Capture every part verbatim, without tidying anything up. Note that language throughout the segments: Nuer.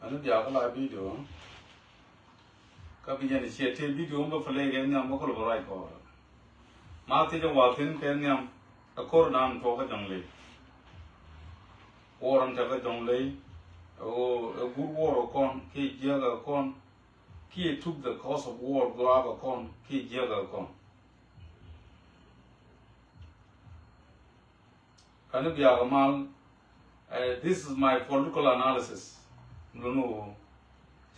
Ani bia kä la video. Kä bi yɛn ciɛ ti video bä play kɛ nhiam bä kolo bä ruac kɔɔr. Ma thiec a wa thin kɛ nhiam. Ɛ kor nan tuɔk kä jɔŋ ley. War in te kä jɔŋ ley. Ɛ gur war kɔn kiɛ jiɛk kɔn. Kiɛ took the cause of war gɔaa kɔn kiɛ jiɛk kɔn. Kani biak mal, eh, this is my political analysis. Lunu,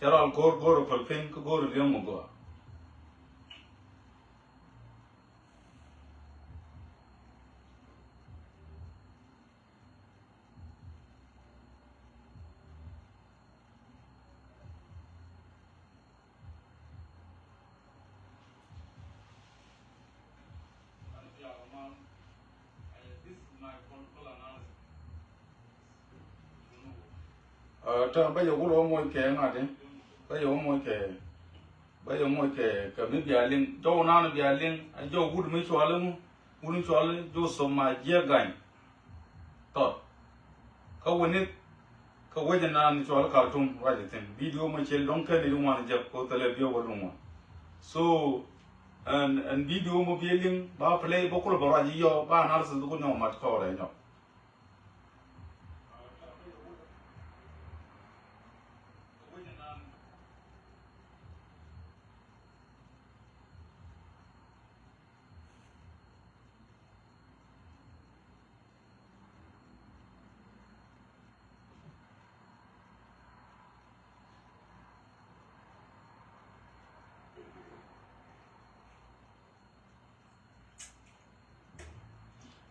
cɛ rɔal go̱o̱r go̱o̱r päl piny kä go̱o̱r liɛŋ mi gɔaa. Ɛ, täämɛ bä yɛ wut ɣä moc kɛ ŋa̱t i̱ bä yɛ wä moc kɛ bä yɛ moc kɛ kɛ mi bia liŋ jɔw nan bia liŋ ɛ jɔw wut mi cuali ŋu wut mi cuali Joseph ma jiɛ gany. Thɔt. Kä wä nith kä wecä nan cual Khartoum ruac ithin. Video mɔ cil dɔ̱ŋ kɛn i̱ ŋuan jɛp ko thilɛ biɛ wä luŋ wan. So ɛn ɛn video mɔ biɛ liŋ ba play bä kulɛ bä ruac i̱ yɔ ba analysis bä ku nyɔk mat kɔɔrɛ nyɔk.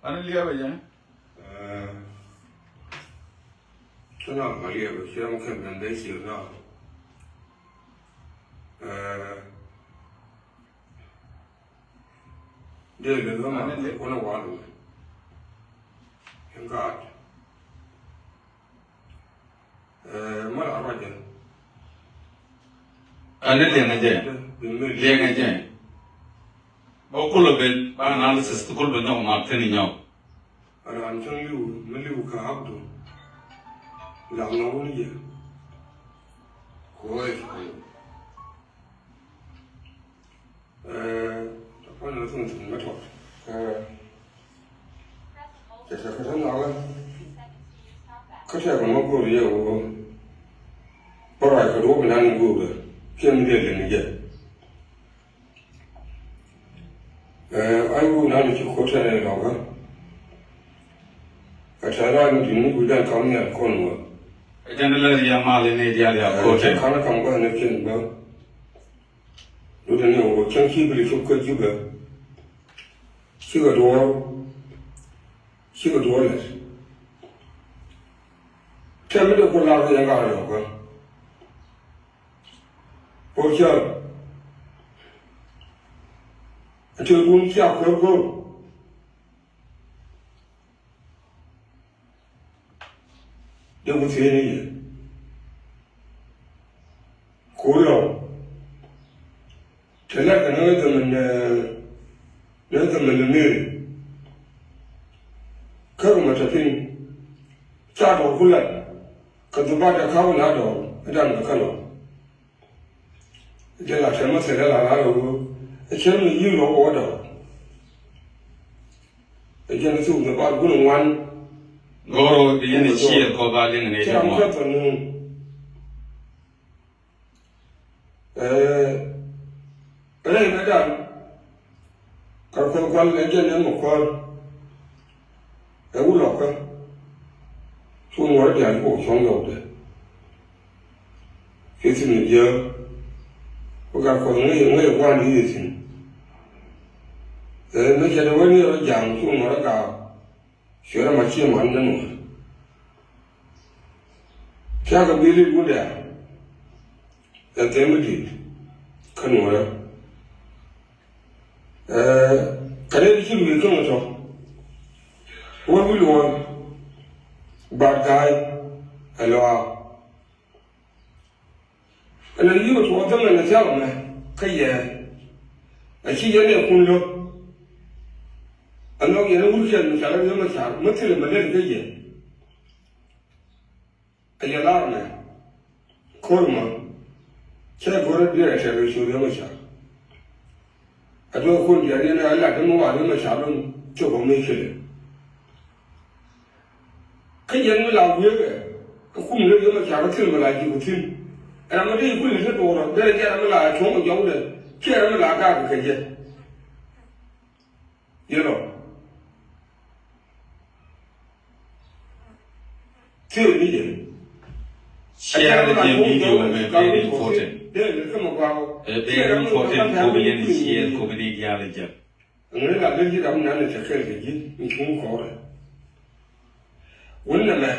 Ani liɛpɛ jɛ. Ɛ, ci nɔmɔ liɛpɛ ci ram kɛn ben dee ci nɔ. Ɛ, dee lɛ lɔ ma kɔn a wal mɛ. Ɛn gaat. Ɛ, mal a ruacɛ. Ani liɛŋɛ jɛ. Liɛŋɛ jɛ. Bä kulɛ ben ba analysis ti kul bɛ nyɔk ma peni nyɔk. Raan cäŋ liw mi liw kä Abdu. Lam na wun yɛ. Kuɔy. Ɛ, tapan na thun thun mɛ tɔt. Ɛ, cɛ cɛ kä tän na wɛ. Kä tɛ kɛ mɔ go̱o̱r yɛ wä. Bä ruac kɛ duɔ̱p inan go̱o̱r. Kiɛ mi dee leni jɛ. Ɛ, ay wä inan ci ko̱r tɛn ɛ lɔkä. Ɛ tɛ ruac mi di̱t mi guidan kam nhial kɔn wä. Ɛ jɛn lɛ riɛm mal in i̱ diaal ya ko̱r tɛn. Ɛ, kan kam gua̱n ni kiɛn bä. Lutdɛ ni ɣöö cäŋ ci bi lɛ cop kä Jubɛ. Cikɛ duɔ̱ɔ̱r. Cikɛ duɔ̱ɔ̱r lɛt. Tɛm mi dee ku lar kɛ yɛn lar yɔ̱ɔ̱kä. Por cäl. Ɛ tëëkun cia kuäär go̱o̱r. Dee ku thiec ni yɛ. Ku lɔw. Te lat kɛ ni ɣä dhämɛ ni, ni ɣä dhämɛ ni Meri. Kä kɛ mɛ tɔ piny. Ca dɔɔr ku lat. Kɛ dhubat kɛ ka̱w na dɔɔr. Ɛ dan kɛ kä lɔw. Jɛ la tɛmɛ thilɛ la la rɛ wee. Ɛ cɛ mi yi̱ lɔw wä dɔɔr. Ɛ jɛn thuk ni bal gun ŋuan. Gɔrɔ bi yɛn ciɛ kɔ ba liŋ ni jɛ mɔ. Ɛ rɛy mɛ dan. Ka kuɛ kual ɛ jɛn ɛn mɔ kual. Ɛ wulɔkä. Cu ŋuɔrä diaal kok cɔŋ yɔwdɛ. Kɛ thi̱n jiääk. Kä gat Kuɔth ŋäc ŋäc ɛ gua̱a̱n di̱t ɛ thi̱n. Ɛ mi cɛ dee wä ni rɔ ja̱a̱ŋ cu ŋuɔ̱t ɛ gaak. Cuɛ rɔ ma ciɛ man ni nuɔ̱ɔ̱r. Thia̱k kɛ bi̱i̱l i̱ wundɛ a. Ɛ thɛm mi di̱t kä nuɔ̱ɔ̱rä. Ɛ kɛ dee ci luëë käŋ tɔ. Wä wi̱i̱ luɔ̱ɔ̱r. Bat ga̱a̱c ɛ lɔaaw. Ɛn a yi̱k ɛ tuɔɔk dhämɛ ni thia̱k ɛmɛ kä yɛ. A ci yɛn ɛ kun lo̱k. Ɛ nhɔk yɛn ɛ wurkiɛn mi ca lät yämɛ ca̱r mi thilɛ mi lät kä yɛ. Ɛ yɛ lar ɛmɛ. Ko̱r ma cɛ go̱r a duer a tɛr kɛ cu Riek Machar. A duer kun diaal yɛn a lat dämɛ wa Riek Machar lɔn cok ɔ mi kɛlɛ. Kä yɛn mi la wiee kɛ kum ni Riek Machar kä thil mi la ji̱ ku thi̱n. Ram mi dee kulɛ te duɔrɔ derɛ jɛ ram mi la cuɔ̱ŋ kɛ jɔwdɛ kiɛ ram mi la gak kɛ jɛ. Yelɔ. Thieri ni jɛ. Cia lɛ jiɛn video mɛ very important. Ɛ very important kɛ bi yɛn share kɛ bi ni diaal jɛ. Ŋäni la lek ji̱ ram nan ni te kɛɛl kɛ ji̱ ni cuŋ kɔrɛ. Wun nɛmɛ.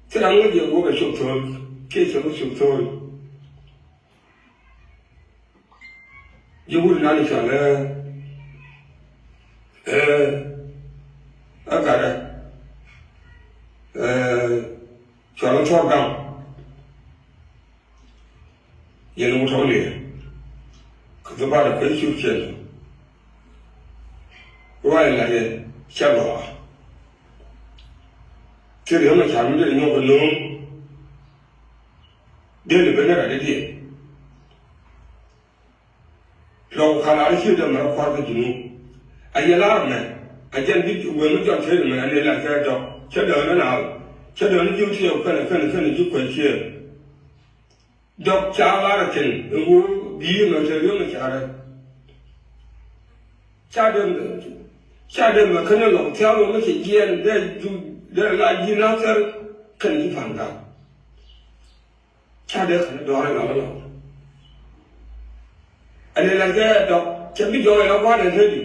Ci ram ŋäc jɛ wä bɛ cop tho̱o̱l kiɛ cɛ wä cop tho̱o̱l. Ji̱ wut nan cɔal ɛ ɛ ɛ gatdɛ ɛ cɔal ɛ thuɔr gaŋ. Yɛn wut tɔ̱ liɛ kɛ dhɔpaadɛ kuec cur ciɛn ruac lat yɛ cɛ gɔaa. Thil yɔ̱ŋ ɛ ca̱r mi dee nyɔk kɛ no̱o̱ŋ. Dee lɛ ben ɛ rat dee diɛn. Lɔk kal a rɔ cië dee mɛ rɔ kua̱r kä ji̱ nu. A yɛ lar mɛ a jɛn bi wee mi jɔn tëë mɛ a lɛ lar kɛ dɔk cä dee ni naath cä dee ni ji̱ tiɛɛk kɛnɛ kɛnɛ kɛnɛ ji̱ kuec ciëë. Dɔk ca lar a thi̱n in ɣöö bi̱i̱ mɛ te riöm ɛ carɛ. Ca dee mɛ ca dee mɛ kɛnɛ lɔk thia̱a̱ŋ mɛ cɛ jiɛɛn dee ju dee la ji̱ nathɛr kɛnɛ ji̱ pa̱n gak. Ca dee kɛn dɔɔr in ɔl ɔl. Ɛn in la kɛ dɔk cɛ bi jɔɔk in la gua̱a̱r in redi.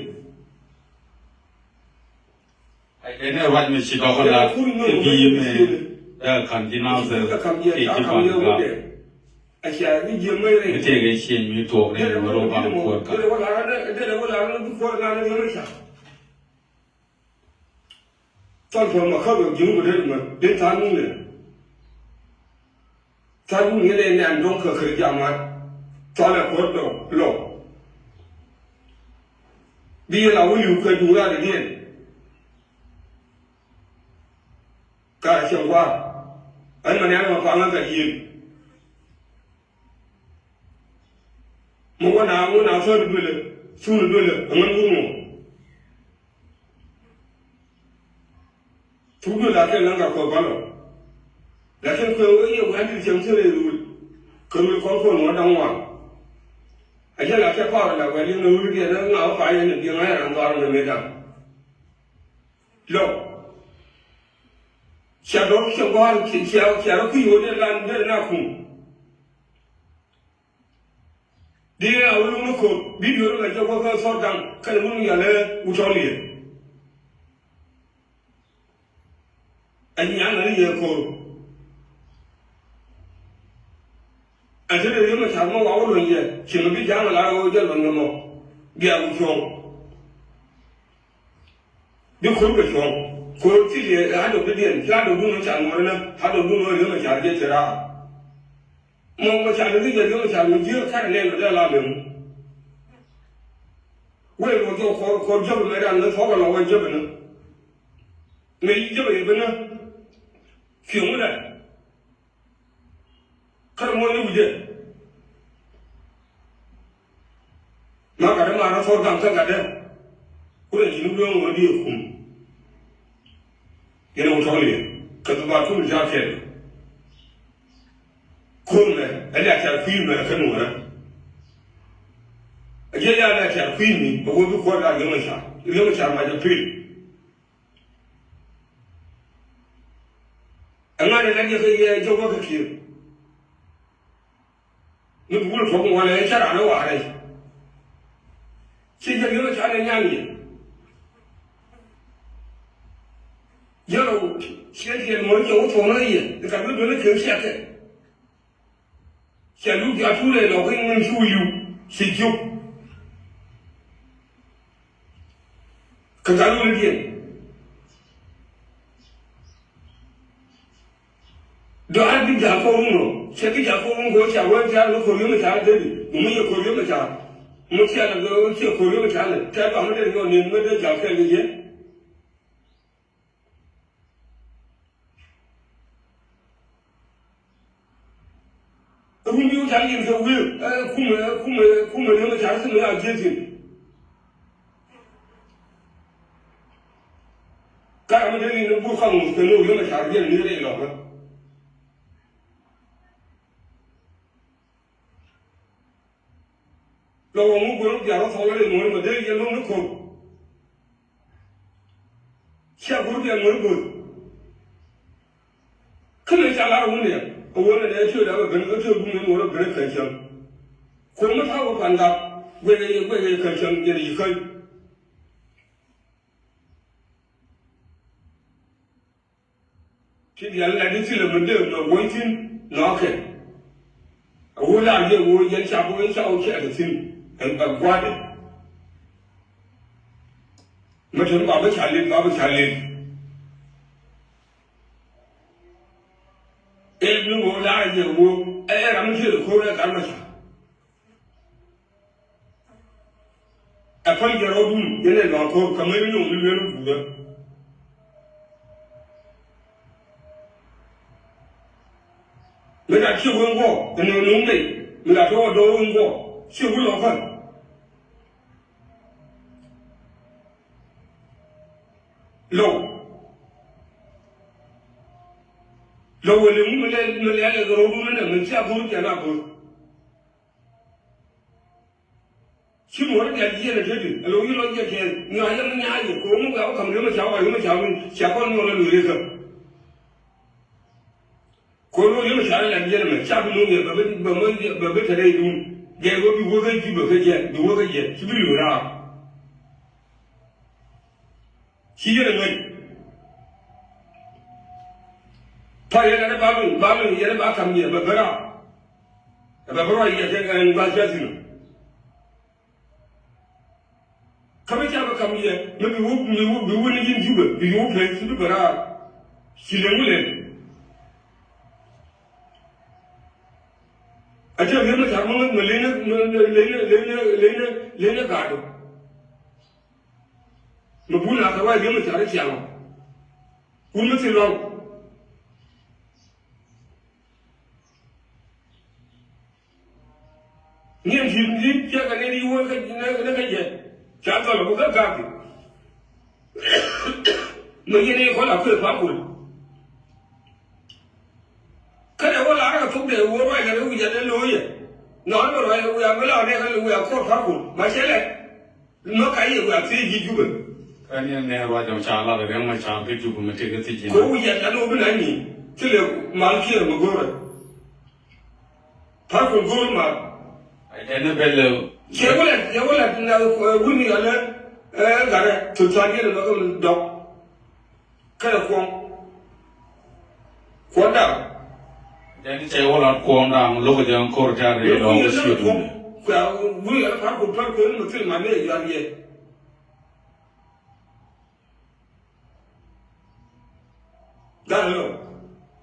Ɛn in ruac mi ci dɔk la kɛ bi mɛ dee ka̱n ji̱ nathɛr kɛ ji̱ pa̱n gak. Ɛ cia bi jiɛ mɛ redi. Mi tëëk ɛ cieŋ mi tuɔɔk ni wä rɔ baŋ kuɔt ka̱n. Dee wä la rɔ dee wä la rɔ bi kuɔt la rɔ dee rɔ ca. Thɔl puɔ̱n ma käp yɔk ji̱n ku dee mɛ dee tha̱a̱ŋ ni̱n ɛ. Tha̱a̱ŋ ni̱n ɛ nɛn dɔ̱ŋ kä kär jamat. Thɔl ɛ kuɔt dɔ̱ŋ lɔk. Bi yɛn a wä li̱w kɛ duŋ raadädiɛn. Ka cieŋ gua̱a̱r ɛn mɛ nɛn ma paŋä kɛ yiël. Mi wä na wä na thäär duëlä thun duëlä aŋän wur ŋuɔ. Thuk duël a kɛ laŋ ka kuɛ balɔ. Lakin kuɛ wee yɛ wee andil cieŋ thil rɛy ruul. Kɛ ruul kɔn kuɔn wä da̱ŋ ŋuan. A jɛ la kɛ pa̱a̱r la wee liŋ ruul diɛn ŋa wä pa̱a̱r yɛn ni biɛŋ a yɛ ran dhɔaar ni mëë da̱ŋ. Lɔ. Cia dɔ̱r cia gua̱a̱r cia cia rɔ kui̱ wä dee lan dee na kum. Di a wä luŋ ni ko̱r bidio ni la jɛ wä kä thɔr daŋ kɛn wun yalɛ wutɔl yɛ. Ɛ nyan na ni yɛ ko̱r. Ɛ te de yɛ mɛ car mɔ wa wä luɔ̱ny yɛ ci mɛ bi ja̱a̱ŋ la wä jɛ luɔ̱ny mɛ mɔ. Bia wä cuɔ̱ŋ. Bi ko̱r kɛ cuɔ̱ŋ ko̱r ti liɛ a dɔ̱k di diɛn ci a dɔ̱k dun wä car mɔ ri nä a dɔ̱k dun wä riɛ mɛ car jɛ te raa. Mɔŋ mɛ ca ni ri jɛ riɔm ca mi jiɛ kar nɛn mɛ dee la mɛ mu. Wee mɔ jɔk kɔr kɔr jɔk mɛ dan ni thɔk lɔ wee jɔk ni. Mɛ yi jɔk yɛ bi ni. Fiɛ mu dɛ. Kar mɔ ni wujɛ. Ma gatdɛ ma rɔ thɔr gaŋ kä gatdɛ. Kurɛ ji̱n wulɛ ŋuɔ di kum. Yɛn wä tɔl yɛ kɛ thɔ ba tul ja kɛl. Ko̱r mɛ ɛ lɛ a tɛr kui̱ mɛ kä nuɔrɛ. Ɛ jɛ ya lɛ a tɛr kui̱ mi ɛ wä bi kuɔr la riɛm a ca riɛm a ca ma jɛ pil. Ɛŋa ni la diɛ kɛ yɛ jɔk wä kɛ kiɛ. Mi bi wul tuɔk ŋuɔlɛ cä raan ɛ wa̱a̱ rɛy. Ci jɛ riöm ca nɛ nyan yɛ. Jɛ rɔ ciɛ tiɛn mɔ cɛ wä tuɔk nä yɛ. Ka bi duel kɛ ciɛ kɛ. Cɛ luk a tuurɛ lɔ kɛ ŋun cu liw ci jiök. Kɛ gat wun diɛn. Dɔ̱ a bi ja̱a̱ kɔr wun ɔ cɛ bi ja̱a̱ kɔr wun kɛ wä ca wee ca ni kɔr yom ca dee di mi yɛ kɔr yom ca. Mi cia la gɛ cia kɔr yom ca ni tɛ ba mi dee nyɔ ni mi dee ja̱a̱ kɛ ni yɛ. Pal yɛn kɛ wi̱i̱, ɛ, kumɛ, kumɛ, kumɛ ni mɛ car si mɛ ya jieth in. Ka ram mi dee ni ni bur ka ŋuth kɛ ni wi̱i̱ mɛ car yɛn ni rɛy lɔkä. Lɔ wä ŋu go̱r bia rɔ thɔl rɛy ŋuɔ̱n mɛ dee yɛn lo̱ŋ ni ko̱r. Cia go̱r bia ŋuɔ̱n go̱r. Kä mɛ ca lar wun yɛ a wun nɛ dee tiöt a bɛ ben kä tiöt wun yɛ ŋuɔ̱n a ben kä cäŋ. Kuɔm mi ta̱a̱ wä pan gak guɛc yɛ guɛc yɛ kä cäŋ yɛn yi käny. Ti diaal la di thilɛ mi dee mɛ wuɔ̱ny thi̱n nɔɔkɛ. A wun la yɛ wun yɛn ca bi wun ca wun cɛ kɛ thi̱n ɛn ɛ gua̱dɛ. Mɛ te mi ba bi ca lil ba bi ca lil. Ɛ mi wun la yɛ wun ɛ ram mi thilɛ ko̱r ɛ gat mɛ ca. Ɛ päl jɛ rɔɔdun yɛn ɛ lɔ̱a̱ŋ ko̱r kä mɛn ni nyɔŋ ni lueer mi buudä. Mi la ciek wen guɔ ɛn ɛ nuŋ dee mi la tɔɔ dɔɔ wen guɔ ciek wen lɔ̱ŋ päl. Lɔw lɔw wël ɛ ŋu mi lɛ mi lɛ lɛ rɔɔdun ɛn ɛ mi cia go̱r jɛ na go̱r. Ci muɔ̱r dial jiɛn a teti a lo̱w yi lɔc jɛ kɛɛl nyɔa yɛn ni nyaai yɛ ko̱o̱m mi gɔaa wä ka̱m ri̱em a ca wä ri̱em a ca wä cia kɔn nyuɔl a lo̱c ri̱em. Ko̱o̱m lo̱c ri̱em a ca ri lat jiɛn ɛmɛ ca bi no̱o̱ŋ yɛ bɛ bi bɛ bi bɛ bi te rɛy duun. Gɛr wä bi wä kä ji̱ bɛ kä jiɛn bi wä kä jiɛn ci bi lo̱c raar. Ci yɛn a ŋäc. Par yɛn a ba lo̱c ba lo̱c yɛn a ba ka̱m yɛ bɛ bi raar. Ɛ bɛ bi ruac yɛ kɛ ɛn gua̱th ca thi̱n. Kä mi ca bɛ ka̱m yɛ mi bi wä mi wä bi wä ni ji̱n Jubɛ bi wä pɛn ci bi bɛ raar. Ci lɛ ŋu lɛn. A cɛ ri̱em mi car mi ŋäth mi leny ni mi leny ni leny ni leny ni leny ni gaatdu. Mi bun a kɛ ruac ri̱em mi car i̱ ciaŋ ɔ. Wun mi thil lɔ̱ŋ. Niɛn ti ti tiɛk kɛ ni ri wä kä ni kä jɛ ca dhɔl ku kä gak. Mɛ yɛn i̱ kɔn a kuëë pa kul. Kä dee wä lar kɛ thok dee wä ruac kɛ ri wi̱c a dee lo̱o̱c yɛ. Nɔn bɛ ruac wi̱c a mi la nɛ kä wi̱c a kuɔr pa kul ma cɛ lɛ. Mɛ ka yɛ wiaa thiec ji̱ Jubɛ. Kä ni nɛ ruac ɔ ca lat riɛŋ ma ca kä Jubɛ mɛ tëë kä thiec ji̱. Ko wi̱i̱ yɛn ɛn wä bi na nyi thilɛ mal kiɛ mɛ go̱rɛ. Par kul go̱r mal. Ɛ jɛn ni bɛl. Cɛ wä lɛ cɛ wä lɛ na wuni yɛn ɛ garɛ to thuan yɛn mɛ kɛ dɔk. Kɛnɛ kuɔŋ. Kuɔn da̱ŋ. Jɛn cɛ wä lat kuɔŋ da̱ŋ lo̱k jɛ ŋ kor tɛ̈r rɛy lɔɔk kä ciöt wundɛ. Kua wuri yɛn pa̱r ku pa̱r ku ni mi thil man ni ɛ yuan yɛ. Da̱ŋ lɔ.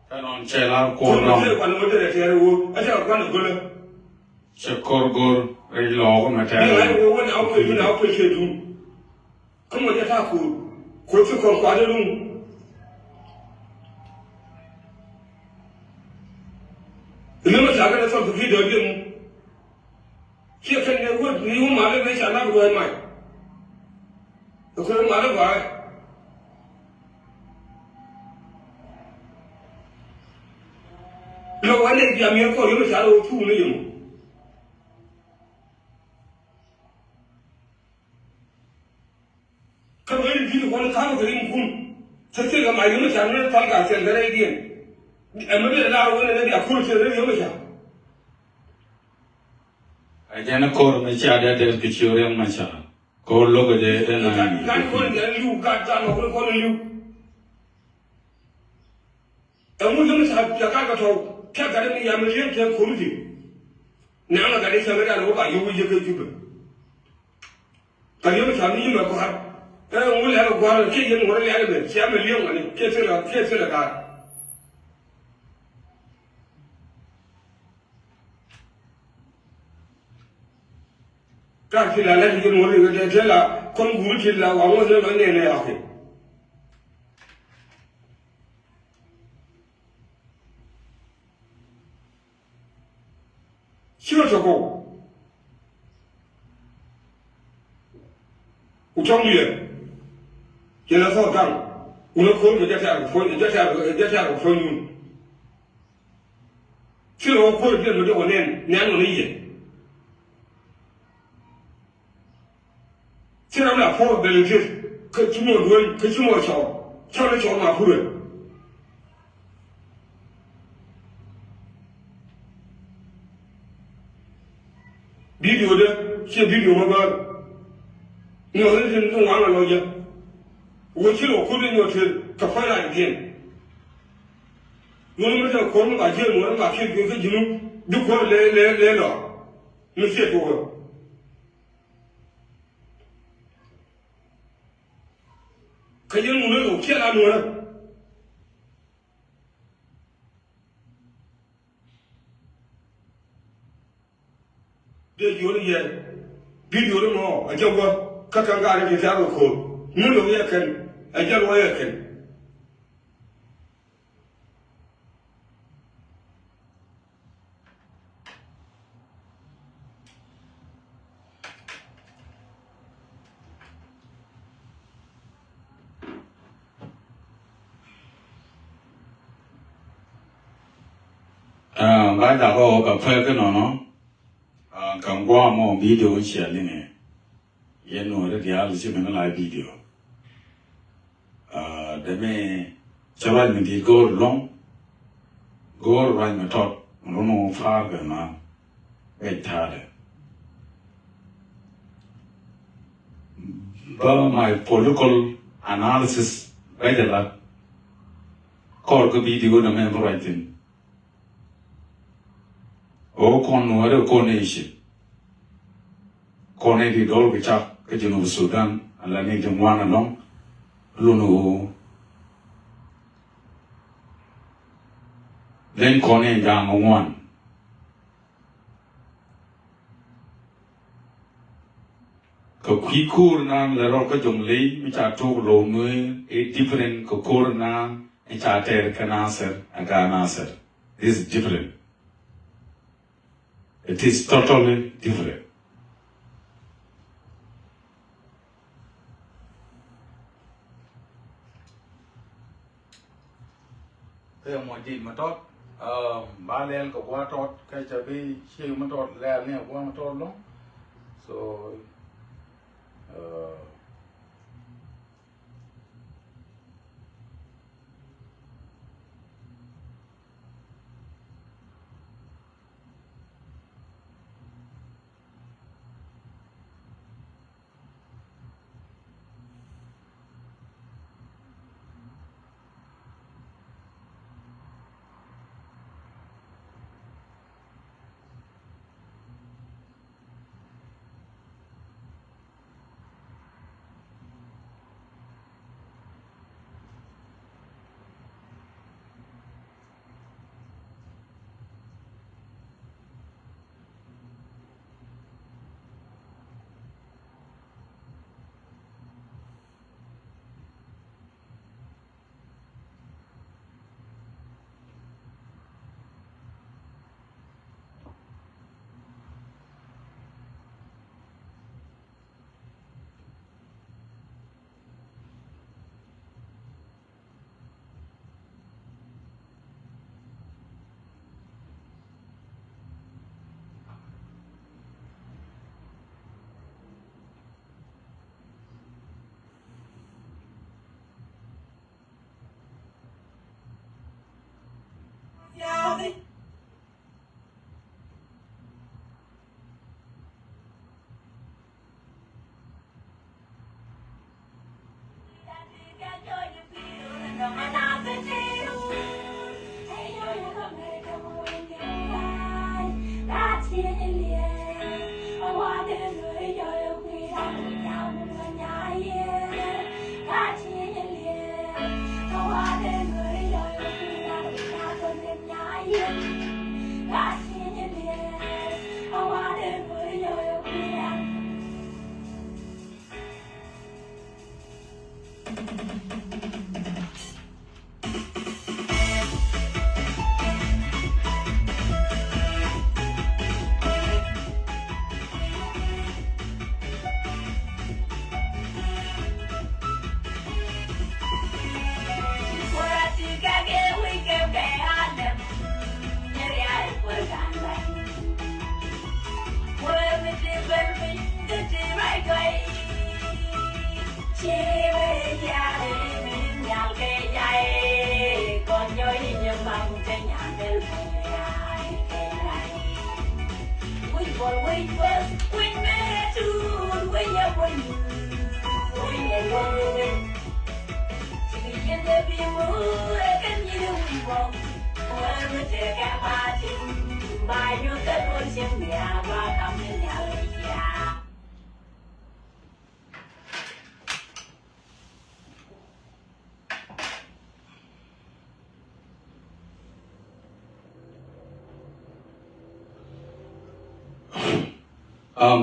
Kä nɔn cɛ lar kuɔŋ da̱ŋ. Kuɔn mi thil kuan mi thil ɛ tɛ̈r wur ɛ tɛ̈r kuan ɛ gölä. Cɛ kor gör rɛy lɔɔk mɛ tɛ̈r. Ni ŋa̱c wä wä na wä kuec mi na wä kuec kɛ duun. Kä mɔ jɛ ta̱a̱ ko̱o̱r ko̱o̱r ci kɔn kuat iluŋ. Ri mi ca kɛn ɛ thɔl kɛ ki̱ dɔ̱r jɛ mu. Ciɛ kɛn ɛ wä ri wä mal ɛ ben ca nak ruɔ̱ɔ̱c mac. Ɛ ko̱o̱r mal ɛ gɔaa. Lɔ wä nɛ jiam yɛ kɔn ri mi ca rɛ wä thuuk ni yɛ mu. Kä bä rin ji̱n kɔn ka̱n kɛ rin kun. Thil thil kɛ mac rin mi ca rin pal ka thil kɛ rɛydiɛn. Ɛmɛ bi lar wä nɛ bi a kur thil rin yom ca. A jɛn kor mi ca dee dee kɛ ci riɛm ma ca. Kor lo̱k a jɛ dee na. Kan kɔn jɛ liu gat kan kɔn kɔn liu. Ɛŋu yom ca ca gat kɛ tɔw kɛ gat mi yam liɛŋ kɛ ko̱r ti. Nɛ ŋa gat i̱ ca gat dan wä ba yio̱w i̱ jɛ kɛ Jubɛ. Ka yom ca mi yim a gua̱a̱r. Ɛ ŋu lɛl a gua̱a̱r kiɛ yɛn ŋuɔ̱t lɛl mɛ cia mɛ liɛŋ wani kiɛ thil a kiɛ thil a ga̱a̱r. Ka thil a lɛl yɛn ŋuɔ̱t lɛl kɛ thil a kɔn guur thil a wa ŋuɔ̱t lɛl mɛ nɛn ɛ ya kɛ. Ci rɔ tɔk kɔw. Ku tɔŋ yɛ. Cɛ lɛ thɔɔk gaŋ. Wun ɛ ko̱r mi jɛ tɛ̈r kɛ puɔ̱ny, jɛ tɛ̈r, jɛ tɛ̈r kɛ puɔ̱ny wun. Ci rɔ wä kuäär diɛn mi dee wä nɛn, nɛn wä ni yɛ. Ci ram la puɔ̱r bɛl i̱ tet kä ci muɔ̱ɔ̱n duel kä ci muɔ̱ɔ̱n cɔɔr cɔɔr ni cɔɔr ma purɛ. Bidio dä ciɛ bidio ma bäär. Nyuɔth ni tin ni ŋuan la lɔcä. Wä ci lɔ kut ni nyuɔth tet kɛ kua̱c rac diɛn. Ŋun mi te kuɔr mi ba jiɛn ŋuɔr mi ba kiɛt kä ji̱nu bi kuɔr lɛ lɛ lɛ lɔ. Mi ciɛ tuɔɔk. Kä yɛn ŋun ɛ lo̱k ciɛ la nuɔrä. Dee jiöni yɛ bidio ni mɔ a jɛ wä kä kɛn gaat ni ti thiak kɛ ko̱o̱r. Ŋun lo̱k yɛ kɛn a jɛ luɔc yɛ kɛn. Ba jak ɔ kɛ pek kä nɔnɔ. Kɛ guam ɔ bidio in cia liŋɛ. Yɛn nuɔri diaal ci mɛn la bidio. Deme cɛ ruac mi di̱i̱t go̱o̱r lɔŋ. Go̱o̱r ruac mi tɔt mi run wä pa̱a̱r kɛ ŋa̱. Bɛc ta̱a̱dɛ. Bä my political analysis bɛ jɛ lat. Kɔr kä bidio deme bi ruac thi̱n. Ɣöö kɔn nuɔ̱ɔ̱ri kɔn nɛ i̱ ci kɔn nɛ di dɔl kɛ cak kä Junub Sudan ala ni ti ŋuan ɛlɔ̱ŋ. Lun ɣöö leny kɔn nɛ ja̱a̱ŋ ŋuan. Kɛ kui̱ ko̱o̱r naan lɛ rɔ kä Jɔŋley mi ca tok lo̱w nueer ɛ different kɛ ko̱o̱r naan mi ca tɛɛr kä Nasir ɛ gaa Nasir. This is different. It is totally different. Kä yɛ mɔ ji̱ ma tɔt ba lɛl kɛ gua̱a̱ tɔt kä ca bi ciek ma tɔt lɛl ni a gua̱a̱ ma tɔt lɔ̱ŋ. So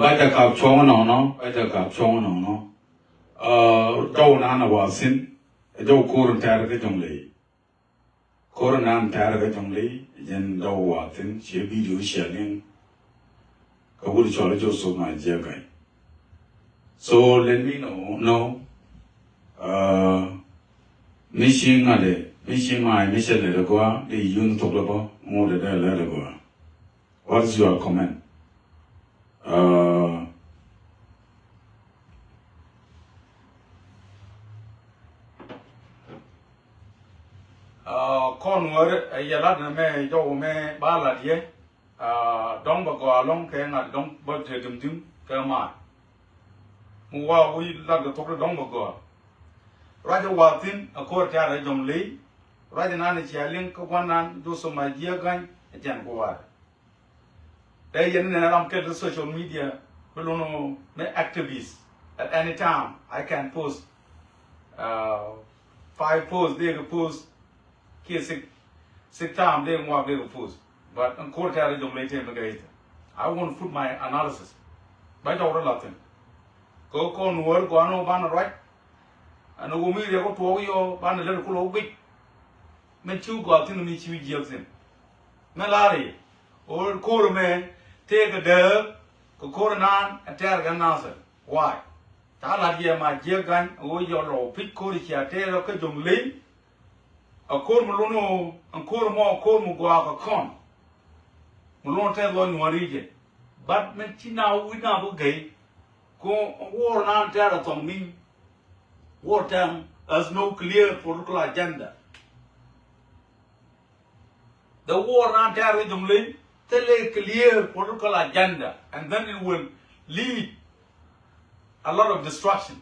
Ba jɛ kap cuɔ̱ŋ nɔnɔ, ba jɛ kap cuɔ̱ŋ nɔnɔ. Jɔw nan a wa thin, jɔw ko̱r in tɛɛr kä Jɔŋley. Ko̱r in nan tɛɛr kä Jɔŋley, jɛn jɔw wa thin, ci video ci a liŋ. Kä wut cɔl Joseph Majiak Gany. So let me know, know, uh, mi ci ŋa̱t ɛ, mi ci ŋa̱c, mi cɛ lɛ dɛ gɔaa, di yun thok dɛ bä, ŋot dɛ dɛ lɛ dɛ gɔaa. What is your comment? Uh, uh, kɔn wär, uh, yɛ lat nɛ mɛ jɔw mɛ ba lat yɛ. Ah, dɔ̱ŋ bɛ gɔaa ɛlɔ̱ŋ kɛ ŋa̱t dɔ̱ŋ bä te dimdim kɛ ma̱a̱. Mi wa wi̱i̱ lat kɛ thok ti dɔ̱ŋ bɛ gɔaa. Ruacɛ wa thi̱n a ko̱r tɛ̈r ɛ Jɔŋley. Ruacɛ nan cia liŋ kä gua̱n nan Joseph Majiak Gany ɛ cɛn kuwaar. Tɛ yɛn ni nɛ ram kɛl ti social media bi lun mi activist. At any time I can post, uh, five posts, dee kɛ post kiɛ six, six time dee ŋuak dee kɛ post. But in ko̱r tɛ̈r ɛ Jɔŋley tëë mi gɛ ithɛ. I won't put my analysis. Ba jɔw rɔ la̱thin. Kɛ kɔn wär gɔaa ni wä banɛ ruac. Ɛn wä mi riɛk wä tuɔɔk yɔ banɛ lät kulɛ wä guic. Mɛ ci wä gɔaa thi̱n mi ci wä jiɛk thi̱n. Mɛ la̱r i̱ ɣöö ko̱r mɛ tëëkɛ dääk kɛ ko̱r naan ɛ tɛ̈r kɛ Nasir. Why? Ca la̱t yɛ Majiak Gany ɣöö yɔ lɔw pi̱c ko̱r cia tɛ̈r kä Jɔŋley. A ko̱r mi lun ɣöö ɛn ko̱r mɔ a ko̱r mi gɔaa kɛ kɔn. Mi lun tɛth lɔ nyuɔ̱ɔ̱ri jɛ. But mɛ ci na wi̱c na bi gɛy. Ko wuɔr naan tɛ̈r a thɔŋ ni̱n. Wuɔr tɛm has no clear political agenda. The war nan tɛ̈r kä Jɔŋley thilɛ clear political agenda, and then it will lead a lot of destruction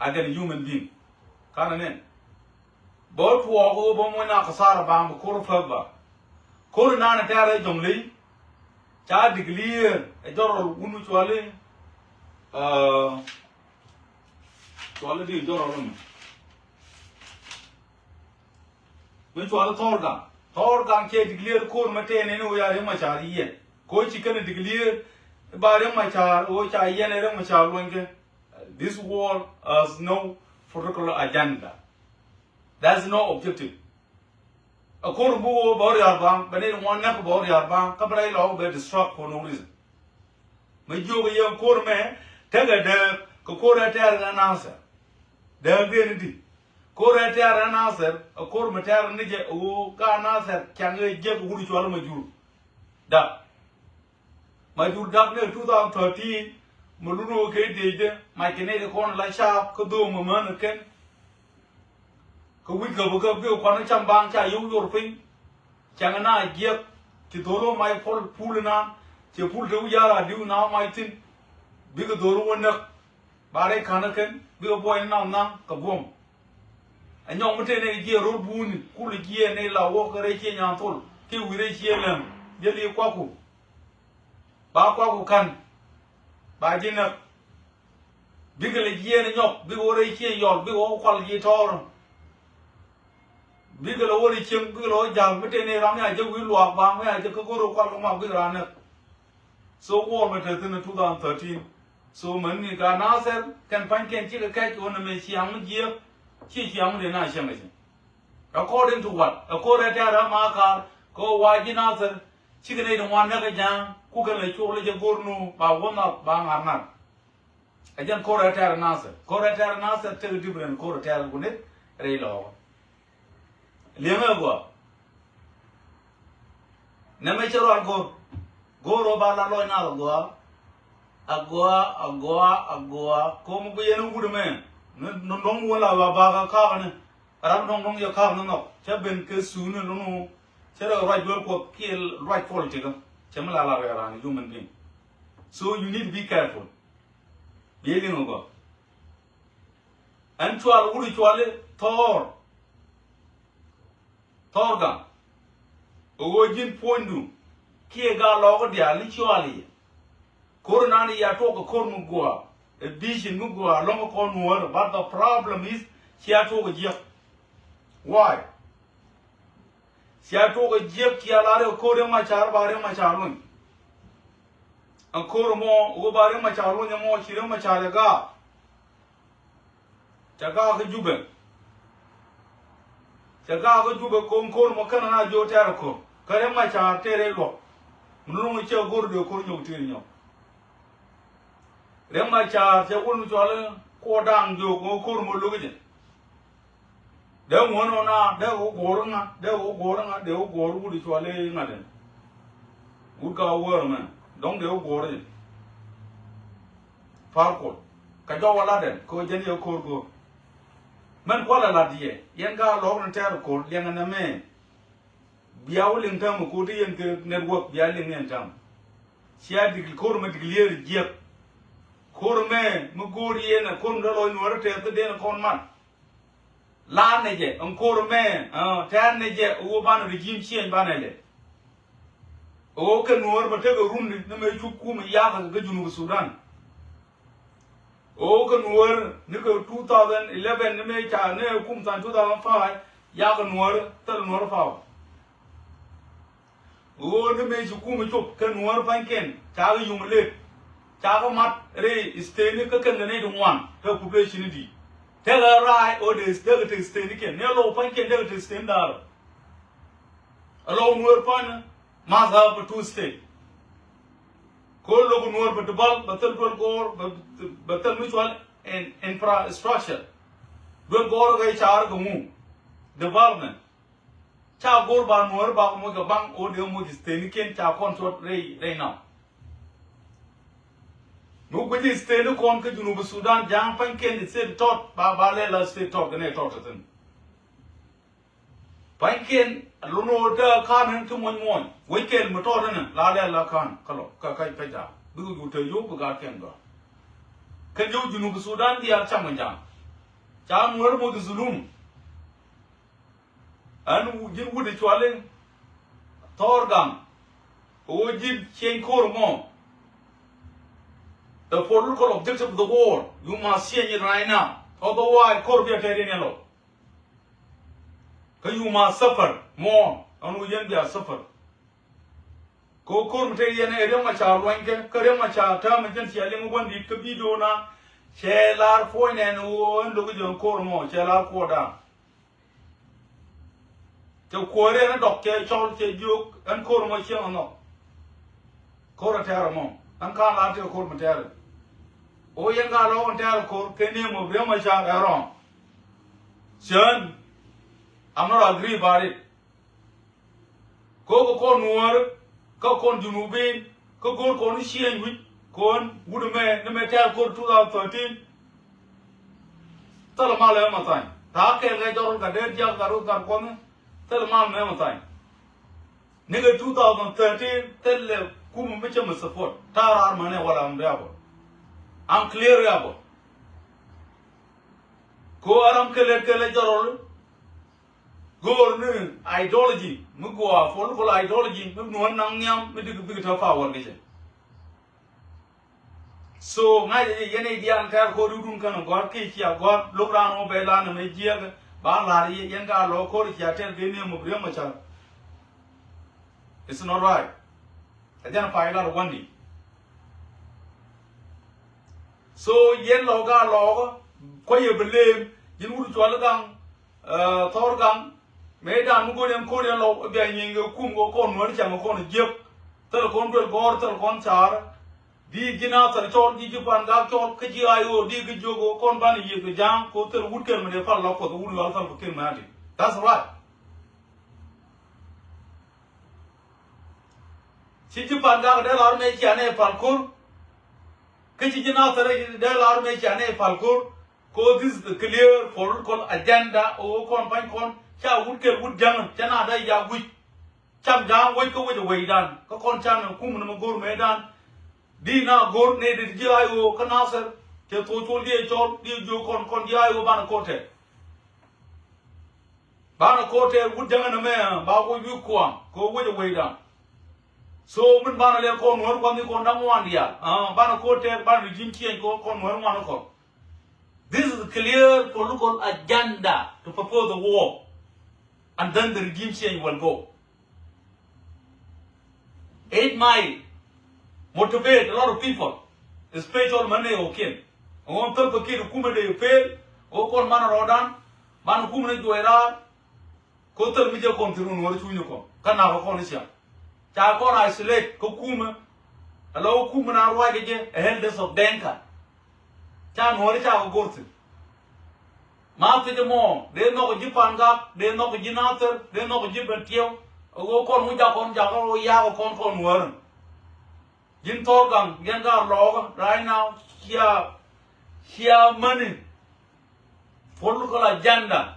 against human being. Kanɛ nɛn bä tuɔɔk ɣöö bä muɔ̱ny na kasara baŋ bä ko̱r päk ba. Ko̱r nan tɛ̈r kä Jɔŋley ca declare ɛ jɔrɔl wun cuali, uh, cuali di jɔrɔl mi. Mi cuali Thɔɔr Gaŋ. Thɔɔr Gaŋ cɛ declare ko̱r mɛ tɛn ɛn ɣöö ya Riek Machar yɛn. Ko̱ ci kɛn declare ba Riek Machar ɣöö ca yɛn ɛ Riek Machar luɔ̱nykɛ. This war has no political agenda. There's no objective. A ko̱r mi bi wä bä ria̱r baŋ, bɛ ni ŋuan näk bä ria̱r baŋ, kä bɛ rɛy lɔk bɛ distract for no reason. Mi jiök yɛ ko̱r mɛ tekɛ dääk kɛ ko̱r ɛ tɛ̈r kɛ Nasir. Dääk diɛn i̱di? Ko̱r ɛ tɛ̈r kɛ Nasir, ɛ ko̱r mi tɛ̈r ni jɛ ɣöö ka Nasir caŋ ɛ jiäk wut cual Majur Dak. Majur Dak ni two thousand thirteen, mi lun ɣöö kɛ dëëcdɛ, mac kɛ nɛy ti kɔn la caap kä dho̱o̱m mi män kɛn. Kɛ wi̱c kɛ bi kɛ bi kuan cam baŋ ca yio̱w yor piny. Cäŋ na jiɛk ci dho̱r wä mac pul pul inan, ci pul te wi̱c ya̱r a diw na wä mac thi̱n. Bikɛ dho̱r wä näk. Ba rɛy ka̱n ɛ kɛn bikɛ buɔy ni nam naŋ kɛ buɔ̱m. Ɛ nyɔk mi tëë nɛy jiɛɛn ro̱l buuni kulɛ jiɛɛn nɛy la wä kɛ rɛy cië nyan thol kiɛ wi̱i̱ rɛy cië lɛm. Jäl i̱ kuaku. Ba kuaku ka̱n. Ba ji̱ näk. Bikɛ lɛ jiɛɛn nyɔk, bikɛ wä rɛy ciëŋ yɔl, bikɛ wä kual ji̱ tɔɔr. Bikɛ lɛ wä rɛy cieŋ, bikɛ lɛ wä ja̱l, mi tëë ni ram mi a jek wi̱i̱ luaak baaŋ, mi a jek kä go̱r kual kä mak bikɛ raan näk. So war mi te thi̱n two thousand thirteen. So män ni ka Nasir kɛn pa̱nykiɛn cikɛ kɛc ɣän ɛmɛ ciaŋ mi jiääk, ci ciaŋ mi dee na cieŋ kɛ cieŋ. According to what? According to Rɛm Akar, kɛ ɣöö wa ji̱ Nasir, cikɛ nɛy ti ŋuan näk kä ja̱a̱ŋ, ku kɛn lɛ cuɔk lɛ jɛ go̱r nu, ba wä nath, ba ŋa̱r nath. Ɛ jɛn ko̱r ɛ tɛ̈r Nasir. Ko̱r ɛ tɛ̈r Nasir tekɛ different ko̱r ɛ tɛ̈r ku nit rɛy lɔɔkä. Li̱eŋɛ gɔaa. Nɛmɛ cɛ rual go̱r. Go̱r ɔ ba la lɔc nath agɔaa. Agɔaa, agɔaa, agɔaa. Ko̱r mi bi yɛn wut ɛmɛ. Ni nɔŋ nɔŋ wä la ba ba ka kaak ni. Ram nɔŋ nɔŋ yɛ kaak ni nɔk. Cɛ ben kɛ suuni lɔŋ wä. Cɛ rɛ ruac duel kuɔth kiɛ ruac politics. Cɛ mi la la rɛ ran human being. So you need to be careful. Biɛ liŋ ɔ gɔ. Ɛn cual wut cuali thɔɔr. Thɔrga. Ɛ ɣöö ji̱n puɔ̱nydu kiɛ gaa lɔɔk diaal ni cuali yɛ. Kor nani ya tuɔk kɛ kor mi gua. Ɛ vision mi gua lɔŋ kɔn nuɔr, but the problem is cia tuɔk jiɛk. Why? Cia tuɔk jiɛk cia la rɛ kor rɛ ma car ba rɛ ma car wun. Ɛn kor mɔ wä ba rɛ ma car wun mɔ ci rɛ ma car ɛ gaa. Cɛ gaak kä Jubɛ. Cɛ gaak kä Jubɛ ko̱o̱ŋ ko̱r mɔ kɛnɛ na jiök tɛɛr ko̱r. Kä Riɛk Macar tɛɛr i̱ luɔk. Mi luŋ cɛ go̱r dee ko̱r nyɔk ti̱i̱r nyɔk. Riɛk Macar cɛ wun mi cɔal i̱ kuɔ da̱a̱ŋ jiök ŋo̱o̱k ko̱r mɔ lo̱k jɛ. Dee ŋuɔ̱n ɔ na dee wä go̱o̱r ŋa dee wä go̱o̱r ŋa dee wä go̱o̱r wut cɔal i̱ ŋa dee. Wut ka wä wär mɛ dɔ̱ŋ dee wä go̱o̱r jɛ. Par Kuɔl. Kɛ jɔw a lat ɛn kɛ ɣöö jɛn yɛ ko̱r go̱o̱r. Mɛn kualɛ lat yɛ yɛn ka lɔɔk ni tɛɛr ko̱r liɛŋɛ nɛmɛ. Bia wä liŋ täämɛ ko̱r ti yɛn kɛ network bia liŋ yɛn täämɛ. Cia dik ko̱r mɛ dik lier jiɛk. Ko̱r mɛ mi go̱o̱r yɛn ɛ ko̱r mi dee lɔc nuɔ̱ɔ̱r tɛɛth ti den kɔn mat. La̱a̱n nɛ jɛ ɛn ko̱r mɛ tɛ̈ɛ̈n nɛ jɛ ɣöö banɛ regime change banɛ lɛ. Ɣöö kɛ nuɔ̱ɔ̱r bɛ tekɛ run ni mɛ cuk kum yakä kɛ Junub Sudan. Ɣöö kɛ nuɔ̱ɔ̱r ni kɛ two thousand eleven ni mɛ ca ni kum than two thousand five yakä nuɔ̱ɔ̱r thil nuɔ̱ɔ̱r power. Ɣöö ni mëë ci kum cop kɛ nuɔ̱ɔ̱r pa̱nykiɛn cakɛ yum lëët. Cakɛ mat rɛy state ni kä kɛn kɛ nɛy ti ŋuan kɛ population ni di̱i̱t. Tekɛ raay ɣöö dee tekɛ te state ni kiɛn ni alɔw pa̱nykiɛn tekɛ te state ni da̱a̱r. Alɔw nuɔ̱ɔ̱r pa̱ny math have two state. Kɛ ɣöö lo̱k nuɔ̱ɔ̱r bɛ develop bɛ thil duel gɔɔr bɛ thil mi cual infrastructure. Duel gɔɔr kɛ car kɛ ŋu development. Ca go̱r ba nuɔ̱ɔ̱ri ba kɛ moc kɛ baŋ ɣöö dee moc state ni kiɛn ca kɔn cuɔt rɛy rɛy nam. Mi guic state ni kɔn kä Junub Sudan ja̱a̱ŋ pa̱nykiɛn state tɔt ba ba lɛ la state tɔt kɛ nɛ tɔt thin. Pa̱nykiɛn lun ɣöö te ka̱n in ti muɔny muɔny wec kɛl mi tɔt in la lɛ la ka̱n kä lɔ kä kä kä ja̱a̱ŋ bikɛ jur te yio̱w bi gaatkiɛn gɔaa. Kɛn yio̱w Junub Sudan diaal cam kɛ ja̱a̱ŋ. Ca nuɔ̱ɔ̱ri moc dhulum. Ɛn ji̱n wut i̱ cuali thɔɔr gaŋ. Ɣöö ji̱n cieny ko̱r mɔ. The political objective of the war, you must change it right now. Otherwise ko̱r bi a tɛt in yɛn lɔ. Kä you must suffer more. Ɛn ɣöö yɛn bi a suffer. Kɛ ɣöö ko̱r mi te yɛn ɛ Riɛk Macar luanykɛ kä Riɛk Macar täämɛ jɛn cia liŋ wä gua̱n di̱t kä bidio na. Cɛ lar puɔ̱ny nɛn ɣöö ɛn lo̱k jɛ ɛn ko̱r mɔ cɛ lar kuɔɔdan. Cɛ kuäär ɛn ɛ dɔk cɛ cɔl cɛ jiök ɛn ko̱r mɔ cieŋ ɛnɔ. Ko̱r ɛ tɛɛr ɛmɔ ɛn ka̱n lar tëë ko̱r mi tɛɛr. Ɣöö yɛn ka lɔk ɛn tɛɛr ko̱r kɛ name of Riɛk Macar ɛ wrong. Cän, I'm not agree about it. Ko̱ kɛ kɔn nuɔ̱ɔ̱ri kä kɔn Junubin kä go̱o̱r kɔn i̱ ciëëny wi̱c kɔn wut ɛmɛ ni mɛ tɛ̈r ko̱r two thousand thirteen. Thilɛ mal ɛmɛ thany ta̱a̱ kɛɛl kɛ jɔrɔl ka dee jiak ka rot gat kuɔth ni. Thilɛ mal ɛmɛ thany. Ni kɛ two thousand thirteen thilɛ kumɛ mi cä mi support ta̱a̱ raar mänɛ wala am riabɔ. Am clear riabɔ. Ko aram kɛlɛ kɛlɛ jɔrɔl. Go̱o̱r ni ideology mi gɔaa, political ideology mi nuɔ̱ɔ̱n naŋ nhiam mi dikɛ bikɛ tɔ̱ power kɛ cɛ. So ŋa̱cä jɛ yɛn i̱ diaal tɛ̈r ko̱r i̱ run kɛn gɔ̱a̱r kiɛ cia gɔ̱a̱r lo̱k raan ɣöö bɛ lan ɛmɛ jiɛɛk ba la̱r yɛ yɛn ka lɔ ko̱r cia tɛ̈r kɛ ni ɛmɔ bi Riɛk Macar. It's not right. Ɛ jɛn pay lat ɛ gua̱n ni. So yɛn lɔk a lɔk kua̱c yɛ bi leem ji̱n wut cual i̱ gaŋ. Thɔr gaŋ mëë dan mi go̱n yɛn ko̱r yɛn lɔk bia nyieny kɛ kum kɛ kɔn nuɔ̱ɔ̱r cäŋ kɛ kɔn jiäk. Thil kɔn duel gɔ̱r thil kɔn car. Di ji̱ na thil cɔl ji̱ ji̱ pan gak cɔl kä ji̱ ay ɣöö di kɛ jiök kɛ kɔn ban yiëk kɛ ja̱a̱ŋ kɛ thil wut kɛl mi dee pal la kuɔth wut yual thil kɛ kɛl mi ati. That's right. Ci ji̱ pan gak dee lar mëë cia nɛ pal ko̱r. Kä ci ji̱ na thil dee lar mëë cia nɛ pal ko̱r. Ko this is the clear political agenda ɔ kɔn pa̱ny kɔn ca wut kɛl wut ja̱ŋä ca na da ya wi̱c. Cam ja̱a̱ŋ wec kä wec ɛ wecdan kä kɔn can ɛ kum ni mɛ go̱r mëëdan. Di na go̱r nɛ di ji̱ ay ɣöö kä Nasir cɛ thok col di ɛ cɔl di ɛ jiök kɔn kɔn ji̱ ay ɣöö banɛ ko̱r tɛɛr. Banɛ ko̱r tɛɛr wut ja̱ŋä ni mɛ ba wec wi̱i̱ kua̱a̱ŋ kɛ wec ɛ wecdan. So min banɛ lɛ kɔn wär kua̱n ni kɔn da̱ŋ wan diaal banɛ ko̱r tɛɛr banɛ di ji̱n ciɛny kɔn kɔn wär wan kɔn. This is a clear political agenda to propose the war. And then the regime change will go. It might motivate a lot of people, especially män ɛ ɣöö kiɛn ɛ ɣöö thäl pä kiɛn kumɛ dee fail ɣöö kɔn man rɔɔdan man kumɛ ni juɔc raar. Ko thil mi jɛ kɔn thi̱n wun wär cuny kɔn kä nak kɔn i̱ ciaŋ. Ca kɔn isolate kä kumä. Ala wä kumä na ruac kɛ jɛ ɛ elders of Denka. Ca nuɔ̱ɔ̱ri ca kɛ go̱r thi̱n. Ma thi̱n jɛ mɔ dee nhɔk ji̱ Pangak dee nhɔk ji̱ Nathir dee nhɔk ji̱ Bentiɛw. Ɛ ɣöö kɔn wä jak kɔn jak ɣöö yak kɔn kɔn wärä. Ji̱n Thɔr Gaŋ yɛn ka lɔɔkä right now. Cia cia mäni political agenda.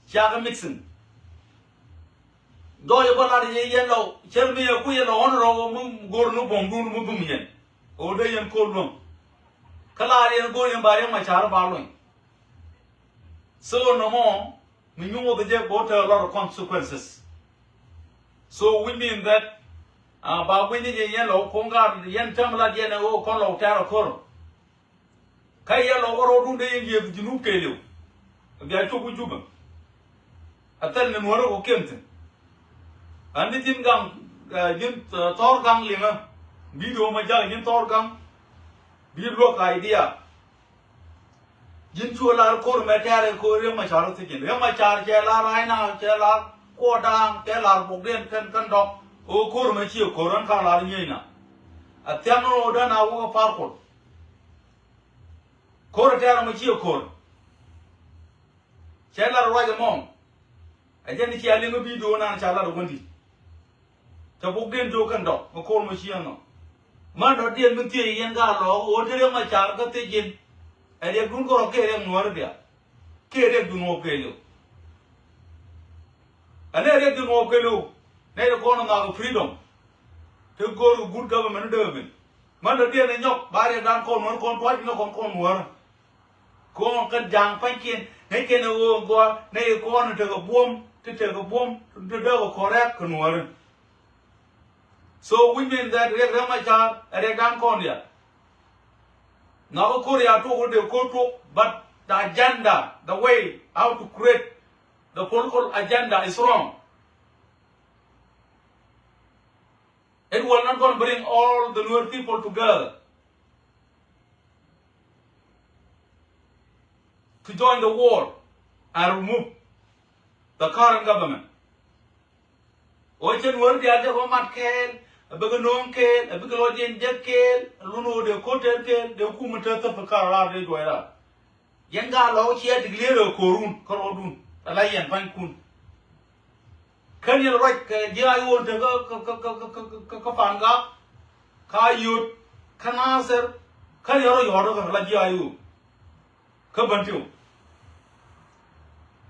Ciakɛ mixing. Dɔɔcɛ bä lat yɛ yɛn lɔ cär mi yɛ ku yɛ lɔ ɣɔn rɔ wä mi go̱r ni buɔ̱mdun mi bum yɛn. Ɣöö dee yɛn ko̱r luäŋ. Kä lar yɛn go̱r yɛn ba Riɛk Macar ba luɔny. So nɔmɔ mi nyuŋ wä bi jɛ bo̱o̱ tɛ a lot of consequences. So we mean that ba gui̱ny ni yɛ yɛn lɔ ko̱ŋ gaat yɛn tɛm lat yɛn ɛ ɣöö kɔn lɔ tɛ̈r a ko̱r. Kä yɛ lɔ wä rɔɔdun dee yɛn yiëëth Junub kɛɛliw. Bia cuk wä Juba. A thil ni nuɔ̱ɔ̱rä kɔ kiɛn thi̱n. Ɣän ni ji̱n gaŋ ji̱n Thɔr Gaŋ liŋä. Bi do̱o̱m a jak ji̱n Thɔr Gaŋ. Bi luäk idea. Ji̱n cu lar ko̱r mɛ tɛ̈r ɛ ko̱r Riɛk Macar thi̱cin Riɛk Macar cɛ lar ra̱a̱cna cɛ lar kuɔt da̱a̱ŋ cɛ lar bokdiɛn kɛn kɛn dɔk. Ɣöö ko̱r mɛ ciɛ ko̱r ɣän ka̱n lar nyieecna. A thiaŋ ni ɣöö däna wä kä Par Kuɔl. Ko̱r ɛ tɛ̈r ɛmɔ ciɛ ko̱r. Cɛ lar ruac ɛmɔ. Ɛ jɛn ni cia liŋ kä bi̱i̱ do̱o̱k nan ca lat ɛ wändi. Cɛ bukdiɛn do̱o̱k kɛn dɔk mi ko̱r mɔ ciɛ nɔ. Man dɔ̱diɛn mi thiec yɛn ka lɔɔk ɣöö te Riɛk Macar kä thiec ji̱n. Ɛ riɛkdun kärɔ̱ kiɛ riɛk nuɔ̱ɔ̱ri diaal. Kiɛ riɛk dun ɣɔw kɛɛliw. Ɛ nɛ riɛk dun ɣɔw kɛɛliw. Nɛ ri kɔn ɛ nhɔak ɛ freedom. Te go̱o̱r kɛ good government dee ben. Man dɔ̱diɛn ɛ nyɔk ba riɛkdan kɔn nuɔ̱ɔ̱ri kɔn tuac ni kɔn kɔn nuɔ̱ɔ̱ri. Kɔn kɛn ja̱a̱ŋ pa̱nykiɛn ŋäckiɛn ɛ ɣöö gɔaa nɛy kɔn tekɛ buɔ̱m ti tekɛ buɔ̱m ti dee kɛ kɔrɛk kɛ nuɔ̱ɔ̱ri. So which means that Riɛk Riɛk Macar ɛ riɛkdan kɔn diaal. Nhɔakä ko̱r ya tuɔk dee ko̱r tuɔk but the agenda the way how to create the political agenda is wrong. It will not gonna bring all the Nuer people together to join the war and remove the current government. Ɣöö cɛ Nuäär diaal cɛ kɔ mat kɛɛl, a bikɛ no̱o̱ŋ kɛɛl, a bikɛ lɔcdiɛn jek kɛɛl, a lun ɣöö dee ko̱r tɛɛr kɛɛl, dee kumɛ tɛɛr thäp kɛ kar raar dee juɔc raar. Yɛn ka lɔɔk ciɛ tik lier ɛ ko̱run kä rɔɔdun ala yɛn pa̱nykun. Kän yɛn ruac kɛ ji̱ ay ɣöö te kä kä kä kä kä kä kä Pangak kä Ayot kä Nasir. Kän yɛn rɔ yɔɔt kä la ji̱ ay ɣöö kä Bentiu.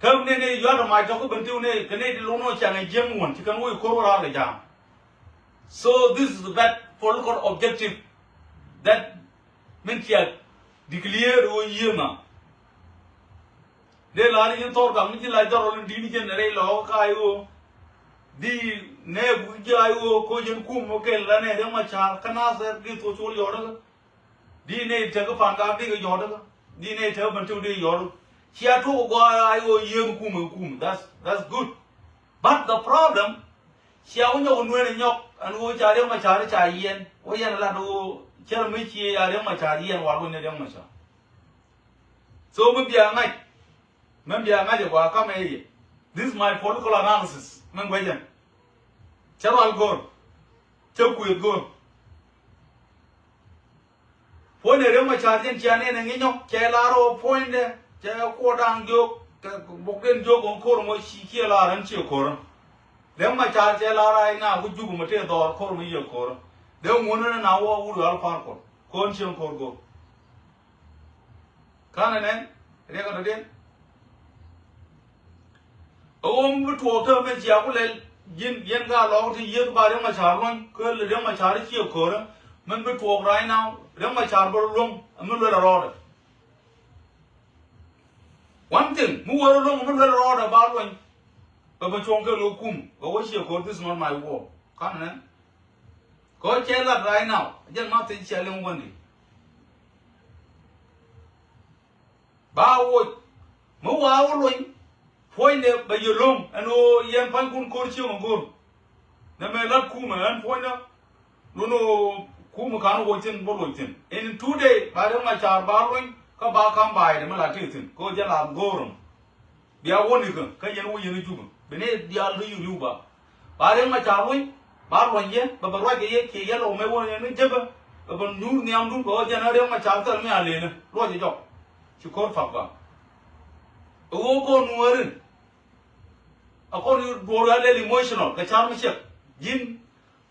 Kä nɛy nɛy yɔ̱a̱t ɛ mac tɔ̱ kä Bentiu nɛy kɛ nɛy ti lo̱n ɔ ciaŋ ɛ jiäŋ wän ci kɛn wä i̱ ko̱r wä raar kɛ ja̱a̱ŋ. So this is that political objective that min cia declare ɣöö yiëë ma. Dee la̱r ji̱n Thɔr Gaŋ mi ji̱ la̱r jɔrɔl in di̱t ni jɛn rɛy lɔɔk ka i̱ ɣöö di nɛɛku ji̱ ay ɣöö ko̱ jɛn kum ɣöö kɛl la nɛy Riɛk Macar kä Nasir di thok col yɔɔt kä. Di nɛy tekä Pangak di kɛ yɔt kä. Di nɛy tekä Bentiu di yɔt. Cia tuɔk kɛ gɔaa ay ɣöö yiëë kum ɛ kum. That's, that's good. But the problem, cia wä nyɔk nueer nyɔk ɛn ɣöö ca Riɛk Macar ca yiɛn. Wä yɛn lat ɣöö cär mi cie ya Riɛk Macar yiɛn wal wä ni Riɛk Macar. So mi bia ŋa̱c. Mɛn bia ŋa̱c ɛ gɔaa kamɛ i̱ yɛ. This is my political analysis. Mɛn guecɛ. Cä rual go̱o̱r. Cä kuëth go̱o̱r. Puɔ̱nydɛ Riɛk Macar jɛn cia nɛn ɛ ŋi̱nyɔ cɛ lar ɣöö puɔ̱nydɛ cɛ kuɔt da̱a̱ŋ jiök kɛ bokdiɛn jiök ɣöö ko̱r mɔ ci ciɛ lar ɣän ciɛ ko̱rä. Riɛk Macar cɛ lar a i̱ ŋaak wä Jubɛ mɔ tëë dhɔɔr ko̱r mɔ yiëë ko̱rä. Dee ŋuɔ̱n ni na wä wut ɣal Par Kuɔl ko̱n cieŋ ko̱r go̱o̱r. Kanɛ nɛn riɛk kɛ tɔ̱diɛn. Ɛ ɣöö mi bi tuɔɔk te mɛ cia ku lɛl ji̱n yɛn ka lɔɔk ti yiëëth ba Riɛk Macar luɔ̱ny kä Riɛk Macar ciɛ ko̱rä. Min bi tuɔɔk right now Riɛk Macar bä luɔ̱ŋ mi luel a rɔɔdɛ. One thing mi wä luɔ̱ŋ mi luel a rɔɔdɛ ba luɔ̱ny. Bɛ bä cuɔ̱ŋ kɛ lo̱ kum bɛ wä ciɛ ko̱r, this is not my war. Kanɛ nɛn. Kɛ ɣöö cɛ lat right now jɛn ma thiec cia liŋ wäni. Ba woc mi wa wä luny. Puɔ̱nydɛ bɛ yɛ lo̱ŋ ɛn ɣöö yɛn pa̱nykun ko̱r cieŋ ɛ go̱r. Nɛ mɛ lat kumɛ ɛn puɔ̱nydɛ. Lun ɣöö kumɛ ka̱n woc thi̱n bä loc thi̱n in two day ba Riɛk Macar ba luny kä ba ka̱m baydɛ mi la tëë thi̱n kɛ ɣöö jɛ la go̱o̱r ɛmɔ. Bia wäni kä kä yɛn wä yɛn Jubɛ bi ni diaal dee yuk li̱w ba. Ba Riɛk Macar wec ba luɔny yɛ bɛ bɛ ruac kɛ yɛ kiɛ yɛ lɔw mɛ wä yɛn ni jebä. Bɛ bɛ nyuur nhiamdun bɛ wä jɛn a Riɛk Macar thil mi a leenä luɔc jɔk. Ci ko̱r pak ba. Ɛ ɣöö kɔn nuäärin. A kɔn duɔr a lɛl emotional kɛ car mi ciɛk. Ji̱n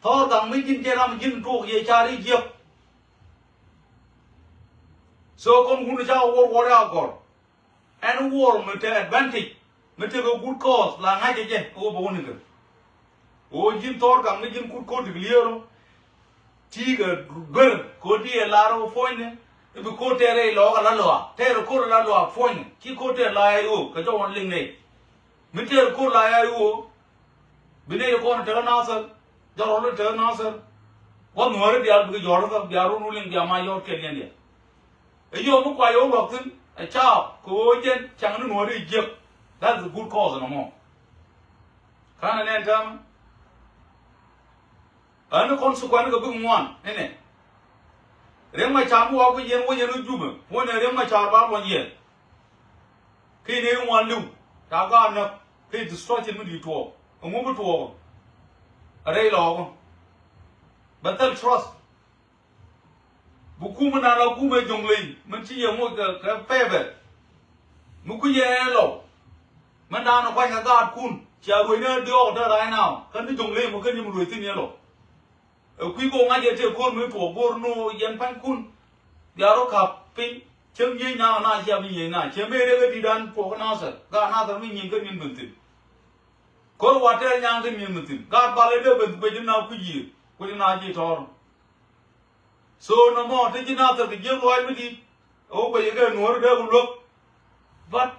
thɔɔr gaŋ mi ji̱n jɛ ram ji̱n tuɔɔk yɛ car i̱ jiäk. So kɔn wun ca wä wä ya gɔr. Ɛn wuɔr mi te advantage mi tekɛ good cause la ŋa̱cɛ jɛ ɛ wä bä wä ni kɛ. Ɣöö ji̱n thɔɔr gaŋ mi ji̱n kut ko̱r ti kɛ lier ɔ. Ti̱i̱ kɛ duer ko̱r di ɛ lar ɔ puɔ̱nydɛ. I̱ bi ko̱r tɛɛr rɛy lɔɔk ala lɔa tɛɛr ko̱r ala lɔa puɔ̱nydɛ ci ko̱r tɛɛr la ɛ ɣöö kɛ jɔwän liŋ nɛy. Mi tɛɛr ko̱r la ya i̱ ɣöö bi nɛy ti kɔn tekä Nathɛr. Jɔrɔl i̱ tekä Nathɛr. Gua̱th nuääri diaal bikɛ jɔɔr ikä bia run wä liŋ bia ma yɔɔt kɛl yɛn diaal. I̱ yɔw mi kua yɔw luɔk thi̱n ɛ caap kɛ ɣöö jɛn caŋ ni nuääri i̱ jiäk. That's a good cause nɔmɔ. Ka̱n ɛ nɛn täämɛ. Ɛn consequence kɛ bik ŋuan inɛ. Riɛk Macar mi wa ku yɛn wä yɛn wä Jubɛ wä nɛ Riɛk Macar ba luɔny yɛn. Kɛ inɛ i̱ ŋuan li̱w ca gaat näk kɛ destruction mi di̱i̱t tuɔɔk. Ɛŋu bi tuɔɔk ɛ rɛy lɔɔk. Bɛ thil trust. Bi kumɛ na la kumɛ Jɔŋley min ci yɛ moc kɛ kɛ pɛpɛ. Mi ku yɛ lɔw. Mɛn da̱a̱n kuany kɛ gaatkun cia ruecni diɔɔk te right now kä ni Jɔŋley mɔ kä ni mi ruec thi̱n yɛ lɔ. Ɛ kui̱ kɛ ɣöö ŋa̱c yɛ tëë ko̱r mi tuɔɔk go̱o̱r ni ɣöö yɛn pa̱nykun. Bia rɔ ka̱p piny cäŋ nyiec na na cia bi nyiec na cɛ mëë rek ɛ di̱t an tuɔɔk kä Nathɛr gaat Nathɛr mi nyieny kä ni̱n ben thi̱n. Ko̱r wa tɛɛr nyaŋ kä ni̱n ben thi̱n gaat bal ɛ dee ben guic na kui̱c yiëë kui̱c na ji̱ tɔ̱ɔ̱r. So nɔmɔ te ji̱ Nathɛr kɛ jiäk luaac mi di̱i̱t. Ɛ wä guɛc kɛ nuɔ̱ɔ̱ri dee ku luäk. But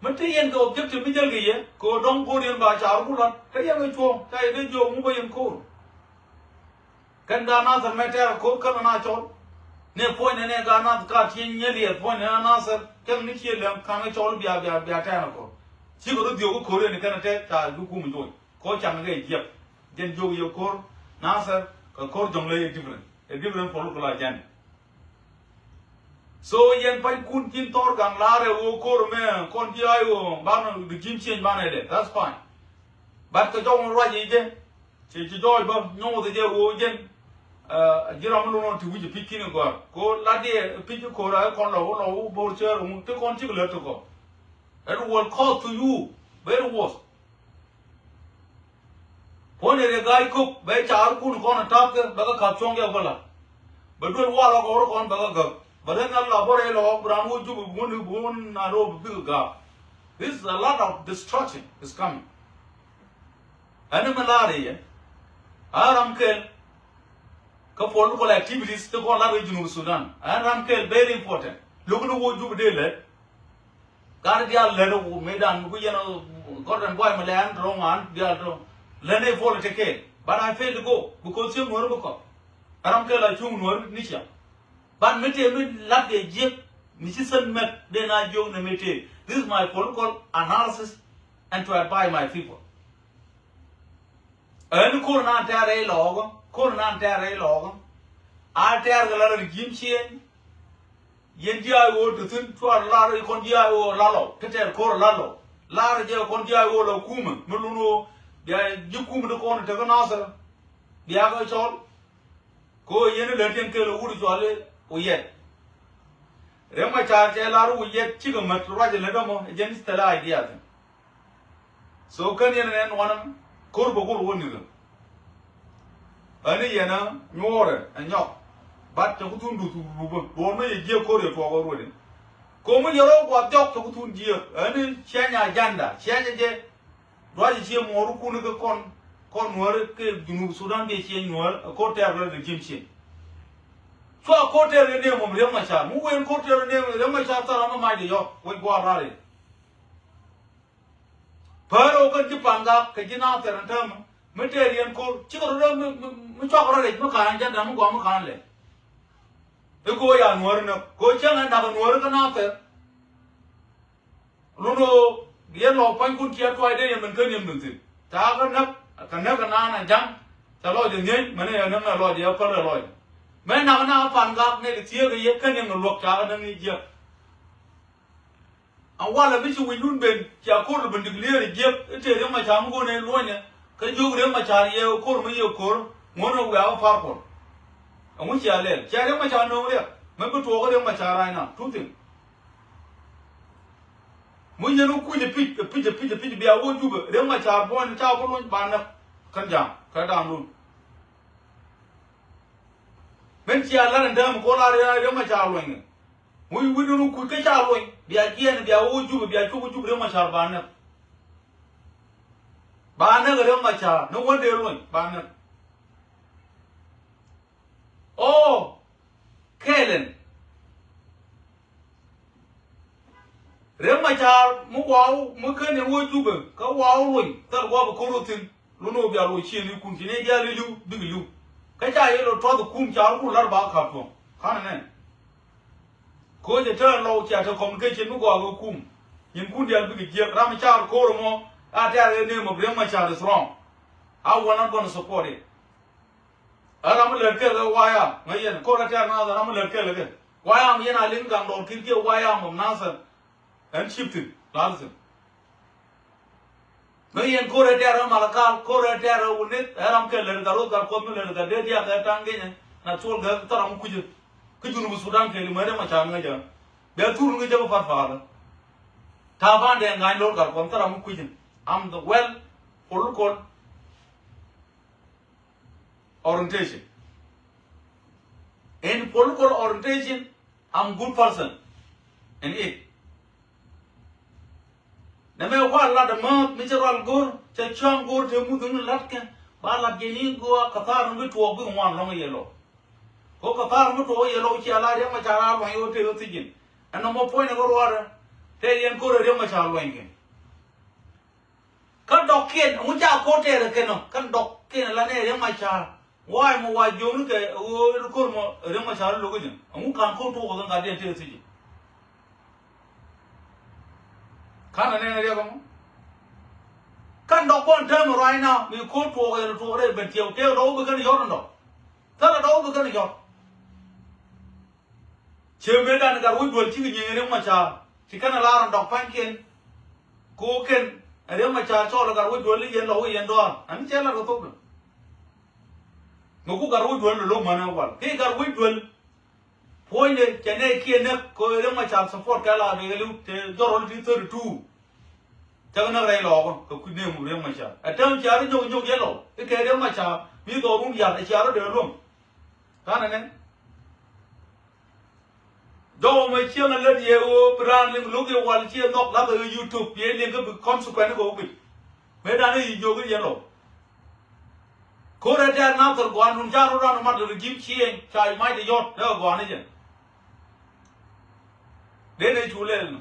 mi te yɛn kɛ objective mi jäl kɛ yɛ kɛ ɣöö dɔ̱ŋ go̱o̱r yɛn ba caar ku la̱t kä yɛn kɛ cuɔ̱ɔ̱ŋ ca yɛ dee jiök ŋu bä yɛn ko̱o̱r. Kɛn gaat Nathɛr mɛ tɛɛr ko̱o̱r kän na cɔl. Nɛ puɔ̱nynɛ nɛ gaat Nathɛr ka tieny nyɛ liɛth puɔ̱nynɛ na Nathɛr kɛn ni cië lɛm ka̱n kɛ cɔl bia bia bia tɛɛr ko̱o̱r. Cikɛ rɔ dhiök kä ko̱o̱r yɛn kɛn tɛɛr ca bi kum joc kɛ ɣöö caŋ kɛ jiɛk. Jɛn jiök yɛ ko̱o̱r Nathɛr kɛ ko̱o̱r Jɔŋley ɛ different. Ɛ different political agenda. So yɛn pa̱nykun ji̱n thɔɔr gaŋ la̱rɛ ɣöö ko̱r mɛ kɔn ji̱ ay ɣöö banɛ regime change banɛ dɛ, that's fine. But kɛ jɔk mi ruac i̱ jɛ ci ci jɔɔc bä nyuuth jɛ ɣöö jɛn. Ji̱ ram mi lun ɣɔn ti wi̱c pi̱c ki̱n gɔ̱a̱r ko lat diɛ pi̱c ko̱r ay kɔn lɔ wä lɔ wä bo̱r cäär ŋu ti kɔn cik lät ti kɔ. It will cost to you very worse. Puɔ̱ny ɛ riɛ ga̱a̱c kök bɛ caar kun kɔn ɛ ta̱pkɛ bɛ kɛ ka̱p cuɔ̱ŋ jɛ bä la. Bɛ duel wal ɔk ɣɔr kɔn bɛ kɛ gäk bɛ ren ŋa̱l la bä rɛy lɔ ɣɔk bi raan wä jup bi wun bi wun na ro̱o̱ bi bikɛ ga̱a̱k. This is a lot of destruction is coming. Ɛn mi la̱r i̱ yɛ a ram kɛl kä political activities ti kɔn la̱r i̱ Junub Sudan a ram kɛl very important. Lo̱k ni wä jup dee lɛt. Gat diaal lät ɛ wä mëëdan mi ku yɛn ɛ Gordon Boy mi lɛ an tɔ̱ ŋuan diaal tɔ̱ lät ɛ political. But I fail to go because cieŋ nuɔ̱ɔ̱ri bi kɔk. Ɛ ram kɛ la cuŋ nuɔ̱ɔ̱ri ni ciaŋ. But mi tëë mi lat kɛ jiäk mi ci sent mɛt dee na jiök ni mi tëë. This is my political analysis and to advise my people. Ɛn ko̱r nan tɛ̈r rɛy lɔɔkä ko̱r nan tɛ̈r rɛy lɔɔkä. A tɛ̈r kɛ la rɛl ji̱m cieŋ. Yɛn ji̱ ay ɣöö te thi̱n cuarɛ lar i̱ kɔn ji̱ ay ɣöö lalɔ ti tɛɛr ko̱r lalɔ. Lar jɛ kɔn ji̱ ay ɣöö la kumɛ mi lun ɣöö bia ji̱ kumɛ ti kɔn tekä Nathɛr. Bia kɛ cɔl kɛ ɣöö yɛn i̱ lät yɛn kɛl ɛ wut i̱ cɔal i̱ Uyɛt. Riɛk Macar cɛ lar i̱ Uyɛt cikɛ mät ruac ilät ɛmɔ ɛ jɛn i̱ thilɛ idea thi̱n. So kän yɛn nɛn wanɛ ko̱r bä go̱r wä nikä. Ani yɛn a nyuɔɔrɛ ɛ nyɔk. But cɛ ku thun duth rupä duɔ̱ɔ̱r mä yɛ jiɛ ko̱r yɛ tuɔɔk ɛ ruɔ̱dɛ. Ko̱mi jɛ rɔ guath jɔk tɔk thun jiɛ. Ɛni change agenda, change jɛ. Ruac ciɛ muɔɔr kun kɛ kɔn, kɔn nuɔr kɛ Junub Sudan kɛ ciɛ nuɔr, ɛ ko̱r tɛɛr rɛ de ji̱n ciɛ. Cua ko̱r tɛɛr rɛ ne mɔm Riek Machar. Mi wen ko̱r tɛɛr rɛ ne mɔm Riek Machar thar ama mac de yɔk, wec guath rari. Pär ɔ kɛn ji̱ Pangak kɛ ji̱ Nathɛr ɛn täämɛ. Mi tɛɛr yɛn ko̱r, cikɛ rɔ mi, mi, mi cuak rɔ rɛc, mi ka̱n agenda, mi gɔaa, mi ka̱n lɛ. I̱ ko̱ ya nuɔr nä, ko̱ cäŋ ɛ nak nuɔr kä Nathɛr. Lun ɣöö yɛn lɔ pua̱nykun ciɛ tuac dee yɛn min kä niɛm dun thi̱n. Ca kä näk, kä näk kä naan a ja̱ŋ. Ca lɔc ɛ ŋi̱eec, mɛn ɛ näk ɛ lɔc ɛ päl ɛ lɔc. Mɛ nak na Pangak nɛ kɛ thieek ɛ yɛ kä niɛm ɛ luɔk ca kä näk ni jiäk. A walɛ mi ci wi̱cdun ben, cia ko̱r lɛ ben declare ɛ jiäk, i̱ tëë Riek Machar mi go̱n ɛ luɔ̱nyɛ, kä jiök Riek Machar yɛ ko̱r mi yɛ ko̱r, ŋuɔ̱n ɛ wiaa kä par kuɔl. Ɛŋu cia lɛl, cia Riek Machar nööŋ riɛk, mɛ bi tuɔɔk kä Riek Machar right now, two things. Mi yɛn wä kuc ɛ pic, ɛ pic, ɛ pic, ɛ pic, bia wä Jubɛ, Riek Machar buɔ̱ny ca wä luny ba näk kän ja̱a̱ŋ, kä da̱a̱ŋdun. Min cia lar ɛn dääm kol a Riek Machar luɔ̱ny kɛ. Mi wi̱cdun wä kuc kä ca luɔ̱ny, bia jiɛɛn, bia wä Jubɛ, bia cuk wä Jubɛ Riek Machar ba näk. Ba näk Riek Machar, ni wä dee luɔ̱ny, ba näk. Ɔ, kɛɛlɛn. Riek Machar mi waw mi ken in wä Jubɛ kä waw luny thil guɔ bi ko̱r wä thi̱n. Lun wä bia luny ciëŋ ikun ci ni diaal iliw bik iliw. Kä ca yɛ lɔ tuɔth kum ca rɔ kun lar ba kap tuɔ̱ŋ. Kanɛ nɛn. Ko̱ cɛ tɛn lɔw cia te communication mi gɔaa kɛ kum. Nyin kun diaal bik jiɛk ram car ko̱r mɔ a tɛr in name of Riek Machar is wrong. I will not gonna support it. Ɛ ram mi lät kɛl kɛ wayam ŋäc yɛn ko̱r ɛ tɛ̈r nath ɛ ram mi lät kɛl kɛ wayam yɛn a liŋ gaŋ dɔɔr ki̱n kiɛ wayam ɔm nathɛr. Ɛn cip thi̱n la̱r thi̱n. Ŋäc yɛn ko̱r ɛ tɛ̈r ɛ malakal ko̱r ɛ tɛ̈r ɛ wunith ɛ ram kɛl lät gat roth gat kuɔth mi lät gat dee diak ɛ ta̱ŋ genyɛ na cuɔl gɛ thar ram mi kucä. Kä Junub Sudan kɛl i̱ mɛt ɛ ma ca ŋäc ɛ bɛ thur ŋäc ɛ bä path pa̱a̱lä. Ta̱a̱ pa̱a̱n dee ŋa̱ny lo̱r gat kuɔth thar ram mi kucä. Am the well political orientation. In political orientation, I'm good person. And it. Nɛ mɛ wa lat dämääth mi cɛ rual go̱r cɛ cɔ̱ŋ go̱r te muth ni latkɛ ba lat jɛ ni go̱o̱ a kathar ni bi tuɔɔk bi ŋuan lɔŋ yɛ lɔ. Ko kathar mi tuɔɔk yɛ lɔ cia la Riek Machar a luɔny wä te wä thijin. Ɛn nɔmɔ puɔ̱ny ni kɛ ruɔrɛ te yɛn go̱r Riek Machar luɔny kɛ. Kä dɔ̱kiɛn ɛŋu ca ko̱r tɛɛrɛ kɛn ɔ kɛn dɔ̱kiɛn la nɛ Riek Machar. Wa̱a̱ mɔ wa jiökni kɛ ɣöö ko̱r mɔ Riek Machar lo̱k jɛ ɛŋu ka̱n ko̱r tuɔɔk kɛ ŋa̱t diɛn tëë thi̱ci. Ka̱n ɛ nɛn Riek ɛmɔ. Kɛn dɔ̱k kɔn täämɛ right now mi ko̱r tuɔɔk yɛ tuɔɔk rɛy ben tiɛw tëë dɔ̱k wä bi kɛn yɔ̱t ɛn dɔ̱k. Thilɛ dɔ̱k wä bi kɛn yɔ̱t. Ciɛ mëëdan gat wec duel cikɛ nyieny Riek Machar ci kɛn a lar ɛn dɔk pa̱nykiɛn. Ko̱o̱kɛn ɛ Riek Machar cɔɔl ɛ gat wec duel i̱ yɛn lɔ wi̱i̱ yɛn dɔaar ɛn cɛ lat kɛ thok dɛ. Ŋäku gat wec duel lɔ lo̱k män ɛ wal kiɛ gat wec duel. Puɔ̱nydɛ cɛ nɛy kiɛ näk kɛ ɣöö Riek Machar support kɛ lar bɛ kɛ li̱w te jɔrɔl ti thirty two. Cä kɛ näk rɛy lɔɔkä kɛ kui̱ name of Riek Machar ɛ tääm cia rɔ nyok nyok yɛn lɔ i̱ kɛ Riek Machar mi dhɔrun yal ɛ cia rɔ dee luäŋ. Ka̱n ɛ nɛn. Jɔwä mɛ cieŋ ɛ lät yɛ ɣöö bi raan liŋ lo̱k yɛ wal ciɛ nhɔk lathɛ ɣä YouTube yɛ liŋ kä bi consequence kɛ wä guic. Mëë dan i̱ yi jiök i̱ yɛn lɔ. Ko̱r ɛ tɛ̈r nathɛr gua̱a̱n dun ca rot ran mat regime change ca mac de yɔt tɛ kɛ gua̱a̱n i̱ jɛ. Den ɛ cu lɛl nɔ.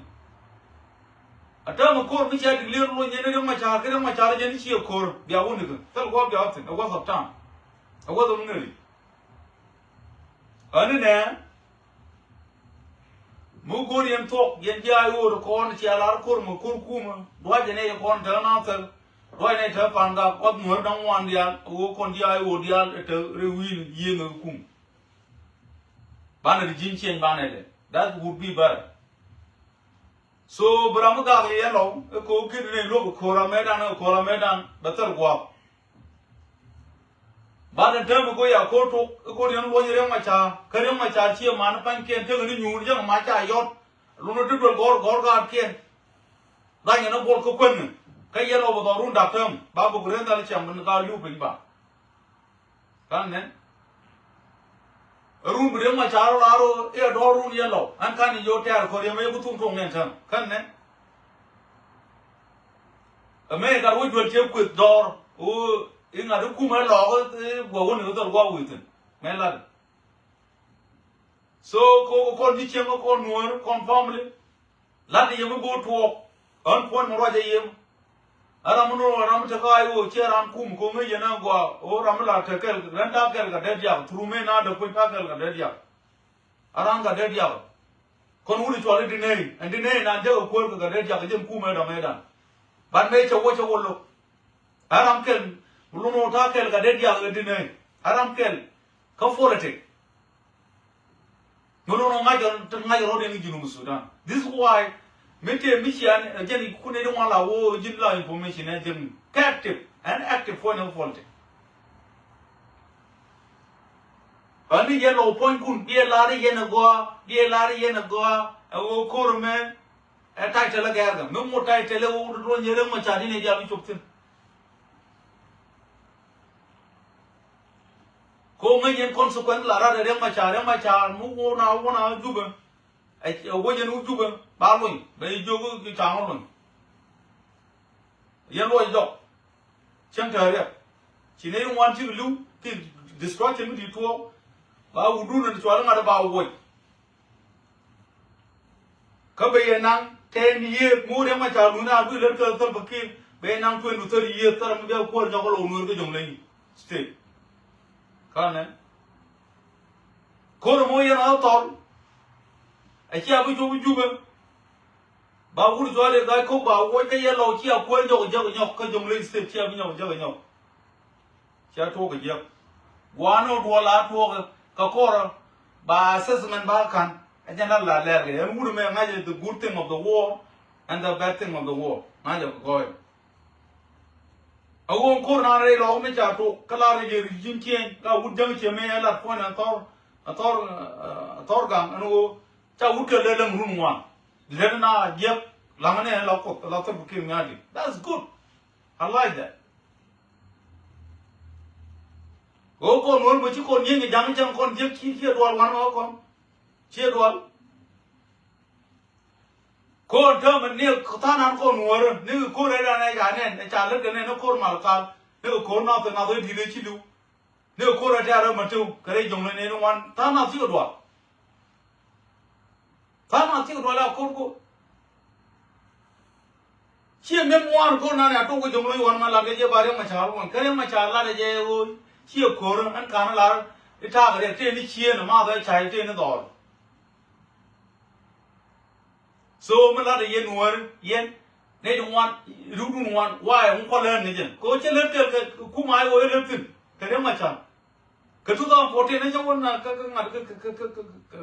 A täämɛ ko̱r mi ca declare luɔny yɛn Riek Machar kä Riek Machar jɛn i̱ ciɛ ko̱r bia wä nikä thil gua̱a̱ bia wä thi̱n a waste of time. A waste of energy. Ɣän inɛ mi go̱r yɛn thuɔk yɛn ji̱ a i̱ ɣöö ti kɔn cia lar ko̱r mi ko̱r kumä duac yɛn ɛ yɛ kɔn te ɣän a thäl. Duac yɛn ɛ te pan gak kuath nuäär da̱ŋ ŋuan diaal ɣöö kɔn ji̱ a i̱ ɣöö diaal ɛ te rɛy wi̱i̱ni yiëëŋ ɛ kum. Banɛ regime change banɛ lɛ that would be better. So bi ram mi gak yɛ lɔw ɛ ko̱o̱k ki̱t ni luɔk ɛ ko̱o̱r amɛtdan ɛ ko̱o̱r amɛtdan bɛ thil gua̱a̱p. Banɛ täämɛ go̱o̱r ya ko̱o̱r tok ɛ ko̱o̱r yɛn luɔ̱ny Riek Machar kä Riek Machar ciɛ man pa̱nykiɛn tekɛ ni nyuur cäŋ ma ca yɔt. Lun ɛ ti duel gɔ̱r gɔ̱r gaatkiɛn. Dhanyɛ ni buɔl kä kuänh ni kä yɛn ɔ bɛ dhɔr run da̱k täämɛ ba buk rɛn dhal cɛm ni gaal li̱w piny ba. Ka̱n nɛn. Run bi Riek Machar lar ɣöö i̱ a dɔ̱r run yɛn lɔw. Ɛn kan i̱ yo̱o̱ tɛɛr kɔn riɛm ɛ ku thum tuɔ̱ŋ nɛn tääm. Kän nɛ. Ɛ mëë gat wä juäl cɛ kueth dɔ̱r. Ɣöö i̱ ŋa̱t i̱ kumɛ lɔɔk i̱ guɛ wä ni kä dhɔl gua̱a̱k wi̱i̱ thi̱n. Mëë lat. So ko kɔn ji̱ cieŋ kɔn nuäär kɔn family. Lat yem i̱ bo̱o̱ tuɔɔk. Ɣän puɔ̱ny mi ruac ɛ yem. Ɛ ram mi nuɔɔk ɛ ram mi te kä ay ɣöö ciɛ ram kum ko̱ŋ i̱ yɛn ɛ gɔaa ɣöö ram mi la te kɛl ɣän ta̱a̱ kɛl kɛ dee diak through mëë na dee puɔ̱ny ta̱a̱ kɛl kɛ dee diak. Ɛ ram kɛ dee diak. Kɔn wut i̱ cuɔl i̱ dinei ɛn dinei na jek ɛ kuäär kɛ kɛ dee diak ɛ jɛn kum ɛ dɔ̱ŋ ɛ dan. But mëë cɛ wä cɛ wä lo̱k. Ɛ ram kɛl mi lun wä ta̱a̱ kɛl kɛ dee diak ɛ dinei. Ɛ ram kɛl kä politic. Mi lun ŋa̱c ŋa̱c rɔ̱diɛn i̱ Junub Sudan. This is why mi tëë mi cian ɛ jɛn i̱ kun i̱ di ŋuan la woo ji̱n la information ɛ jɛn kä active ɛn active puɔ̱ny ɛ politic. Ɣän i̱ yɛn lɔw puɔ̱nykun biɛ lar i̱ yɛn ɛ gɔaa biɛ lar i̱ yɛn ɛ gɔaa ɛ ɣöö ko̱r ɛmɛ. Ɛ title ɛ gɛ̈ɛ̈r kɛ mi ŋut title ɛ ɣöö duɔ̱n yɛ Riek Machar in i̱ diaal bi cop thi̱n. Ko ŋäc yɛn consequence la rat ɛ Riek Machar Riek Machar mi wun a wun a Jubɛ. Ɛ wec yɛn wä Jubɛ ba lony bɛ jiök i̱ ca̱ŋ wä lony. Yɛn luɔc jɔk. Cieŋ tɛ̈riɛk ci nɛy ŋuan cik li̱w ki destruction mi di̱i̱t tuɔɔk. Ba wudun ɛn cual i̱ ŋa̱t i̱ ba woc. Kä ben yɛ naŋ ten years mi wä Riek Machar luny na bi lät kɛ Salva Kiir ben yɛ naŋ twenty to thirty years thil ram mi bia kuäär nyɔk kä lɔw Nuɛr kä Jonglei State. Kä nɛ ko̱r mi wä yɛn a thɔl. A cia bi cop i̱ Jubɛ. Ba wut cual i̱ Ga̱a̱c Kok ba woc kä yɛn lɔw cia kuäär nyɔk i̱ jäk i̱ nyɔk kä Jonglei State cia bi nyɔk i̱ jäk i̱ nyɔk. Cia tuɔɔk kɛ jiäk. Gua̱a̱n ɔ duɔl a tuɔɔk kɛ kɔrä. Ba assessment ba ka̱n. Ɛ jɛn la la lɛr kɛ ɛn wut mɛ ŋa̱c ɛ the good thing of the war and the bad thing of the war. Ŋa̱c ɛ kɛ gɔɔy. A ɣöö ko̱r naan rɛy lɔɔk mi ca tok kä la rɛy yɛ regime change ka wut jäŋ ciɛ mɛ ɛ lat puɔ̱ny ɛ thɔr ɛ thɔr ɛ thɔr gaŋ ɛn ɣöö ca wut kɛ lɛ läŋ run ŋuan. Lät na jiɛk laŋ nɛ la Kuoth la Salva Kiir Mayardit. That's good. I like that. Ɣöö kɔn wä mɛ ci kɔn nyieny kɛ ja̱ŋ cäŋ kɔn jiäk ci ciɛ dual wan ɣä kɔn. Ciɛ dual. Ko̱r täämɛ ni tha̱a̱ŋ nan ko̱r nuɔ̱ɔ̱rä ni ko̱r ɛ dan ɛ ca nɛn ɛ ca lät kɛ nɛn ni ko̱r mal kal ni kɛ ko̱r nath kɛ nath ɛ di̱t ɛ ci li̱w. Ni kɛ ko̱r ɛ tɛ̈r ɛ ma tiw kɛ rɛy Jonglei ni ŋuan tha̱a̱ŋ nath cikɛ dual. Tha̱a̱ŋ nath cikɛ dual a ko̱r ko̱r. Ciɛ mi̱eth ŋuan ko̱r nan ɛ a tok kɛ Jonglei wan ma lat kɛ jɛ ba Riek Machar wan kɛ Riek Machar lat ɛ jɛ ɣöö ciɛ ko̱r ɛn ka̱n lar i̱ ta̱a̱ kɛ Riek tëë ni cieen ɛ math ɛ ca tëë ni dhɔɔl. So mi lat yɛn nuɔ̱ɔ̱ri yɛn nɛy ti ŋuan riwdun ŋuan waɛ ŋu kɔl ɣän ni jɛn kɛ ɣöö cä lät kɛl kɛ kum a i̱ ɣöö ɛ lät thi̱n kɛ Riek Machar. Kɛ two thousand fourteen ni cä wä na kä kä ŋa̱t kä kä kä kä kä kä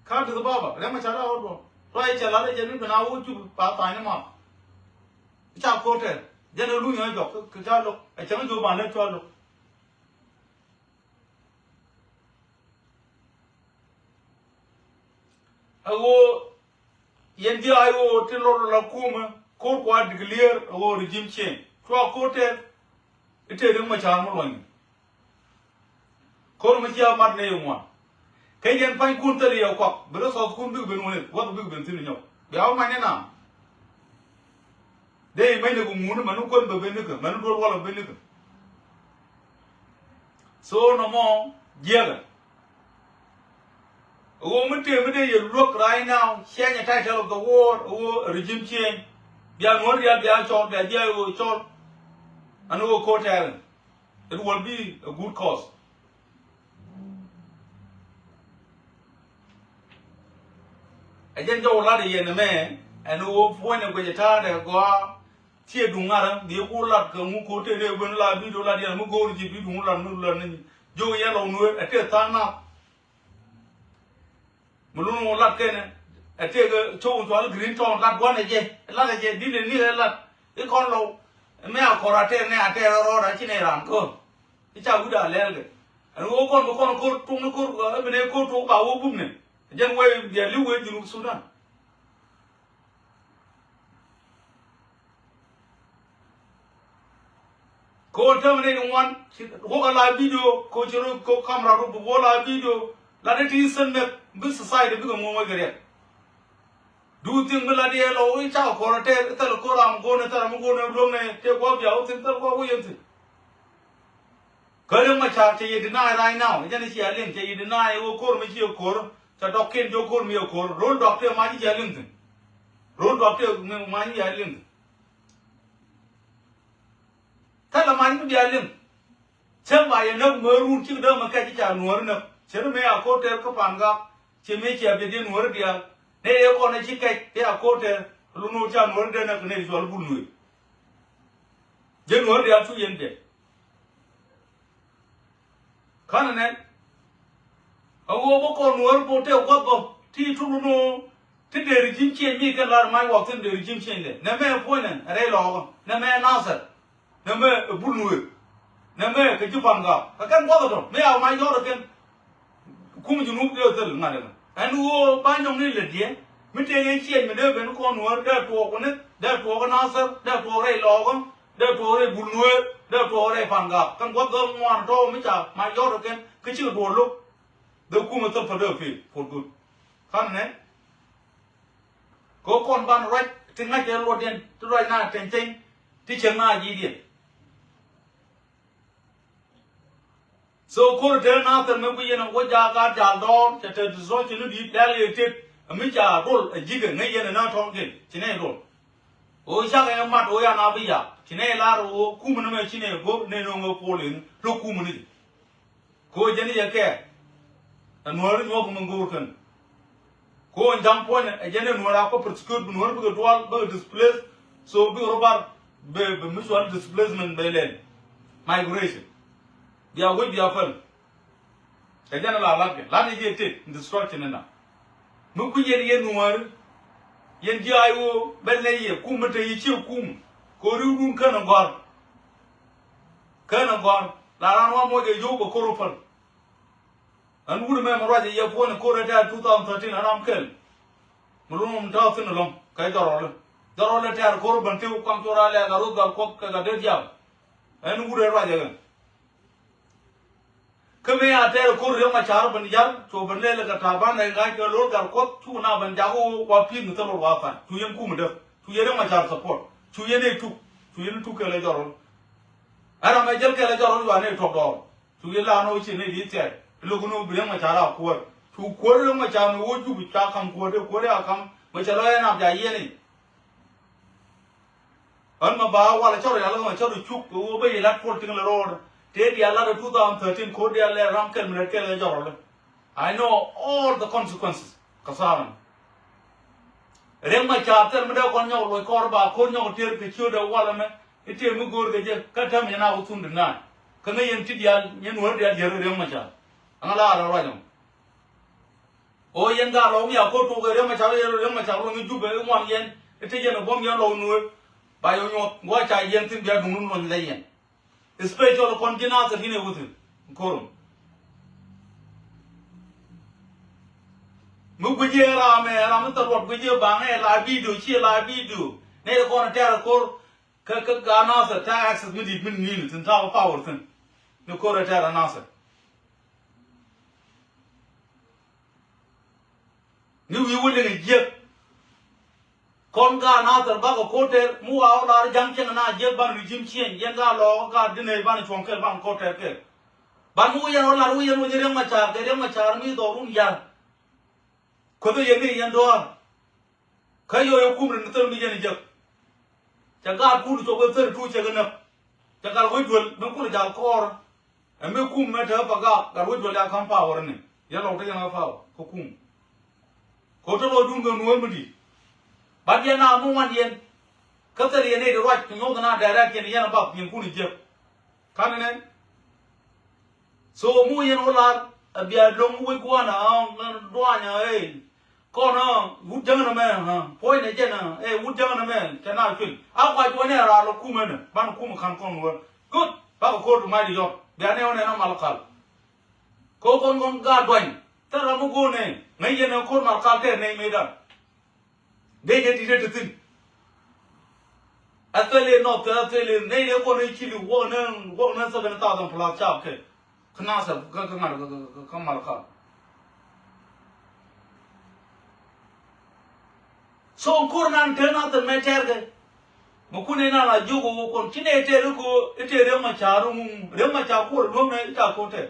kä Addis Ababa Riek Machar a ɣöö duɔ̱ɔ̱r tɔ̱ yɛ cɛ lat ɛ jɛn ni ben a wä Jubɛ ba tha̱a̱ny ni ma. Ca ko̱r tɛɛr jɛn ɛ luny ɣän jɔk kä ca lo̱k ɛ cäŋ jɔk ban lät cua lo̱k. A ɣöö yɛn ji̱ a ɣöö ti lɔr la kumä ko̱r kua declare a ɣöö regime change cua ko̱r tɛth. I̱ tëë Riek Machar mi luɔ̱ny. Ko̱r mi cia mat nɛy ŋuan. Kä yɛn pa̱nykun thil yɛ kuak bi resource kun bik ben wunith wak bik ben thi̱n nyɔk bia wä mac ni na. Dee i̱ mec ni kɛ ŋuni mɛn ni kuän bɛ ben ni kä mɛn ni duɔl walɛ ben ni kä. So nɔmɔ jiɛkɛ. Ɣöö mi tëë mi dee yɛ luäk right now change a title of the war ɣöö regime change. Bia nuɔ̱r rial bia cɔl bia jiɛk ɣöö cɔl. Ani ɣöö ko̱r tɛɛrɛ. It will be a good cause. Ɛ jɛn jɔw lat yɛn ɛmɛ ɛn ɣöö puɔ̱nyɛ guɛcɛ ta̱a̱dɛ gɔaa. Ciɛ duŋ ŋa̱rä bi ku lat kɛ ŋu ko̱r tëë dee ben la bi do̱ lat yɛn mi go̱o̱r ji̱ bi duŋ lat mi lat ni ji̱. Jiök yɛn lɔw nueer ɛ tëë tha̱a̱ŋ nath. Mi lun wä lat kɛnɛ ɛ tëëkɛ cok in cual Green Town lat gua̱n ɛ jɛ lat ɛ jɛ di̱t ɛ ni ɛ lat i̱ kɔn lɔw. Mɛ a kɔr a tɛɛr nɛ a tɛɛr rɔɔd a ci nɛ ran kä i̱ ca wi̱cdɛ a lɛɛl kɛ. Ɛn ɣöö kɔn bi kɔn ko̱r tuŋ ni ko̱r ɛ bi nɛ ko̱r tuŋ ba wä bum nɛ jɛn wee bia li̱w wee Junub Sudan. Ko tɛm ni ŋuan ko ka la video ko ci ro ko kamera ro bu la video. Lat ni ti Eastern mɛk bi society bikɛ ŋuɔ̱ŋ wec kɛ riɛk. Do you think mi la diɛɛl ɔ i̱ cakɛ kɔr ɛ tɛɛr i̱ thɛl ko̱r ram go̱o̱nɛ thɛl ram go̱o̱nɛ luäŋnɛ tëë gua̱a̱th bia wä thi̱n thɛl gua̱a̱th wä yɛn thi̱n. Kä Riek Machar cɛ yɛ deny right now. Jɛn i̱ cia liŋ cɛ yɛ deny ɣöö ko̱r mi ciɛ ko̱r. Cɛ dɔk kiɛn jiök ko̱r mi yɛ ko̱r. Ro̱l dɔk tëë mac i̱ cia liŋ thi̱n. Ro̱l dɔk tëë mac i̱ cia liŋ thi̱n. Thilɛ mac mi bia liŋ. Cäŋ ba yɛ näk mëë run cik dee mɛ kɛc i̱ ca nuɔ̱ɔ̱ri näk. Ceri mëë a ko̱r tɛɛr kä Pangak. Ci mëë cia biɛ diɛ nuɔ̱ɔ̱ri diaal. Nɛ yɛ kɔn ɛ ci kɛc tëë a ko̱r tɛɛr. Lun ɣöö ca nuɔ̱ɔ̱ri dee näk nɛ cual bul nuëë. Jɛ nuɔ̱ɔ̱ri diaal cu yɛn biɛ. Känɛ nɛn. A ɣöö bä kɔn nuɔ̱ɔ̱ri bä tëë gua̱th bä ti tuk ni nöö ti dee regime change mi kɛn lar mac wak thi̱n dee regime change dɛ. Nɛ mɛ puɔ̱nynɛ rɛy lɔɔkä. Nɛ mɛ Nasir. Nɛ mɛ ɛ bul nuëë. Nɛ mɛ kɛ ji̱ Pangak. Kɛ kɛn gua̱th ɛ tɔ̱. Mi a mac yɔt ɛ kɛn. Kum Junub dee thil ŋa̱t ɛmɛ. Ɛn ɣöö ba nyɔŋ ni lɛ diɛ. Mi tëë ŋi̱n ciɛɛc mi dee ben kɔn nuɔ̱ɔ̱r dee tuɔɔk wä ni dee tuɔɔk kä Nasir dee tuɔɔk rɛy lɔɔkä dee tuɔɔk rɛy bul nuëër dee tuɔɔk rɛy Pangak. Kɛn gua̱th dhɔl ŋuan tɔ̱ mi ca ma yɔt ɛ kɛn kä cikɛ duɔl lo̱k. Dee kum ɛ thil pa dee pil for good. Kän nɛ. Kɛ ɣöö kɔn ban ruac ti ŋa̱c ɛ luɔtdiɛn ti ruac na tɛny cɛny ti cieŋ na ji̱diɛn. So ko̱r te Nasir mi guic yɛn a wä jaak a jal dɔɔr cɛ te destruction ni di̱i̱t dɛl yɛ tet. A mi ca rol a ji̱kɛ ŋäc yɛn a na tɔ̱ŋ kɛl ci nɛy rol. Ɣöö cakɛ mat ɣöö yan a bi yak ci nɛy lar ɣöö kumɛ ni mɛ ci nɛy go̱r nɛy no̱o̱ŋ ɣöö pol in lo̱k kumɛ ni. Kɛ ɣöö jɛn i̱ yɛ kɛɛk. Ɛ nuɔ̱ɔ̱ri nyuɔ̱k mi go̱o̱r kɛn. Kɛ ɣöö ja̱ŋ puɔ̱nyɛ ɛ jɛn ɛ nuɔ̱ɔ̱r a kɔ persecute bi nuɔ̱ɔ̱r bikɛ dual bikɛ displace. So bikɛ rɔ bar bɛ bɛ mutual displacement bɛ lɛl. Migration. Bia wec bia päl. Ɛ jɛn ɛ la lat kɛ lat ni jiɛ tet in destruction ina. Mi kui̱ yɛn yɛn nuɔ̱ɔ̱ri. Yɛn ji̱ a i̱ ɣöö bɛ lɛ yɛ kum mi te yɛ ciɛ kum. Kɛ ɣöö ri̱wdun kän ɛ gɔ̱r. Kän ɛ gɔ̱r la ran wa moc ɛ yio̱w bɛ ko̱r ɔ päl. Ɛn wut ɛmɛ mi ruac ɛ yɛ puɔ̱ny ɛ ko̱r ɛ tɛ̈r two thousand thirteen ɛ ram kɛl. Mi luɔ̱ŋ mi tɔ̱ thi̱n ɛlɔ̱ŋ kɛ jɔrɔl. Jɔrɔl ɛ tɛ̈r ko̱r ben ti kuaŋ cor a lɛɛk a ro̱th gal kuɔth kɛ gat dee diaal. Ɛn wut ɛ ruac ɛ ɣän. Kä mëë a tɛɛr ko̱r Riek Machar ben ja̱r cu ben lɛl kɛ Taban ɛ ŋa̱c kɛ lo̱r gal kuɔth cu na ben jak ɣöö wa pi̱i̱th mi thil rot wa tha̱a̱ŋ cu yɛn kum däk cu yɛn Riek Machar support cu yɛn ɛ tuk cu yɛn tuk kɛ lɛ jɔrɔl. Ɛ ram ɛ jäl kɛ lɛ jɔrɔl yua nɛ tuɔk dɔɔr. Cu yɛn la nɔ ci nɛ di thiɛɛr. Lo̱k ni wä bi Riek Machar a kuäär. Cu kuäär Riek Machar mi wä jup ca kam kuäär dee kuäär a kam mɛ cɛ lɔ yɛn ap ja yɛn i̱. Ɣän mɛ ba wal cɔr yal ɣän cɔr cuk kɛ wä bä yi lat pol tiŋ lɛ ro̱o̱dä. Tëë diaal lat ɛ two thousand thirteen ko̱r diaal lɛ ram kɛl mi lät kɛl ɛ jɔrɔl. I know all the consequences. Kä tha̱a̱ŋ. Riek Machar thil mi dee kɔn nyɔk loc kɔr ba ko̱r nyɔk tier kɛ ciötdɛ wal ɛmɛ. I̱ tier mi go̱o̱r kɛ jɛ kä täämɛ yɛn a wä thun di naac. Kä ŋäc yɛn ti diaal yɛn nuɔ̱ɔ̱r diaal jiär kɛ Riek Machar. Aŋa la a rɔ ruac ɛmɔ. O yɛn gaat lɔ wi̱i̱ a ko̱r tuɔɔk ɛ Riek Machar, Riek Machar lɔ ŋi̱ Jubɛ i̱ ŋuan yɛn i̱ te yɛn ɛ buɔ̱m yɛn lɔ nuëë. Ba yɛ nyuɔth gua̱c ca yɛn thi̱n bia duŋ ni luɔ̱ny lɛ yɛn. Especially kɔn ji̱ Nasir ji̱n ɛ wuthin ko̱r. Mi guic yɛ ram ɛ ram mi thil luɔt guic yɛ baŋ ɛ la video ci ɛ la video. Nɛ yɛ kɔn ɛ tɛɛr ɛ ko̱r. Kä kä gaat Nasir ta̱a̱ access mi di̱i̱t mi ni̱i̱n thi̱n ta̱a̱ power thi̱n. Ni ko̱r ɛ tɛɛr ɛ Nasir. Ni wi̱i̱ wä liŋ jiäk. Kɔn gaat Nasir bakɔ ko̱r tɛr mi wa wä lar ja̱ŋ cieŋ na jiäk ban regime change yɛn gaat lɔ gaat dinɛ ban cuɔ̱ŋ kɛl ban ko̱r tɛr kɛl. Ban mi wä yɛn wä lar wä yɛn wä ji̱ Riek Machar kɛ Riek Machar mi dhɔrun yar. Kuäth yɛn ni yɛn dɔɔr. Kä yɔ yɛ kum rin thil mi yɛn jiäk. Cɛ gaat kun cɔk wä thil tu cɛ kɛ näk. Cɛ gal wä juäl mi kun jal kɔɔr. Ɛ mi kum mɛ te pa gak gat wä juɔl ya ka̱m power ni yɛn lɔk te yɛn kä power kä kum. Kɛ wä te lɔcdun kɛ nuɔ̱ɔ̱r mi di̱i̱t. Bat yɛn na mi wan yɛn. Kä thil yɛn ni di ruac kɛ nyuɔth na direct yɛn yɛn a bak yɛn kun jiäk. Kan nɛn. So mi wä yɛn wä lar a bia loŋ wec gua̱n a duany a ëë. Kɔn ɛ wut jäŋ nɛ mɛ ɛ puɔ̱ny nɛ jɛn ɛ wut jäŋ nɛ mɛ kɛ na cuil a kua juɔ̱ny ɛ raa lɔ kumɛ nɛ ban kumɛ ka̱n kɔn wä. Good. Bakɛ ko̱r ti mac di yɔr bia nɛ wä nɛ na mal kal. Kɛ wä kɔn kɔn gaat duany thil ram mi go̱o̱r nɛ ŋäc yɛn ɛ ko̱r mal kal tɛɛr nɛy mëëdan. Dee jɛ di̱t ti thi̱n. Ɛ thil in nɔth kɛ ɛ thil in nɛy dee kɔn in cili wäk nɛ wäk nɛ seven thousand plus cap kɛ. Kä Nasir kä kä ŋa̱t kä kä kä Malakal. So kor nan te na thil mɛ tɛr kɛ. Mɛ kun ina la jiök wä kɔn ci nɛ tɛr ko ite Riek Machar ŋu. Riek Machar kuɔr luɔm nɛ ita ko tɛr.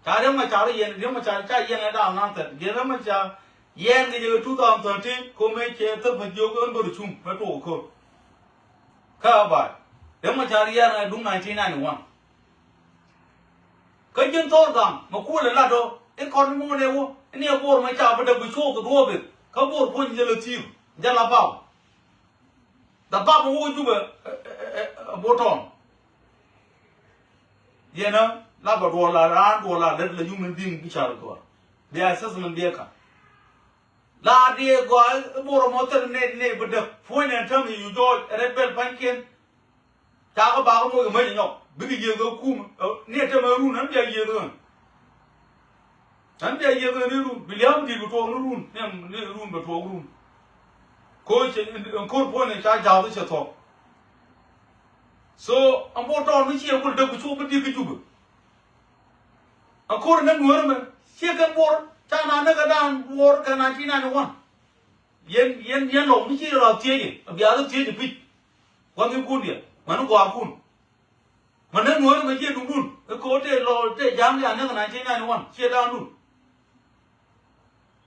Ca Riek Machar yɛn, Riek Machar ca yɛn ɛ daam nan thɛr. Jɛ Riek Machar yɛn kɛ jɛ two thousand thirteen ko mɛ cɛ thil pa jiök ɛn bär cum mɛ tuɔk ko. Kä ba Riek Machar yɛn ɛ duŋ nineteen ninety-one. Kä ji̱n thor gam mɛ kuɔl ɛ lat ɔ i̱ kɔn muŋ nɛ wä i̱ ni ɛ Bor mɛ ca bi däk bi cuɔk kɛ duɔɔk bit kä Bor puɔ̱ny jɛ lɛ thi̱i̱r jɛ la bap. The bap wä Jubɛ ɛ, ɛ, ɛ, ɛ, Bor tɔn. Yɛn ɛ la bɛ duɔl la raan duɔl la lät la human being bi car gɔaa. Bi assessment bi ɛ ka̱n. La diɛ gɔaa i̱ Bor mɔ thil nɛ nɛ bi däk puɔ̱ny nɛ täm i̱ yu jɔɔc ɛ rɛt bɛl pa̱nykiɛn. Ca kɛ bakä moc kɛ mäc nyɔk bikɛ yiëth kɛ kum. Ni ɛ tɛmɛ run ɛn bia yiëth kɛ. Ɛn bia yiëth kɛ ni run bi lia̱a̱ bi di̱t bi tuɔɔk ni run ni, ni run bɛ tuɔɔk run. Koc ɛn ko̱r puɔ̱n ni ca ja̱a̱th cɛ thuɔ̱k. So ɛn Bor tɔɔr mi ciɛ kul däk bi cuk bi di̱t kɛ Jubɛ. Ɛn ko̱r ni Nuäärä mɛ ciɛ kɛn Bor ca na näk kɛ da̱a̱n Bor kɛ nineteen ninety-one. Yɛn, yɛn, yɛn lɔw mi ci rɔ thiecɛ a bia rɔ thiecɛ pi̱c. Gua̱thnikun diɛ mäni gɔaakun. Mäni Nuäärä mɛ ciɛ duŋdun i̱ ko̱ tëë lɔ tëë ja̱a̱ŋ diaal näk nineteen ninety-one ciɛ da̱a̱ŋdun.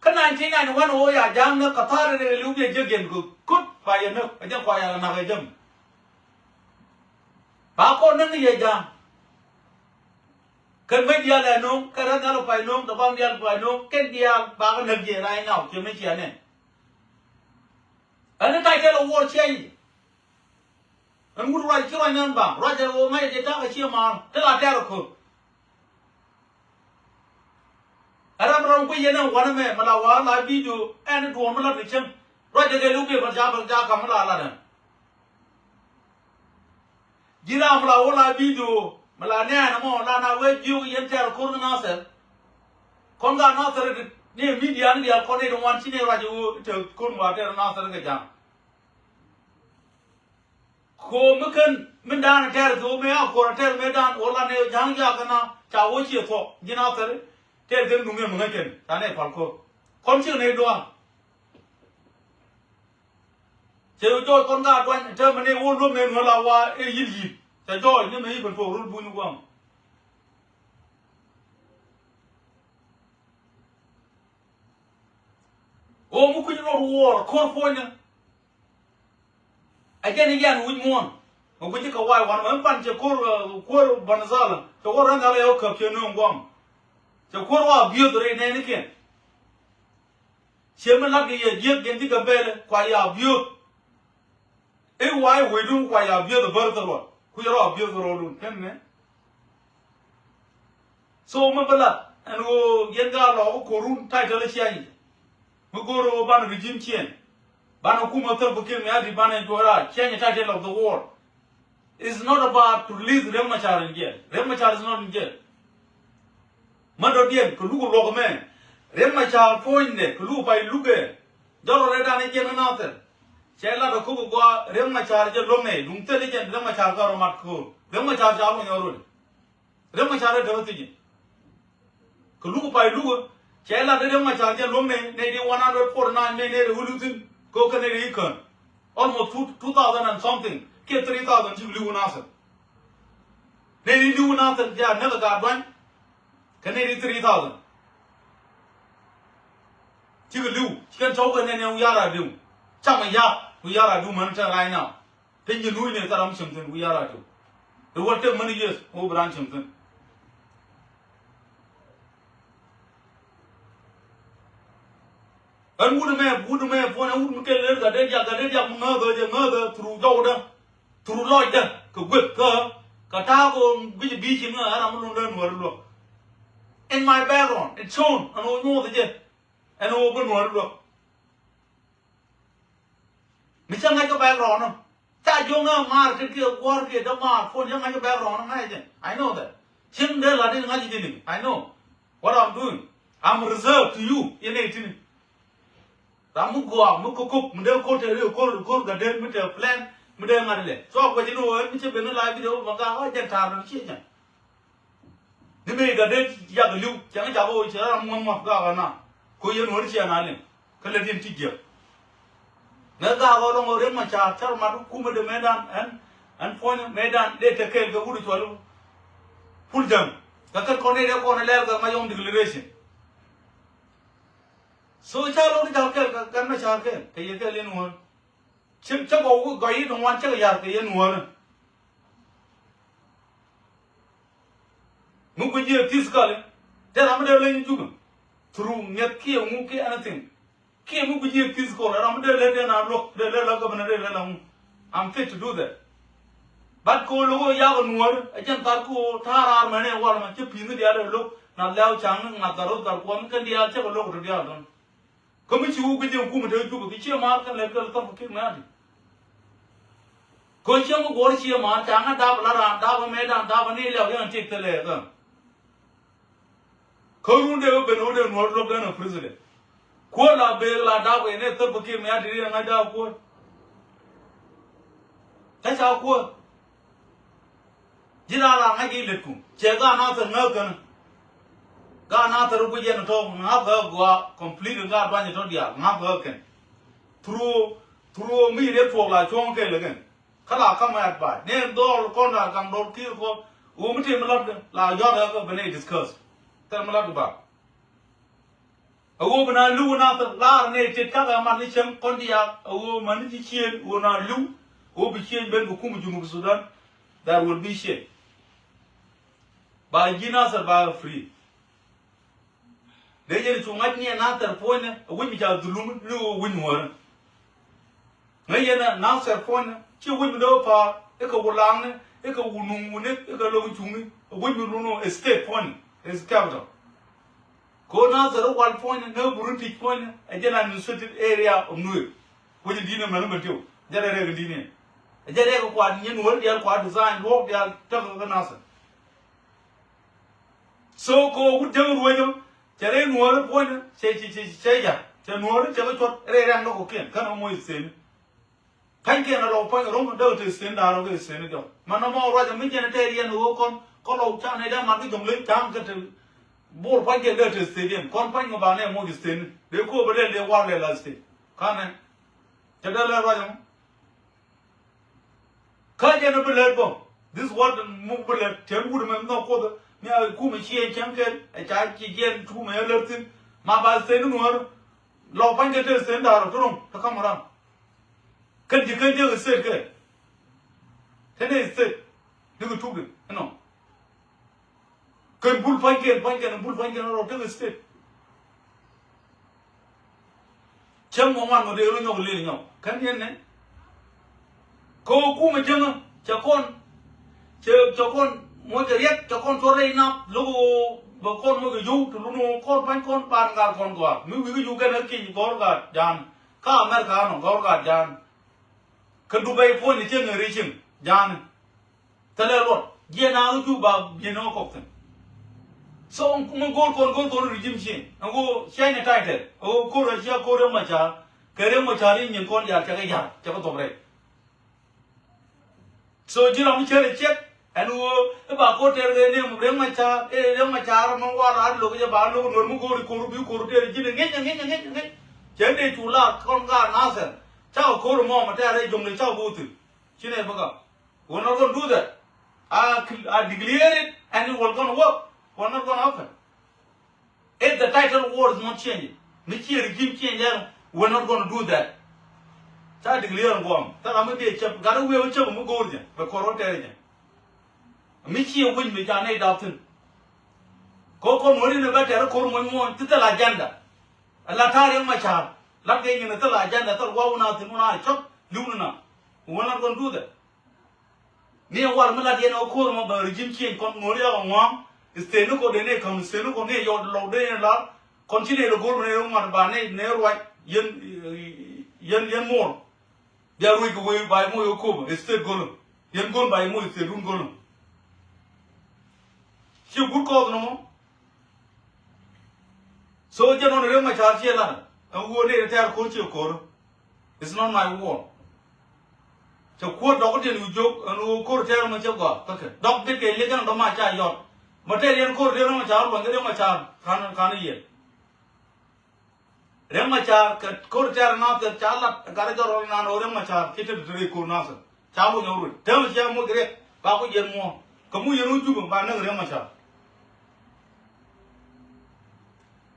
Kä nineteen ninety-one ɣöö ya ja̱a̱ŋ näk kɛ tha̱a̱r in rɛy li̱w biɛ jiäk yɛn kɛ kut pa yɛ näk a jɛ kua ya kɛ nak ɛ jäm. Ba kɔn näk ni yɛ ja̱a̱ŋ. Kɛn mec diaal ɛ no̱o̱ŋ kɛn räth nhial pay no̱o̱ŋ dɔ̱pa̱m diaal pay no̱o̱ŋ kɛn diaal bakɛ näk yɛ right now ciɛ mec cia nɛn. Ɛn ni tac kɛl ɛ wuɔr ciɛny. Ɛn wut ruac ci ruac nɛn baŋ ruac ɛ ɣöö ŋa̱c ɛ jɛ ta̱k ɛ ciɛ maar ti la tɛr ɛ ko̱r. Ɛ ram ram guic yɛn ɛn wanɛ mɛ mɛ la wa̱a̱ la bidio ɛn duɔ̱ɔ̱r mi lat kɛ cäŋ. Ruac ɛ kɛ li̱w biɛ bä ca bä ca ka̱m mi la lat ɛn. Ji̱ ram mi la wä la bidio mi la nɛɛn ɛmɔ la na wee jiök yɛn tɛr ɛ ko̱r ni Nathɛr. Kɔn ka Nathɛr ni ɛ midia ni diaal kɔn ni di ŋuan ci ni ruac ɛ ɣöö i̱ te ko̱r mi wa tɛr ɛ Nathɛr kɛ ja̱a̱ŋ. Ko mi ken min dan tɛr thok mi a kor tɛr mi dan wala ne ja̱ŋ jakä na ca wä ciɛ thok ji̱n a thɛr. Tɛr ken nuŋ yɛ mi ŋäc kɛn ca ne pal ko kɔn ciɛ ne duan. Cɛ jɔɔc kɔn ka duany tɛr mi ne wä luɔm ne nuɔl a wa ɛ yil yil cɛ jɔɔc ni mi yi ben thok rul buny guam. Ɣöö mi kui̱c rot wuɔɔr ko̱r puɔ̱nyä. Ɛ jɛn i̱ yɛn wi̱c muɔ̱ɔ̱n. Mɛ gui̱ci kɛ wa̱i̱ wan mɛ pan cɛ ko̱r, ɛ, kuäär banzala cɛ wä rɛn thal ɛ wä käp cɛ nööŋ guam. Cɛ kuäär wa biöth rɛy nɛɛnikiɛn. Ciɛ mi la̱t kɛ yɛ jiäk jɛn ji̱ Gambɛlɛ kua ya biöth. I̱ wa i̱ wecdun kua ya biöth ɛ bär thil wal ku yɛ rɔ biöth rɔɔdun kɛn nɛ. So mi bi lat ɛn ɣöö yɛn gaat lɔɔk kä ko̱run title cia nyi. Mi go̱o̱r ɣöö banɛ regime change. Banɛ kumɛ Salva Kiir Mayardit banɛ juɔ̱ɔ̱r raar change title of the war. It's not about to release Riek Machar in jail. Riek Machar is not in jail. Mä dɔ̱diɛn kɛ luk luɔk mɛ Riek Machar puɔ̱nydɛ kɛ luk pay lukɛ. Jɔl rɔ rɛdan i̱ jiɛn kä Nathɛr. Cɛ lat ɛ kok ɛ gɔaa Riek Machar jɛ luɔ̱k nɛ duŋ thil i̱ jɛn Riek Machar kɛ rɔ mat ko̱o̱r Riek Machar ca luɔ̱ny ɣä rɔ̱dɛ. Riek Machar ɛ tɛmɛ thiec. Kɛ luk pay luk cɛ lat Riek Machar jɛ luɔ̱ŋ nɛ nɛ di one hundred forty nine nɛ nɛ di wulu thin ko kɛ nɛ di ikän. Almost two, two thousand and something kiɛ three thousand cik li̱w Nathɛr. Nɛ di li̱w Nathɛr jɛ a näk a gat duany. Kɛ nɛ di three thousand. Cik li̱w ci kɛn tɔw kɛ nɛ nɛ wi̱i̱ a rat diw. Cam a ya̱k wi̱i̱ a rat diw män tɛn right now. Piny ji̱ luucni thil ram cieŋ thi̱n wi̱i̱ a rat diw. It will take many years ɣöö bi raan cieŋ thi̱n. Ɣän wut mɛ wut mɛ puɔ̱n ɣän wut mi kel ɣer gat dee diak gat dee diak mi ŋääth ɣä jɛ ŋääth ɣä through jɔwdä through lɔcdä kɛ gueth kä kä ta̱a̱ kɛ ɣöö guic bi̱i̱ ci ŋääth ɣän ram mi luŋdä nuäär luäk. In my background it shown ɛn ɣöö nyuɔth jɛ ɛn ɣöö bi nuäär luäk. Mi cä ŋa̱c kä background ɔ ca jiɔk ŋä maar ti kiɛ guɔ̱r kiɛ dämaar puɔ̱n cä ŋa̱c kä background ɔ ŋa̱c jɛ. I know that. Cieŋ dee la̱t in ŋa̱c jɛ ni I know what I'm doing. I'm reserved to you. Yɛn ɛ tini ram mi gɔaa mi kokok mi dee ko̱r te ri ko̱r ko̱r gat dee mi te plan mi dee ŋa̱t ilɛ. So a kuɛ ji̱n wä mi cä ben ni la video ma gaak ɣä jɛn ta̱a̱r ni ciɛ jɛn. Ni mëë gat dee yak li̱w cɛ ŋä ca bä wä cɛ ram ŋuɔ̱n ŋuɔ̱n gaak ɣä na. Ko yɛn wä ni ciɛ na liŋ kä lɛ diɛn ti jiɛk. Ŋäth gak ɣɔl ŋɔ Riek Machar cä rɔ mat kumɛ de mëëdan ɛn, ɛn puɔ̱ny mëëdan dee te kɛɛl kɛ wut cuɔl Pul Jäŋ. Kɛ kɛn kɔn dee kɔn lɛl kɛ Mayom declaration. So ca lo̱k ni jal kɛɛl kɛ kɛn Machar kɛɛl kɛ yɛ kɛɛl in wään. Cä, cä gɔw kɛ gɔy in wään cä kɛ yar kɛ yɛn wään. Mi guic jiɛ physically, te ram mi dee leny Jubɛ through ŋiɛth kiɛ ŋu kiɛ anything. Kiɛ mi guic jiɛ physically, ram mi dee leny dee na luɔk, dee leny la governor, dee leny la ŋu. I'm fit to do that. But kɛ ɣöö lo̱k ɣöö yak ɛ nuɔ̱ɔ̱ri, ɛ jɛn thar kɛ ɣöö ta̱a̱ raar mɛn ɛ wal mɛ, cä pi̱i̱ni diaal ɛ lo̱k, na lɛw ca̱ŋni, ŋa̱th thar ro̱th thar kuɔth, kɛn diaal cä kɛ lo̱k ɛ tɔ diaal tɔ̱n. Kä mi ci wä guic jiɛ kum te Jubɛ, kɛ ciɛ maar kɛn lɛ kɛl thar kɛ kiɛ mɛn adi. Kɛ ɣöö ciɛ mi guɔ̱ɔ̱r ciɛ maar, ca̱ŋ ɛ dap la raan, dap ɛ mëëdan, dap ɛ ni lɛw yɛn tik thilɛ kɛ. Kä run dee wä ben wä dee nuɔ̱ɔ̱r luɔ̱k dee nɔ president. Kuäär la beek la dap kɛ ni thil bä kiɛ mi a ti ri ŋa̱c dap kuäär. Kä ca kuäär. Ji̱ la la ŋa̱c i̱ lɛtku. Cɛ gaat Nathir ŋäth kɛn. Gaat Nathir guic yɛn tɔ̱ ŋa̱th kɛ gɔaa complete gaat duany tɔ̱ diaal ŋa̱th kɛ kɛn. Through, through mi ri thuɔk la cuɔ̱ŋ kɛl kɛn. Kä la kamɛ advice ni dhɔl kɔn la gaŋ dhɔl ki̱i̱r kɔ. Ɣöö mi tëë mi lat kɛ la jɔ̱ɔ̱t kɛ kɛ ben ɛ discuss. Thil mi lat kɛ ba. A ɣöö bi na li̱w Nathir lar ni tit cakɛ mat ni cäŋ kɔn diaal. A ɣöö mani ci ciëën ɣöö na li̱w. Ɣöö bi ciëën ben kɛ kum Junub Sudan. There will be change. Ba ji̱ Nathir ba free. Dee yɛn cu ŋa̱c ni ɛ Nathir puɔ̱nydɛ, ɛ wi̱c mi ca dhulum ni ɣöö wi̱c nuɔ̱ɔ̱rä. Ŋäc yɛn ɛ Nathir puɔ̱nydɛ, ci wi̱c mi dee wä pa̱a̱r, i̱ kɛ Wulaŋni, i̱ kɛ Wunuŋ Wunik, i̱ kɛ Lo̱k Cuŋni, ɛ wi̱c mi run ɣöö ɛ state puɔ̱nydɛ, is capital. Kɛ ɣöö Nathir i̱ wal puɔ̱nydɛ, ni ɣöö Buruntic puɔ̱nydɛ, ɛ jɛn administrative area of Nuer. Wi̱c in di̱t ni mɛn mɛn tiw, jɛn ɛ rɛk in di̱t ni. Ɛ jɛn rɛk kuat nyin wä diaal kuat design, luɔk diaal, tekɛ kä Nathir. So kɛ ɣöö wut jäŋ ruecä, cɛ rɛy nuɔ̱ɔ̱ri puɔ̱nyä, cɛ, cɛ, cɛ, cɛ ya. Cɛ nuɔ̱ɔ̱ri cɛ kɛ cuɔt rɛy rɛ̈ŋ dɔ̱k kɔ̱kiɛn, kɛn ɛ moc stheni. Pa̱nykiɛn ɛ rɔw pa̱ny rɔ̱ŋ dee kɛ te stheni da̱a̱r rɔ kɛ stheni diɔ̱k. Man nɔmɔ ruacä mi cɛn ɛ tɛɛr yɛn ɛ ɣöö kɔn, kɔn lɔw can ɛ dee mat kä Jɔŋleny ca̱ŋ kɛ te. Bo̱o̱r pa̱nykiɛn dee te stheni ɛn. Kɔn pa̱ny kɛ ba nɛ moc stheni. Dee ko̱o̱p ɛ lɛl dee war lɛl la stheni. Kanɛ. Cɛ dee lɛl ruacä mɔ. Kä jɛn bi lät bä. This world muk bi lät. Cɛn wut mɛ nhɔk Kuoth. Mi a kumɛ ciɛ cäŋ kɛl. Ɛ ca ci jiɛn tuk mɛ lät thi̱n. Ma ba state ni nuɔ̱ɔ̱r. Lɔ pa̱ny kɛ te state da̱r ɔ turuŋ. Kä kam ram. Kɛn ji̱ kɛn jiäk state kɛ. Te ne state. Ni kɛ tuk di. Ɛnɔ. Kɛn bul pa̱nykiɛn, pa̱nykiɛn, bul pa̱nykiɛn rɔ tekɛ state. Cäŋ mɔ ŋuan mɔ dee rɔ nyɔk lil nyɔk. Kɛn yɛn nɛ. Kɛ ɣöö kumɛ cäŋä, cɛ kɔn, cɛ, cɛ kɔn mɔ cɛ riɛk, cɛ kɔn cuɔr rɛy nap, lo̱k ɣöö bɛ kɔn mɔ kɛ yio̱w, ti lun ɣöö kɔn pa̱ny kɔn ban gat kɔn gɔaa. Mi wi̱i̱ kä Uganda ki̱ny gɔ̱r gat ja̱a̱n. Kä America nɔ gɔ̱r gat ja̱a̱n. Kä Dubai puɔ̱ny cäŋ ɛ ri cieŋ ja̱a̱n. Thilɛ luɔt. Jiɛn a ɣä cu ba jiɛn ɣä kɔk thi̱n. So mi go̱o̱r kɔn go̱o̱r kɔn regime change. Ɛn ɣöö change title. Ɣöö ko̱r a cia ko̱r Riek Machar. Kɛ Riek Machar i̱ nyin kɔn diaal cɛ kɛ ya̱r, cɛ kɛ thop rɛy. So ji̱ ram mi cär ɛ ciɛk. Ɛn ɣöö i̱ ba ko̱r tɛr kɛ ni Riek Machar, i̱ Riek Machar mi war a lo̱k jɛ ba lo̱k nuɔr mi go̱o̱r i̱ ko̱r bi ko̱r tɛr ji̱n i̱ ŋi̱c, i̱ ŋi̱c, i̱ ŋi̱c, i̱ ŋi̱c. Cɛ dee cu lar kɔn ka Nathir. Cakɛ ko̱r mɔ mɛ tɛr i̱ Jɔŋleny cakɛ bi wä thi̱n. Ci nɛ bä gak. We're not gonna do that. I, I declare it and it will gonna work. We're not gonna happen. If the title war is not changing, mi ci regime change lɛr, we're not gonna do that. Ca declare guam. Thaka mi dee cɛp, gat a wiɛ wä cɛp mi go̱o̱r jɛ, bɛ kɔr wä tɛr jɛ. Mi ci wi̱ny mi ca nɛy dap thi̱n. Kɔ kɔn wä ri ni bɛ tɛr ko̱r muɔny muɔny, ti thil agenda. A la ta̱a̱ Riek Machar, lat kɛ nyin a thil agenda, thil wa wun a thi̱n wun a cɔk, li̱w ni na. We're not gonna do that. Ni ɛ wal mi lat yɛn ɛ ko̱r mɔ bɛ regime change kɔn ŋo̱ri ɛ ŋua̱a̱ŋ. State ni kɔ dee ni ɛ ka̱n state ni kɔ ni ɛ yɔt lɔk dee ni ɛ lar. Kɔn ci ni ɛ lɔ go̱r mi ni ɛ ŋuan ba ni ɛ ruac yɛn, yɛn, yɛn muɔr. Bia ruec kɛ wee ba ɛ moc ɛ ko̱r state go̱lä. Yɛn go̱l ba ɛ moc state wun go̱lä. Ci gut kɔɔth ni mɔ. So jɛ nɔn Riek Machar ciɛ lat. Ɛn ɣöö ni ɛ tɛ̈r ko̱r ciɛ ko̱r. It's not my war. Cɛ kuäär dɔk diɛn wi̱i̱ jiök ɛn ɣöö ko̱r tɛɛr mɔ cɛ gɔaa kä kɛ dɔk bit kɛ liɛc ɛn dɔ̱ma ca yɔt. Mɔ tɛɛr yɛn ko̱r tɛɛr mɔ ca luɔ̱ny kɛ diɛn mɔ ca ka̱n ka̱n yɛn. Riɛk Macar kɛ ko̱r tɛ̈r Nathir ca lat ɛ gat ɛ jɔrɔl nan ɣöö Riɛk Macar ci te te te ko̱r Nathir. Ca moc ɛ ruet. Täämɛ cia moc Riɛk ba ku jiɛn muɔ̱ɔ̱n. Kɛ mu yɛn wä Jubɛ ba näk Riɛk Macar.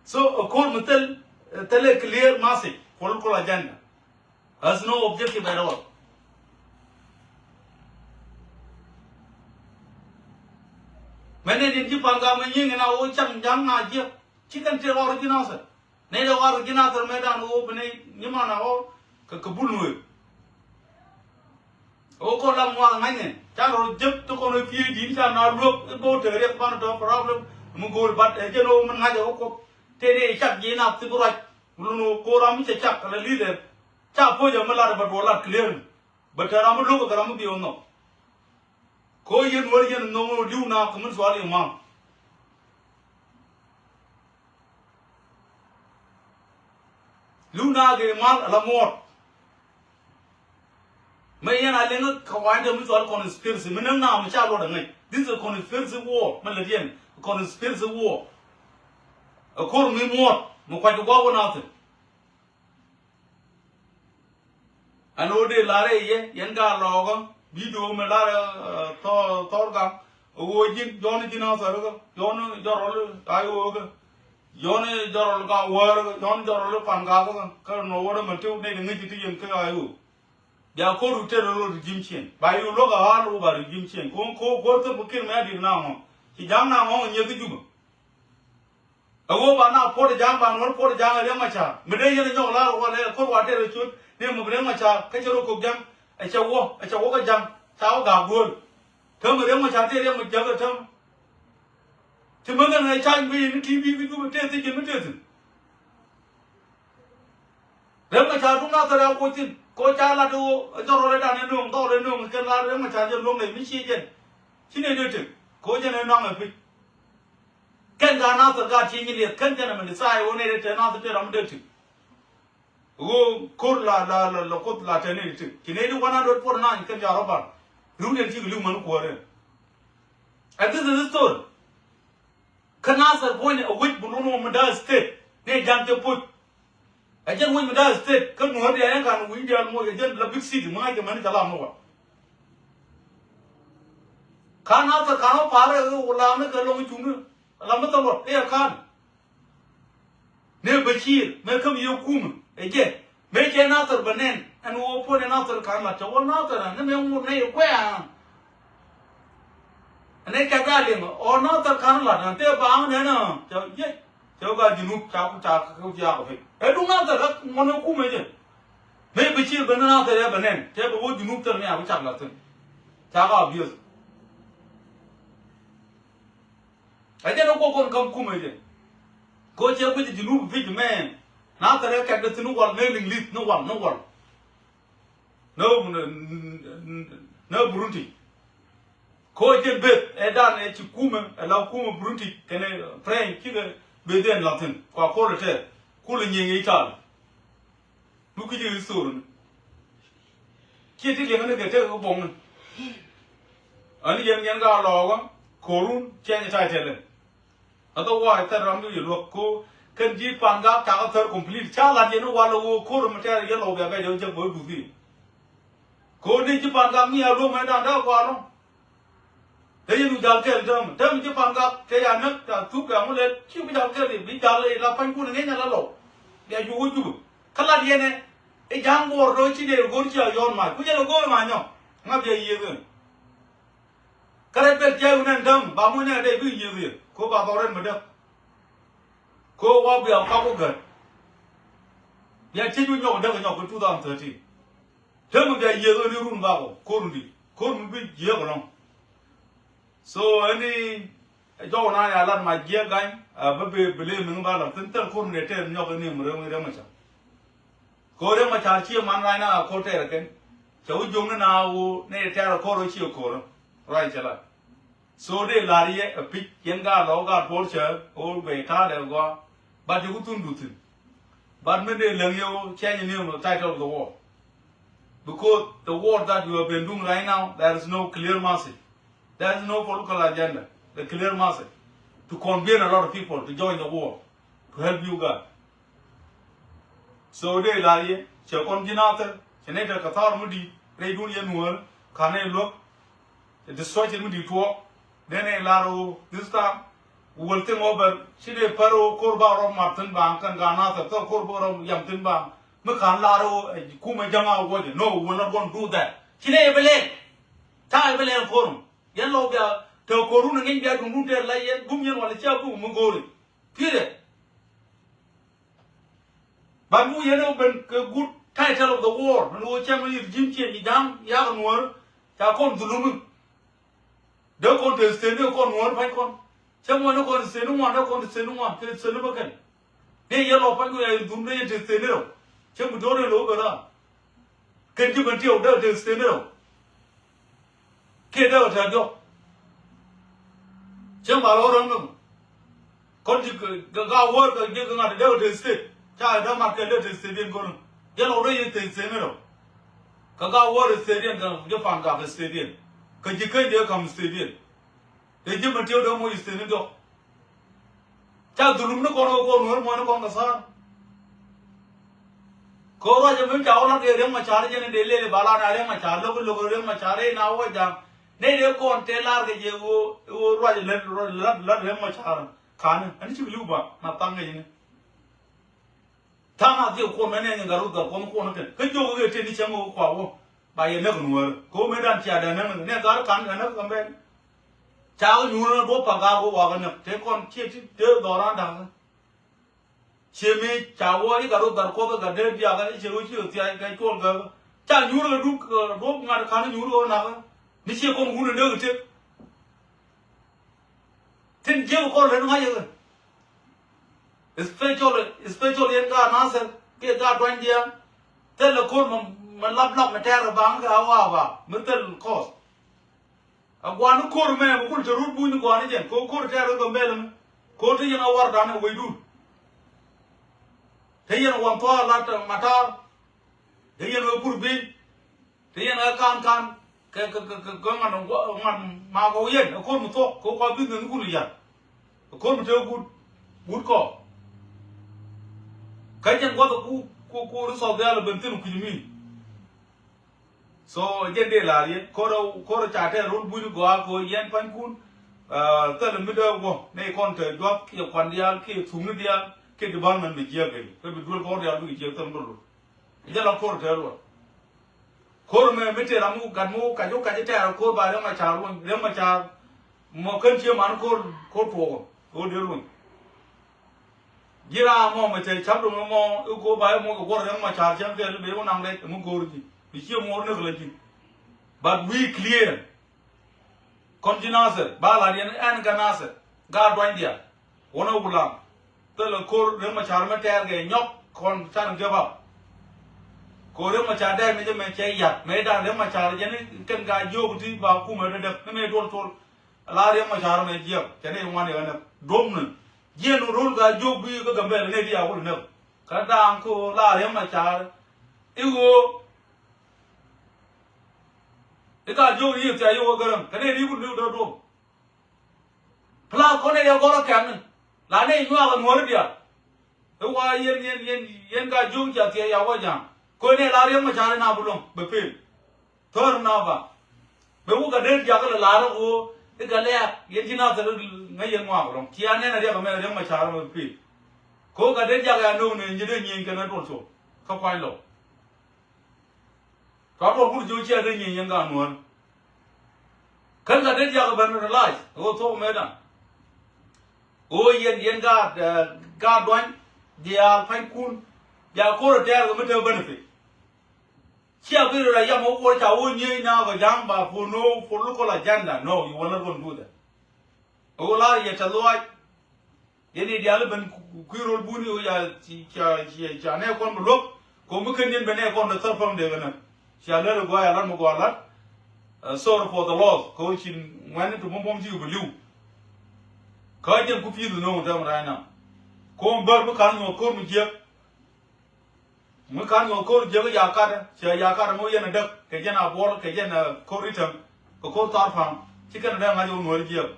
So ɛ ko̱r mi thil, thil ɛ clear message, political agenda. Has no objective at all. Mɛn ni din ci Pangak mi nyiŋ in a wä cak ja̱ŋ na jiɛk. Ci kɛn ti rɔɔr ji̱ Nathir. Nɛy dee war ji̱ Nathir mëë dan ɣöö bi nɛy nyiman a ɣɔw kɛ kɛ bul nuëë. Ɣöö kɔn la ŋuak ŋa̱cnɛ ca rɔɔr jek ti kɔn ɣöö piëëc di̱i̱t ca na luäk i̱ bo̱o̱ tek riɛk banɛ tɔ̱ problem. Mi go̱o̱r bat ɛ jɛn ɣöö min ŋa̱c ɛ ɣöö kuɔp tëë dee cak ji̱ Nathir bi ruac. Mi lun ɣöö ko̱o̱r ram mi cɛ cak kɛ la leader. Ca puɔ̱c ɛ mi lat ɛ bɛ duɔl lat clear. Bɛ te ram mi lo̱k kɛ ram mi bi ɣöö nhɔk. Ko yɛn wär yɛn nhɔŋ li̱w na kɛ min cual i̱ mal. Li̱w na kɛ mal ala muɔt. Mɛ yɛn a liŋ kɛ wa̱a̱ in te mi cual conspiracy mi näŋ na mi ca luɔt aŋäc. This is a conspiracy war. Mɛ lät yɛn conspiracy war. A ko̱r mi muɔt mi kuac kɛ gua̱a̱k wä na thi̱n. Ɛn ɣöö dee lar ɛ yɛ yɛn ka lɔɔkä video mi lar ɛ thɔr thɔr gaŋ. Ɛ ɣöö ji̱n jɔn ji̱n a thɔr kä jɔn jɔrɔl a ɣöö kä jɔn jɔrɔl ka wäär kä jɔn jɔrɔl pan ka kä kä nɔ wä rɛ mɛ tew nɛy ti ŋäc ti yɛn kä a ɣöö. Bia ko̱r ru ter rɔ ru ji̱n ciɛn ba yu luäk a ɣa̱l ru ba ru ji̱n ciɛn ko̱n ko̱r ko̱r thop kä ki̱r mɛ a di̱t na ŋɔ. Ci ja̱ŋ na ŋɔ ŋɔ nyieth i̱ Jubɛ. Ɛ ɣöö ba na puɔt ja̱a̱ŋ ba nuɔ̱r puɔt ja̱a̱ŋ ɛ Riɛk Macar mi dee yɛn ɛ nyɔk la̱r ɛ wal ɛ ko̱r wa tɛr ɛ ciöt ni mi bi Riɛk Macar kä cɛ rɔ kok ja̱ŋ. Ɛ cɛ wä ɛ cɛ wä kä ja̱ŋ ca wä ga̱a̱k duel. Täämɛ Riɛk Macar tëë Riɛk Macar ɛ täämɛ. Ci mi ŋän ɛ ca̱ny mi ni T V bi Jubɛ tëë thi̱c mi tëë thi̱n. Riɛk Macar duŋ Nathir ɛ kuɔc thi̱n kɛ ɣöö ca lat ɛ ɣöö ɛ jɔrɔl ɛ dan ɛ nööŋ dhɔl ɛ nööŋ kɛn lat Riɛk Macar jɛ luɔ̱ŋ nɛy mi cië jɛn. Ci nɛy dee tëk kɛ ɣöö jɛn ɛ nɔŋ ɛ pi̱c. Kɛn ka Nathir ka tiec nyin liɛth kɛn kɛn ɛmɛ ni thaay ɣöö nɛy dee tɛn Nathir tëë ram mi dee tik. Ɣöö ko̱r la la la la Kuoth la tɛn nɛy dee tik ci nɛy di one hundred forty nine kɛn ca rɔ bar. Ri̱w nɛy di tik li̱w män kuäärɛ. And this is the story. Kä Nathir puɔ̱ny ɛ wec bi luɔ̱n wä mi da̱a̱ state nɛy ja̱ŋ cɛ puc. Ɛ jɛn wec mi da̱a̱ state kä nuɔ̱ɔ̱r diaal ɛn ka̱n wi̱i̱ diaal moc ɛ jɛn la big city mi ŋa̱c kɛ mɛn i̱ ca lam ni wal. Ka̱n Nathir ka̱n wä pa̱a̱r ɛ ɣöö wä lam ni kɛ lɔŋ i̱ cuŋni lam ni thɔl wä i̱ ɛ ka̱n. Ni Bashir mëë käm yɛ kumɛ ɛ jɛ mëë cɛ Nathir bɛ nɛn ɛn ɣöö puɔ̱n ɛ Nathir ka̱n lat cɛ wä Nathir ɛ ni mëë ŋut nɛy ɛ kuɛ̈ɛ̈. Ɛn ɛ kɛk a liŋ ɔ Nathir ka̱n lat ɛn tëë baaŋ nɛn ɛ cɛ jiɛc. Cɛ wä gaa Junub ca ku ca ku jiaak ɔ piny ɛ duŋ Nathir ɛ ŋuɔ̱n ɛ kumɛ jɛ. Mëë bi ci ben Nathir ɛ bɛ nɛn cɛ bɛ wä Junub thil mi a ku cak la thi̱n. Ca gaa biöth. Ɛ jɛn ɛ kuɔ kɔn ka̱m kumɛ jɛ. Kɛ ɣöö cɛ guic Junub pi̱c mɛ Nathir ɛ kɛk dee thi̱n wal mëë liŋ li̱th ni wal ni wal. Ni, ni Burundi. Ko jɛn beth ɛ dan ɛ ci kumɛ ɛ la kumɛ Burundi kɛnɛ French cikɛ beth ɛn la thi̱n kua kol ɛ tɛth kulɛ nyieny ɛ Itali. Luk ki ji̱ history ni. Ciɛ ti liɛŋ ni kɛ tek kɛ buɔŋni. Ani yɛn yɛn ka lɔɔkä korun cɛny title. Otherwise thɛr ram ni yɛ luäk ko kɛn ji̱ Pangak cakɛ thär complete ca lat yɛn ni wal ɛ ɣöö ko̱r mi tɛɛr yɛn lɔw bia bɛc ɛ jɛ bä duthi. Ko ni ji̱ Pangak mi a luɔm ɛ dan dee gua̱a̱r lɔŋ. Te yɛn wi̱c jal kɛɛl täämɛ täämɛ ji̱ Pangak te ya näk ca thuk ca ŋu lɛl ci bi jal kɛɛl i̱ bi jal i̱ la panykun ŋi̱ny ala lɔw. Bia juuk wä Jubɛ kä lat yɛn ɛ i̱ ja̱a̱ŋ buɔɔr do̱ ci dee go̱r ci a yɔ̱ɔ̱n mac ku jɛn ɛ go̱r mac nyɔk. Ŋa bia yiëëk ɣän. Kä rɛc bɛl tia̱a̱c wun ɛn däm ba muɔ̱ny nɛn dee bi yiëth yɛ ko ba dhɔr ɛn mi däk. Ko wa bia kɔk wä gät. Bia tiec wä nyɔk däk nyɔk kɛ two thousand thirteen. Täämɛ bia yiëth wä ni run bakɔ ko̱r mi bi ko̱r mi bi jiääk ɛlɔ̱ŋ. So ɛni ɛ jɔw na ya lat ma jiɛ gany a bä be bele mi ba la thin thil kur mi de ter nyɔk ni mi rem rem cha. Ko rem cha chi man rai na ko ter ken. Cha u jong na u ne ter ko ro chi ko ro. Rai cha la. So de la ri a pic yen ga lo ga por cha o be ta de go. But you tun du thin. But mi de leng yo change name of title of the war. Because the war that you have been doing right now, there is no clear message. There is no political agenda, the clear message to convince a lot of people to join the war, to help you guys. So dee lar yɛ cɛ kɔn ji̱ Nathir cɛ nɛy te kɛ thaar mi di̱i̱t rɛydun yɛ nuäär ka̱n nɛy luäk. Cɛ destruction mi di̱i̱t tuɔɔk dee nɛy lar ɣöö this time will think over. Ci dee pär ɣöö ko̱r ba rɔ mat thi̱n baŋ kɛn gaat Nathir thok ko̱r ba rɔ yam thi̱n baŋ. Mi ka̱n lar ɣöö ɛ kumɛ jäŋ a wuɔcɛ, no, will not gonna do that. Ci nɛy bi lɛl. Ta̱a̱ bi lɛl ko̱r. Yɛn lɔw bia te ko̱run a ŋi̱ny bia duŋdun tɛɛr la yɛn gum yɛn wala cia gum mi go̱o̱ri. Period. But mu yɛn ɛ ben kɛ good title of the war. Ni wä cɛm ni regime change ja̱a̱ŋ yak nuɔ̱ɔ̱r ca kɔn dhulumi. Dee kɔn te state ni kɔn nuɔ̱ɔ̱r pa̱ny kɔn. Cɛm wä ni kɔn state ni ŋuan, dee kɔn te state ni ŋuan, te state ni bäkɛl. Dee yɛ lɔ pa̱ny kɔn ya dhum dee yɛn te state ni rɛw. Cɛm bi do̱r ni lɔ ben raa. Kɛn ji̱ ben tiɛw dee te state ni rɛw. Kiɛ dee kɛ tɛ̈th diɔ̱k. Cieŋ ba rɔ̱ rɔ̱ŋ ni mɔ. Kɔn ji̱ kɛ ga wäär kɛ ji̱ kɛ ŋa̱t dee kɛ te state. Ca kɛ dee mat kɛ dee te state diɛn kɔn. Jɛ lɔk dee yɛ te state ni rɔ. Kɛ ga wäär state diɛn kɛ ji̱ pan gak state diɛn. Kɛ ji̱ keny dee kam state diɛn. Dee ji̱ mɛ tiɛw dee moc state ni diɔ̱k. Ca dhulum ni kɔn kɛ kɔn wä mɔni kɔn kɛ tha̱a̱r. Kɛ ruac ɛmɛ ca wä lat kɛ Riɛk Macar jɛn in dee lëël i̱ ba lat a Riɛk Macar lo̱k lo̱k Riɛk Macar in a wä ja̱a̱ŋ. Nɛy dee kɔn tëë lar kɛ jɛ ɣöö ɣöö ruac lät lat lat Riɛk Macar. Ka̱n ani cik li̱w ba ma thaŋ kɛ jini. Tha̱a̱ŋ a dhiɛw kuɔn mɛ nɛn in gat rut dhɔr kuɔn kuɔn kɛn kä jiök kɛ tëë ni cäŋ ɣöö kua wä. Ba yɛ näk nuäär kɛ ɣöö mëë dan cia dan näk ni nɛ gat ka̱n ɛ näk kɛ mɛn. Ca kɛ nyuur ni duɔ̱p pa gaak wä wakɛ näk tëë kɔn ciɛ ti dee dhɔran da̱kä. Ciɛ mëë ca wä i̱ gat rut dhɔr kuɔth i̱ gat dee diakä i̱ ciɛ wä ci kɛ thiac kɛ cuɔl gäkä. Ca nyuur kɛ duk duɔ̱p ŋa̱t ka̱n nyuur kɛ wä nakä. Ni ciɛ kɔn wun in dee kɛ tëk. Tin jiäk kɔn lät ŋa̱c yɛ kɛ. Especially, especially yɛn gaat Nasir kiɛ gaat duany diaal. Thilɛ ko̱r mɛ, mɛ lap lap mɛ tɛɛr kɛ baŋ kɛ a wa ba mɛ thil kɔth. A guani ko̱r mɛ mɛ kul te rut buny ni guani jɛn ko ko̱r tɛɛr kɛ Gambɛl mɛ. Ko̱r te yɛn a war dan ɛ wecdun. Te yɛn wan thuaar lat matar. Te yɛn wä pur bi. Ti yɛn ɛ kan kan kɛ kɛ kɛ kɛ ŋuan ŋuan ma kɔ yɛn ɛ ko̱r mi thuɔk kɛ kɔ bi ŋäŋ kun yar. Ɛ ko̱r mi te gut gut kɔ. Kä jɛn guath ku ku ku ri thɔk diaal ben thin kui̱ mi. So jɛn dee la̱r yɛn ko̱r ko̱r ca tɛɛr run buny gɔaa kɛ yɛn pa̱ny kun. Thilɛ mi dee guɔ nɛy kɔn te juak kiɛ kuan diaal kiɛ thuŋni diaal kiɛ department bi jiɛk kɛ kɛ bi duel kɔr diaal bikɛ jiɛk thil mi dee luth. Jɛ la ko̱r tɛɛr wä. Ko̱r mɛ mi tëë ram mi wä gat mi wä kac wä kac tɛɛr ko̱r ba Riɛk Macar wä Riɛk Macar. Mɔ kän cie man ko̱r ko̱r tuɔɔk wä ko̱r dee luny. Ji̱ raa mɔ mɛ tɛɛ cap dom mɔ i̱ ko̱r ba i̱ mɔ kɛ guɔr Riɛk Macar cäŋ kɛɛl i̱ ben wä naŋ rɛc mi go̱o̱r ji̱ mi cie muɔɔr näk lä ji̱. But we clear. Kɔn ji̱ Nasir ba lat yɛn ɛn kä Nasir gaat duany diaal. Wänä wulaŋ thilɛ ko̱r Riɛk Macar mɛ tɛɛr kɛ nyɔk kɔn can gɛp ap. Ko̱r Riɛk Macar dɛɛk ni jɛ mɛ cɛ yat mɛ dan Riɛk Macar jɛn kɛn ka jiök ti ba kumɛ dädäk ni mɛ duɔl tol. La Riɛk Macar mɛ jiɛk cɛ ni ŋuan yɛ kɛ näk duɔ̱m ni jiɛn rol ka jiök bi kä Gambɛl ni ti a wul näk. Kä da̱a̱ŋ ko la Riɛk Macar i̱ ɣöö i̱ ka jiök ni yɛ thia yɛ wä gäräŋ kɛ ni ti wul ni däk duɔ̱m. Pla kɔn ɛ yɛ gɔrɔ kɛn ni la nɛ nyuak ɛ nuɔri diaal. I̱ wa yɛn yɛn yɛn yɛn ka jiök ca thiɛ ya wä ja̱a̱ŋ. Ko nɛ la Riɛk Macar ina bi luɔ̱ŋ bɛ pel. Thɔr na ba bɛ wä ka den jak lɛ lar ɣöö i̱ ka lɛɛk yɛn ci na thil ŋäc yɛn ŋuak luɔ̱ŋ cia nɛn a riɛk ɛmɛ Riɛk Macar bɛ pel. Ko ka den jak ya no̱o̱ŋ ni nyi dee nyieny kɛn a duɔl thok kä kuany lɔ. Cua duɔl wur ji̱ wä ciɛ dee nyieny yɛn gaat nuäär. Kän ka dee diak ben realize ɣöö thuɔ̱k mëëdan. Ɣöö yɛn yɛn gaat gaat duany diaal panykun. Bia ko̱r tɛɛr kɛ mi te benefit. Cia bi rɔ yam wä kuɔr ca wä nyiey na kɛ ja̱a̱ŋ ba for no political agenda. No, you will not gonna do that. Ɣöö la yɛ tɛth luaac. Yɛn i̱ diaal i̱ ben kui̱ rol buni ɣöö ca ca ca ca nɛ kɔn bi luäk. Ko̱ mi ken yɛn ben nɛ kɔn dee thär päm dee kɛ näk. Cia lät i̱ gɔaa ya lat mi gɔaa lat. Sorry for the loss kɛ ɣöö ci ŋuɛ̈tni ti buɔ̱m buɔ̱m ci kɛ bi li̱w. Kä jɛn ku pi̱i̱th bi no̱o̱ŋ tɛm right now. Ko̱ mi bär mi ka̱n nyuɔ̱th ko̱r mi jiäk. Mi ka̱n nyuɔ̱th ko̱r jiäk i̱ Yakat, ciɛ Yakat mi wä yɛn a däk kɛ jɛn a buɔl kɛ jɛn a ko̱r i̱ täm kɛ ko̱r thar pa̱ŋ. Ci kɛn a däk ŋa̱c wä nuɔ̱ɔ̱r jiäk.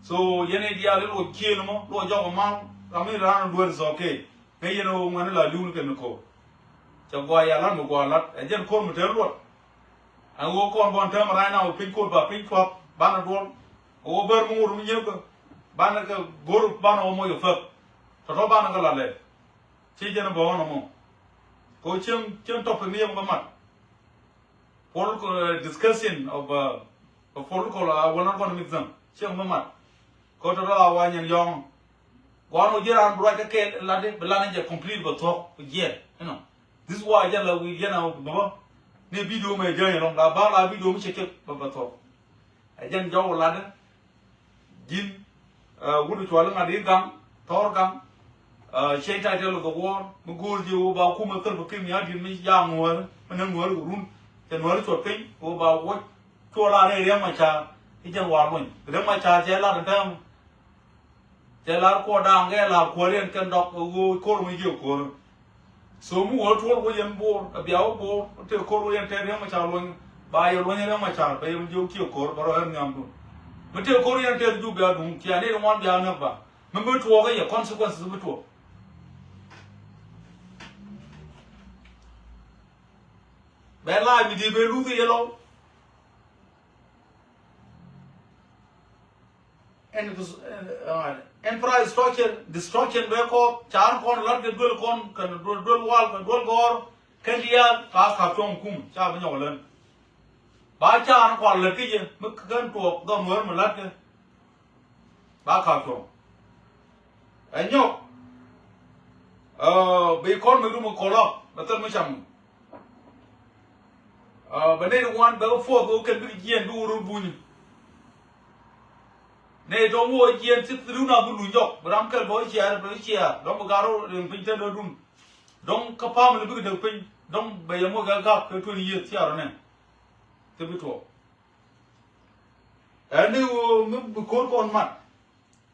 So yɛn i̱ diaal i̱ luɔc kiɛn mɔ luɔc jɔk ɛ mal ram i̱ raan dueer is okay. Ŋäc yɛn ɣöö ŋuɛ̈ni la li̱w ni kɛn ni ko̱r. Cɛ gɔaa ya la̱t mi gɔaa la̱t. Ɛ jɛn ko̱r mi te luɔt. Ɛn ɣöö kɔn bɔn täämɛ right now piny ko̱r ba piny cua̱p banɛ duɔl. Ɛ ɣöö ber mi ŋot mi nyieekä. Banɛ kɛ go̱r banɛ ɣöö moc ɛ pek. Tɔ̱tɔ̱ banɛ kɛ la lɛl. Ci jɛn bä ɣɔn ɛmɔ. Kɛ ɣöö cieŋ, cieŋ topic ni yɛn bä mat. Political, uh, discussion of, uh, of political, uh, I will not gonna mix them. Cieŋ bä mat. Kɛ ɣöö tɔ̱tɔ̱ a wa nyɛn yɔ̱ɔ̱ŋ. Gua̱a̱n wä ji̱ raan bi ruac kä kɛɛl latdi bi lan jɛ complete bɛ thuɔ̱k bi jiɛɛn. You know. This is why jɛn la wi̱i̱ jɛn a bä bä. Ni video mɛ jɛn yɛ lɔŋ la ba la video mi cɛ cɛ bɛ bɛ thuɔ̱k. Ɛ jɛn jɔw latdi. Ji̱n, ɛ, wut cuali ŋa̱t i̱ gaŋ thɔɔr gaŋ. Ɛ, ciey title of the war mi go̱o̱r ji̱ wä ba kumɛ thil bi kim ya di̱t mi ya ŋuäär mi ni ŋuäär kɛ run. Cɛ ŋuäär cuɔt piny wä ba wuɔc. Cuɔ la rɛy Riɛk Macar i̱ jɛn war luny Riɛk Macar cɛ lat ɛn tɛm. Cɛ lar kuɔt da̱a̱ŋ kɛ lar kuäär yɛn kɛn dɔk ɛ ɣöö ko̱r mi jiɛ ko̱r. So mi wä tuɔl wä yɛn Bor ɛ bia wä Bor wä tëë ko̱r wä yɛn tɛɛr Riɛk Macar luɔ̱ny ba yɛ luɔ̱ny Riɛk Macar bɛ yɛn jiɛ wä kiɛ ko̱r bɛ rɔ ɣän nhiamdun. Mi tëë ko̱r yɛn tɛɛr jup bia duŋ cia ni ri ŋuan bia näk ba mi mi tuɔɔk ɛ yɛ consequences mi tuɔɔk. Bɛ la̱a̱c mi di bɛ luth yɛ lɔw. Ɛn, ɛn, ɛn pra destruction, destruction bɛ kɔɔth, car kɔn lat kɛ duel kɔn, kɛn duel, duel wal, kɛn duel gɔɔr, kɛn diaal, ka kap cuɔ̱ŋ kum, ca bi nyɔk län. Ba car kɔn lät kä jɛ, mi kän tuɔɔk dhɔm wär mi lat kɛ. Ba kap cuɔ̱ŋ. Ɛ nyɔk, ɛ, bi kɔn mi rum kɔlɔ, bɛ thil mi cam. Ɛ, bɛ nɛy ti ŋuan bɛ kɛ puɔth kɛ kɛn bikɛ jiɛɛn bi wä rut buny. Nɛy tɔ̱ mi wä jiɛɛn ti thil wun a bi luny jɔk bi ram kɛl bä wä ciɛɛr bɛ wä ciɛɛr dɔ̱ŋ bi gar rɔ riŋ piny tɛn dɔ̱dun. Dɔ̱ŋ kä family bikɛ däk piny dɔ̱ŋ bɛ yɛ moc kɛ gak kɛ twenty years ciɛɛr rɔ nɛ. Ti bi tuɔɔk. Ɛn ni ɣöö mi bi ko̱r kɔn mat.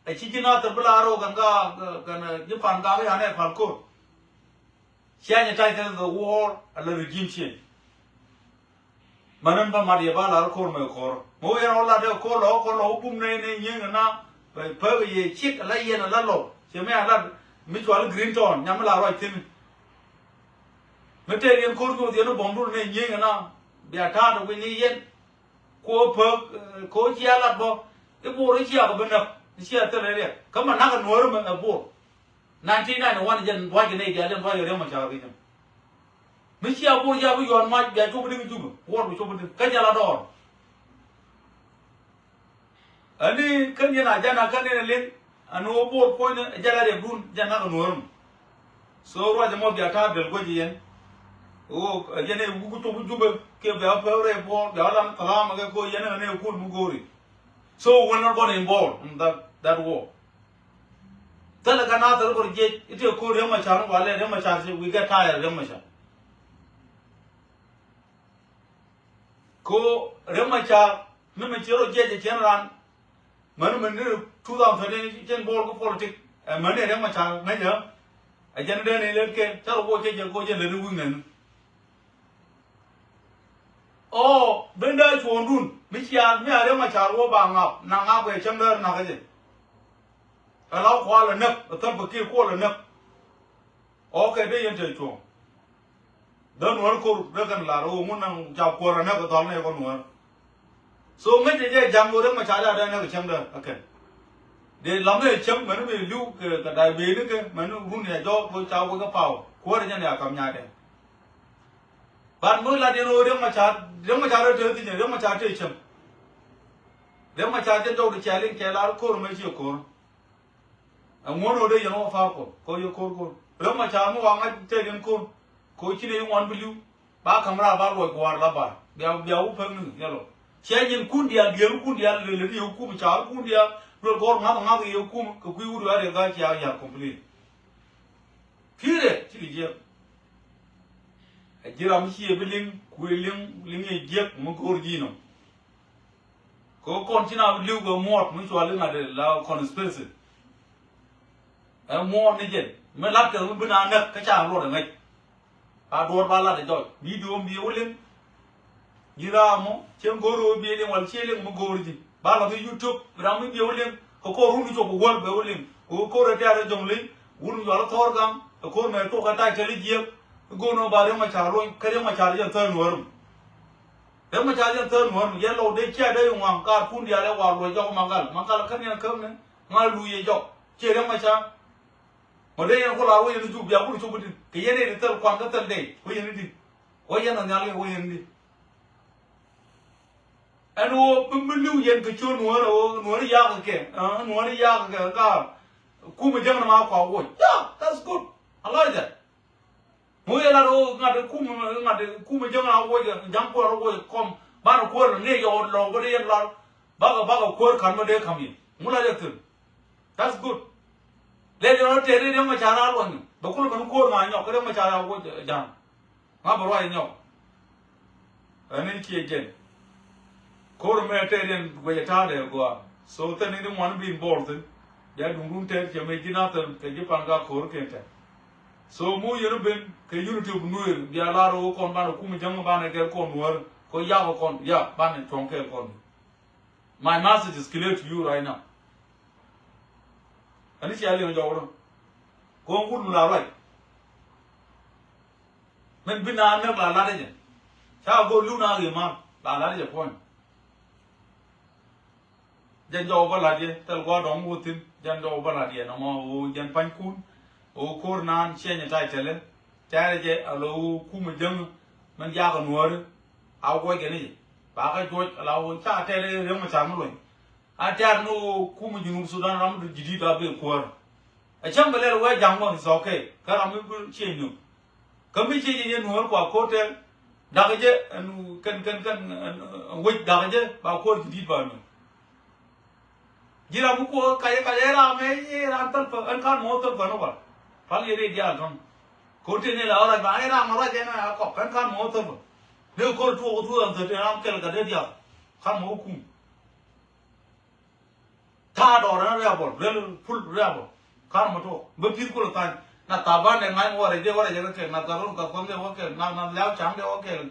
Ɛ ci ji̱ Nathir bi la rɔ kɛn ka kɛn ji̱ pan gak yan ɛ pal ko̱r. Cia nyɛ ta̱c kɛn the war a la regime change. Män in bä mat yɛ ba lar ko̱r mɛ ko̱r mɛ wä yɛn ɔ lat ɛ ko̱r lɔ ko̱r lɔ wä bum nɛ nɛ nyieng na. Bɛ pek yɛ cik a la yɛn a la lɔ cɛ mɛ a lat mi cual green town nyam mi la ruac thin. Mi tɛɛr yɛn ko̱r nyoth yɛn bɔm dun nɛ nyieng na bia ta̱a̱ dɔ wi̱n ni yɛn. Ko pek, eh, ko cia lat bɔ. I̱ Bor i̱ cia kɛ bi näk. I̱ cia thil i̱ riɛk. Kä ma nak ɛ Nuäär mɛ ɛ Bor. Nineteen ninety-one jɛn duac kɛ nɛy diaal jɛn duac kɛ Riɛk Macar kɛ jɛn. Mi cia Bor cia bi yuɔ̱ɔ̱n mac bia cop di̱ŋ Jubɛ. Wuɔr bi cop di̱ŋ. Kä jɛ la dɔɔr. Ani kän yɛn a jɛn a kän yɛn a liŋ. Ani wä Bor puɔ̱nyni ɛ jɛn a riɛkdun jɛn nak ɛ Nuäär mɛ. So ruac ɛmɔ bia ta̱a̱ del guäc yɛn. Ɣöö, eh, yɛn ɛ wuk cop Jubɛ kiɛ bia pek rɛy Bor bia wä lan thalamä kɛ ko yɛn ɛ nɛ kul mi go̱o̱ri. So we're not gonna involve in that, that war. Thilɛ kɛ na thilɛ kɔr jiɛc i̱ tëë ko̱r Riɛk Macar walɛ Riɛk Macar ci we get tired Riɛk Macar. Ko Riɛk Macar ni mi ci rɔ jiɛc ɛ cɛn ran. Mäni mäni two thousand thirteen cɛn Bor kä politik. Ɛ mäni Riɛk Macar ŋäcä. Ɛ jɛn dee ni lel kɛ cä rɔ wä cɛ jɛ ko jɛ lel ni wi̱i̱ ŋäni. Ɔ ben dee cuɔ̱ɔ̱ŋdun mi cia mi a Riɛk Macar wä ba ŋap na ŋap kɛ cäŋ dee ri nakä jɛ. Ɛ la kual ɛ näk ɛ thäl bä kiɛ kuɔl ɛ näk. Ɔ kɛ dee yɛn te cuɔ̱ɔ̱ŋ. Dee Nuäär ko̱r dee kɛn lar ɣöö ŋun naŋ ca kuäär anäk kɛ thɔl nɛy kɔn Nuäär. So ŋäc jɛ jɛ ja̱ŋ ɣöö Riɛk Macar ca dee anäk kɛ cäŋdä a kɛn. Dee lam ni ɛ cäŋ mäni mi li̱w kɛ kɛ da̱a̱c beeni kɛ mäni run yɛ jɔɔk ɣöö ca wek kä paw kuäär jɛ ni a kam nyaatdɛ. Ban mi lat yɛn ɣöö Riɛk Macar Riɛk Macar ɛ te thi̱n Riɛk Macar te cäŋ. Riɛk Macar jɛ jɔw di cɛɛl in cɛ lar ko̱r mɛ ciɛ ko̱r. Ɛŋuɔ̱n ɣöö dee yɛn wä pa̱a̱r kɔn kɛ ɣöö yɛ ko̱r ko̱r Riɛk Macar mi wa ŋa̱c tɛɛt yɛn ko̱r. Kɛ ɣöö ci nɛy ŋuan bi li̱w ba ka̱m raar ba luɔc gua̱a̱r la ba̱a̱r bia bia wä päk ni yɛlɔ. Ciɛ nyin kun diaal diɛɛr kun diaal lel ni yɛ kum ca̱a̱r kun diaal luel gɔ̱r ŋa̱th ŋa̱th yɛ kum kɛ kui̱ wut ɣa̱r yɛ ga̱a̱c cia ya̱r complete. Period. Cikɛ jiɛk. Ɛ ji̱ ram ci yɛ bi liŋ kuëë liŋ liŋ yɛ jiɛk mi go̱o̱r ji̱ nɔ. Kɛ kɔn ci na li̱w kɛ muɔt mi cual i̱ ŋa̱t la conspiracy. Ɛ muɔt ni jɛn mi lat kɛ mi bi na näk kä ca luɔt ɛ ŋäc. A duɔ̱ɔ̱r ba lat ɛ jɔc bi duɔ̱ɔ̱m bi wä liŋ. Ji̱ ram mɔ cieŋ go̱o̱r ɣöö bi liŋ wal cie liŋ mi go̱o̱r ji̱ ba lɔ ki YouTube bi ram mi bi wä liŋ. Kɛ kɔr run ki cop bi wäl bɛ wä liŋ kɛ kɔr ɛ tɛ̈r ɛ jɔ̱ŋ liŋ wun mi cual i̱ thɔɔr gaŋ. Ɛ ko̱r mɛ tuɔk kɛ ta̱y tɛli jiɛk. Go̱o̱n ɔ ba Riɛk Macar luɔny kä Riɛk Macar jɛn thäär nuɔ̱ɔ̱r mi. Riɛk Macar jɛn thäär nuɔ̱ɔ̱r mi yɛn lɔw dee cia dee ŋuaŋ kar kun diaal ɛ wa luɔc jɔk Maŋgal. Maŋgal kä niɛn käm ni ŋa̱ luc yɛ jɔk. Ciɛ Riɛk Macar. Mɔ dee yɛn ku la wä yɛn i̱ cuk bia wur cuk i̱ di̱t kɛ yɛn i̱ di thil kuan kä thil dee wä yɛn i̱ di̱t. Wä yɛn i̱ nhial kɛ wä yɛn i̱ di̱t. Ɛn ɣöö mi, mi li̱w yɛn kɛ ciöt nuɔ̱ɔ̱rä ɣöö nuɔ̱ɔ̱rä ya̱a̱k kɛ, ah, nuɔ̱ɔ̱rä ya̱a̱k kɛ ka kumɛ jäŋ ni ma kua woc. Yeah, that's good. I like that. Ŋu yɛ lat ɣöö ŋa̱t kumɛ, ŋa̱t kumɛ jäŋ ni a woc, ja̱ŋ kuɔr a woc kɔm banɛ kuɔr ni yɛ ɣöö lɔ̱ŋ bä dee yɛn lat. Bakɛ, bakɛ kuɔr ka̱n bä dee ka̱m yɛ. Ŋu la yɛ thi̱n. That's good. Lɛ jɛ rɔ tɛɛri Riɛk Macar a luɔ̱ny. Bɛ kulɛ mɛn kuɔr ŋa nyɔk, Riɛk Macar a woc ja̱ŋ. Ŋa bɛ ruac nyɔk. Ɛn in ciɛ jɛn. Ko̱r mɛ tɛɛr yɛn guɛcɛ ta̱a̱dɛ gɔaa. So thɛn in ŋuan bi involved thin. Bia duŋdun tɛɛr cɛ mɛ ji̱ Nathɛr kɛ ji̱ Pan Gak ko̱r kɛn tɛɛr. So mu yɛn ben kɛ unity of Nuer bia lar ɣöö kɔn banɛ kum jäŋ banɛ kɛɛl kɔn nuäär kɔ yak kɔn ya banɛ cuɔ̱ŋ kɛɛl kɔn. My message is clear to you right now. Ani cia liŋ jɔwrä. Go̱o̱ŋ wut mi la ruac. Min bi naan näk la lat jɛ. Ca go̱o̱r li̱w na ɣi̱i̱ mar la lat jɛ puɔ̱ny. Jɛn jɔw bä lat yɛ thil gua̱a̱r dɔ̱ŋ wä thi̱n jɛn jɔw bä lat yɛ nɔmɔ ɣöö jɛn pa̱nykun. Ɣöö ko̱r naan ciɛnyɛ ta̱y tɛlɛ. Tɛ̈rɛ jɛ a lo̱ ɣöö kumɛ jäŋ min jakä nuääri. A wuɔckɛ ni jɛ ba kä juɔc a la ɣöö ca tɛ̈rɛ Riɛk Macar mi luɔ̱ny. A tɛ̈r ni ɣöö kumɛ Junub Sudan ram mi ji̱ di̱t a ben kuäär. Ɛ cäŋ bɛ lɛl wee ja̱ŋ mɔ is okay. Kä ram mi bi cieny ni kä mi cieny ni nuɔ̱ɔ̱r kua ko̱r tɛl. Dakä jɛ ɛn kɛn kɛn kɛn ɛn wec dakä jɛ ba ko̱r ji̱ di̱t ba nuɔ̱ɔ̱r. Ji̱ ram mi kuɔ kacɛ kacɛ ram ɛ ram thäl pä ɛn kan mɔ thäl pä ni wal. Pal yɛ ri diaal tɔ̱ŋ. Ko̱r tëë ni la ɣä rac ba ɛ ram ɛ rac ɛn a kɔk ɛn kan mɔ thäl pä. Dee ko̱r tuɔɔk tuɔɔk ɛn thäl tëë ram kɛl ka dee diaal. Kan mɔ kum. Ta̱a̱ dɔɔr ɛn riabɔl rel pul riabɔl. Ka̱r mɔ tuɔɔk bä pi̱th kulɛ tha̱a̱ny. Na tha̱a̱ ban dee ŋa̱ny wä rɛc dee wä rɛc ɛ kɛ kɛl na tha̱a̱ run ka kuɔth dee wä kɛl na na liaw ca̱ŋ dee wä kɛl.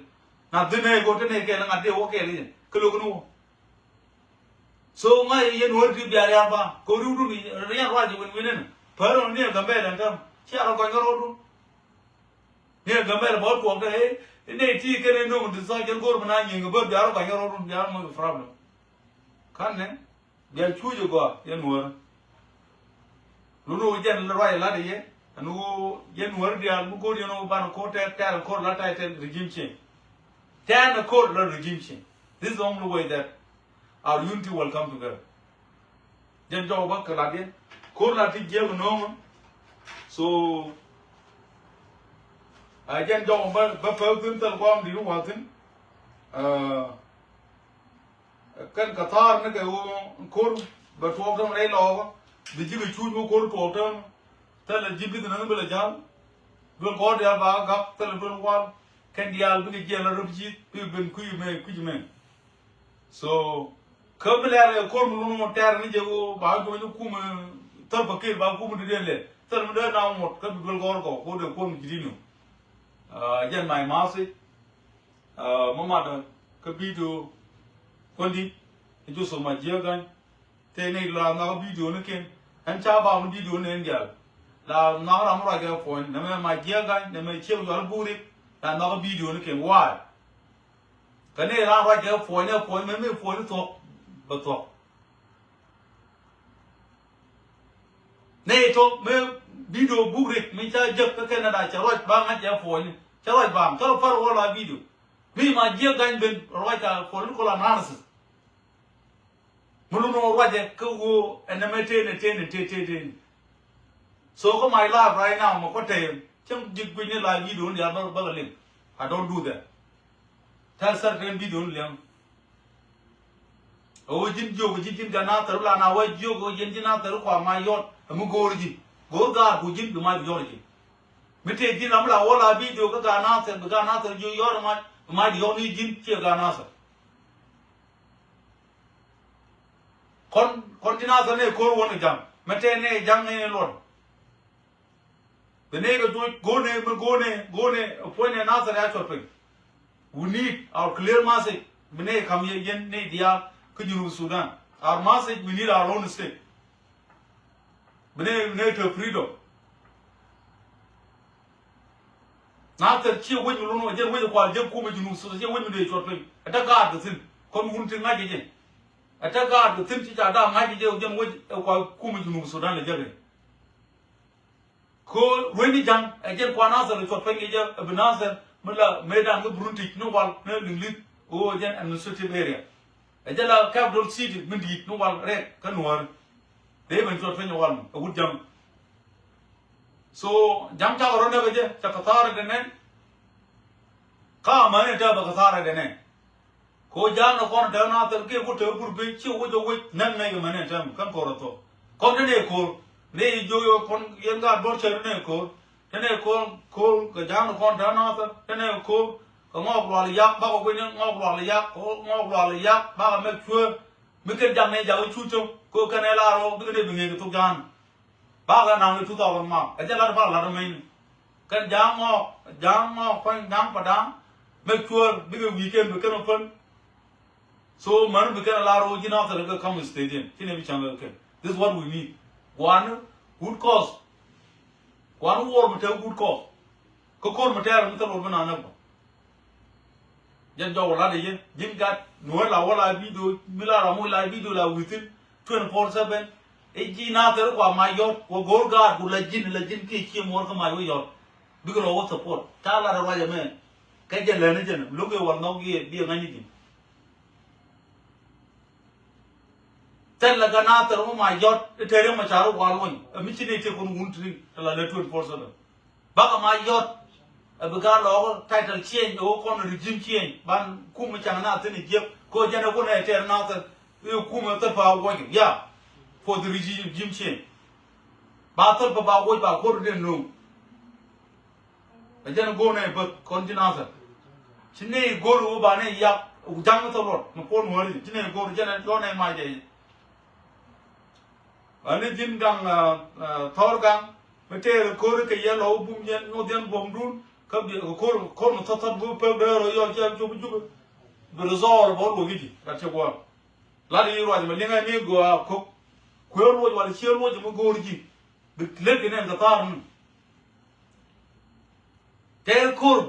Na dhin ɛ go̱o̱r thin ɛ kɛl ŋa̱t dee wä kɛl i̱ jɛ kɛ lo̱k ni wä. So ŋa̱c yɛn wä ti bia ria̱a̱ŋ ba kɛ riwdun ria̱a̱ŋ ruac jɛ win win ɛn. Pär ɔn ni ɛ Gambɛl ɛn tääm cia rɔ gɔny kɛ rɔɔdun. Ni ɛ Gambɛl bä wä tuɔɔk dee ɛ nɛ ti kɛn ɛ no̱o̱ŋ ti tha̱a̱ jɛn go̱o̱r mi na nyiŋ kɛ bä bia rɔ gɔny kɛ rɔɔdun bia rɔ moc kɛ problem. Ka̱n nɛ bia cuuc ɛ gɔaa yɛn nuäärä. Lun ɣöö jɛn ruac ɛ la̱t ɛ yɛ ɛn ɣöö yɛn nuäärä diaal mi go̱o̱r yɛn ɣöö banɛ ko̱r tɛɛr tɛɛr ko̱r la̱t ta̱y tɛn regime change. Tɛɛr ɛ ko̱r la̱t regime change. This is the only way that our unity will come together. Jɛn jɔk bä kɛ la̱t yɛ ko̱r la̱t ti jiɛk nööŋä. So ɛ jɛn jɔk bä bä päk thi̱n thil guam di̱t wa̱thi̱n. Ɛ Kɛn kɛ tha̱a̱r ni kɛ ɣöö ko̱r bɛ tuɔɔk täämɛ rɛy lɔɔkä. Bi ji̱ kɛ cuuc wä ko̱r tuɔɔk täämɛ. Thilɛ ji̱ business ni bi lɛ ja̱l. Duel kɔɔr diaal ba kɛ gak thilɛ duel wal. Kɛn diaal bikɛ jiɛn la röp ji̱ bi ben kui̱c mɛ kui̱c mɛ. So kä mi lɛr kɛ ko̱r mi lun wä tɛɛr ni jɛ ɣöö ba juɔ̱ny ni kumɛ thäl pa kil ba kumɛ di diɛn lɛ thilɛ mi dee na ŋuɔ̱t kä bi duel kɔɔr kɔ ko̱r dee ko̱r mi ji̱ di ni. Jɛn my message. Ɛ mɔ matdä kä bidio kuändi. Ɛ Joseph Majiäk Gany. Tëë nɛy la nhɔakä bidio ni kɛn ɛn ca bam ni bidio ni ɛn diaal. La nhɔakä ram mi ruac kɛ puɔ̱ny nɛmɛ Majiäk Gany nɛmɛ ciek yual buk rik. La nhɔakä bidio ni kɛn why? Kɛ nɛy ram ruac kɛ puɔ̱ny ɛ puɔ̱ny mɛ mi puɔ̱ny thuɔ̱k bɛ thuɔ̱k. Nɛy tɔ̱ mi bidio buk rik mi ca jek kä Canada cɛ ruac ba ŋa̱c cɛ puɔ̱nyni cɛ ruac ba ŋa̱c kä rɔ par wä la bidio. Mi Majiäk Gany ben ruac ka political analysis. Mi lun wä ruacɛ kä ɣöö ɛn nɛmɛ tëë nɛ tëë nɛ tëë tëë tëë nɛ. So kä my life right now mɛ kɔ tɛy cäŋ ji̱ gui̱cni la bidio ni diaal bä bä kɛ liŋ. I don't do that. Tɛl thɛr tɛn bidio ni liɛŋ. Ɛ ɣöö ji̱n jiök ji̱ ji̱n Ganathɛr la na wä jiök ɣöö ji̱n ji̱ Nathɛr kua mac yɔt ɛ mi go̱o̱r ji̱ go̱o̱r gaar ku ji̱n bi mac bi yɔt ji̱. Mi tëë ji̱n ram la wä la bidio kä Ganathɛr bi Ganathɛr jiök yɔt ɛ mac bi mac bi yɔt ni ji̱n ciɛ Ganathɛr. Kɔn kɔn ji̱ Nathɛr ni ko̱r wän kɛ ja̱ŋ mɛ tëë ni ja̱ŋ ni luɔt. Bi nɛy kɛ juɔc go̱o̱nɛ mi go̱o̱nɛ go̱o̱nɛ puɔ̱nynɛ Nathɛr ya cuɔt piny. We need our clear message. Bi nɛy kam yɛ yɛn nɛy diaal kä Junub Sudan. Our message, we need our own state. Bi nɛy bi nɛy te freedom. Nathɛr ciɛ wec mi lun wä jɛn wec kual jɛ kumɛ Junub Sudan, ciɛ wec mi dee cuɔt piny. Ɛ te gaat kɛ thi̱n kɔn wun ti ŋa̱c kɛ jɛ. Ɛ te gaat kɛ thi̱n ci ca da̱a̱ ŋa̱c kɛ jɛ jɛn wec ɛ kual kumɛ Junub Sudan lɛ jɛ kɛ. Kɛ ɣöö ruenyni ja̱ŋ ɛ jɛn kuan Nathɛr cuɔt piny kɛ jɛ ɛ bi Nathɛr mi la mëëdan kä Burundi ni wal ni Liŋlith ɣöö jɛn administrative area. Ɛ jɛ la capital city mi di̱i̱t ni wal rɛk kä Nuääri. Dee ben cuɔt piny ɛ wal mɔ ɛ wut ja̱ŋ. So ja̱ŋ cakɔ rɔ näk ɛ jɛ cakɔ thaar ɛ dee nɛn. Ka amäni tɛ̈ bɛ kɛ thaar ɛ dee nɛn. Kɛ ɣöö ja̱a̱ŋ ni kɔn tɛ̈ Nathɛr kiɛ ku tɛ̈ Burbi ci wec ɛ wec näk nɛy kɛ mɛn in tɛm kɛn ko̱r ɛ thok. Kɔn te nɛy ko̱r ni jiök yɛ kɔn yɛn gaat bɔr cɛ te nɛy ko̱r. Te nɛy ko̱r, ko̱r kɛ ja̱a̱ŋ ni kɔn tɛ̈ Nathɛr te nɛy ko̱r. Kɛ Ŋɔɔk Lual Yak bakɔ gui̱ni Ŋɔɔk Lual Yak, Ŋɔɔk Lual Yak bakɔ mɛk cuëër. Mi kɛn ja̱ŋ nɛy jakä cu cök kɛ ɣöö kɛn ɛ lar ɣɔw bikɛ nɛy bi ŋi̱i̱c kɛ thok ja̱a̱ŋ. Bakɛ naŋ ni two thousand map ɛ jɛ lat bakɛ lat mɛny ni. Kɛn ja̱a̱ŋ Ŋɔɔk, ja̱a̱ŋ Ŋɔɔk kuany ja̱a̱ŋ Padaŋ. Mɛk cuëër bikɛ wi̱i̱ kɛn bi kɛn ɔ pän. So män bi kɛn a lar ɣöö ji̱ Nathɛr kɛ ka̱m state in ci nɛ bi cäŋ kɛ kɛn. This is what we need. Gua̱a̱ni good cause. Gua̱a̱ni wuɔr mi te good cause. Kä ko̱r mi tɛɛr mi thil wä bi na näk bä. Jɛn jɔw lat i̱ yɛ ji̱n gat nuɔ̱ɔ̱r la wä la video mi la ram wä la video la within twenty four seven. I̱ ji̱ Nathɛr kua mac yɔt wä go̱o̱r gaat ku la ji̱n la ji̱n kiɛ cie muɔ̱ɔ̱r kä mac wä yɔt. Bikɛ rɔ wä support ca lat ruac ɛmɛ. Kɛ jɛ lɛni jɛn lo̱k i̱ wal nhɔk i̱ biɛ ŋa̱ny i̱ ji̱n. Thilɛ gat Nathɛr wä mac yɔt i̱ tɛr i̱ ma ca rɔ wal wä i̱ ɛ mi ci ni tiɛ kun wun ti ri ti la lɛ twenty four seven. Bakɛ ma yɔt ɛ bi gaa lɔɔk title change ɛ wä kɔn regime change ban kum mi caŋ na thin ɛ jiɛk kɛ ɣöö jɛn ɛ wun ɛ tɛr Nathɛr i̱ kum ɛ thil pa wuɔc ya for the regime, regime change. Ba thil pa ba wuɔc ba ko̱r den no̱o̱ŋ. Ɛ jɛn ɛ go̱o̱r nɛ bäth kɔn ji̱ Nathɛr. Ci nɛ go̱o̱r ɛ wä ba nɛ yak ja̱ŋ thil luɔt mi puɔ̱n wäri ci nɛ go̱o̱r jɛn ɛ lɔn ɛ mac ɛ. Ani ji̱n gaŋ, ah, ah, thɔr gaŋ mi tëër ko̱ri kɛ yɛn lɔ wä bum yɛn nyuɔth yɛn buɔ̱mdun kä bi kɛ ko̱r ko̱r mi thɔth thɔth bi pek dee rɔ yɔl cɛ cop jup. Bi resolve bä luɔc i̱ ji̱ rat cɛ gua̱a̱r. Lat i̱ ruac mi liŋɛ ni gɔaa ko̱k kuëë luɔc wal cië luɔc mi go̱o̱r ji̱. Bi lek kɛ nɛn kɛ thaar ni. Tëë ko̱r.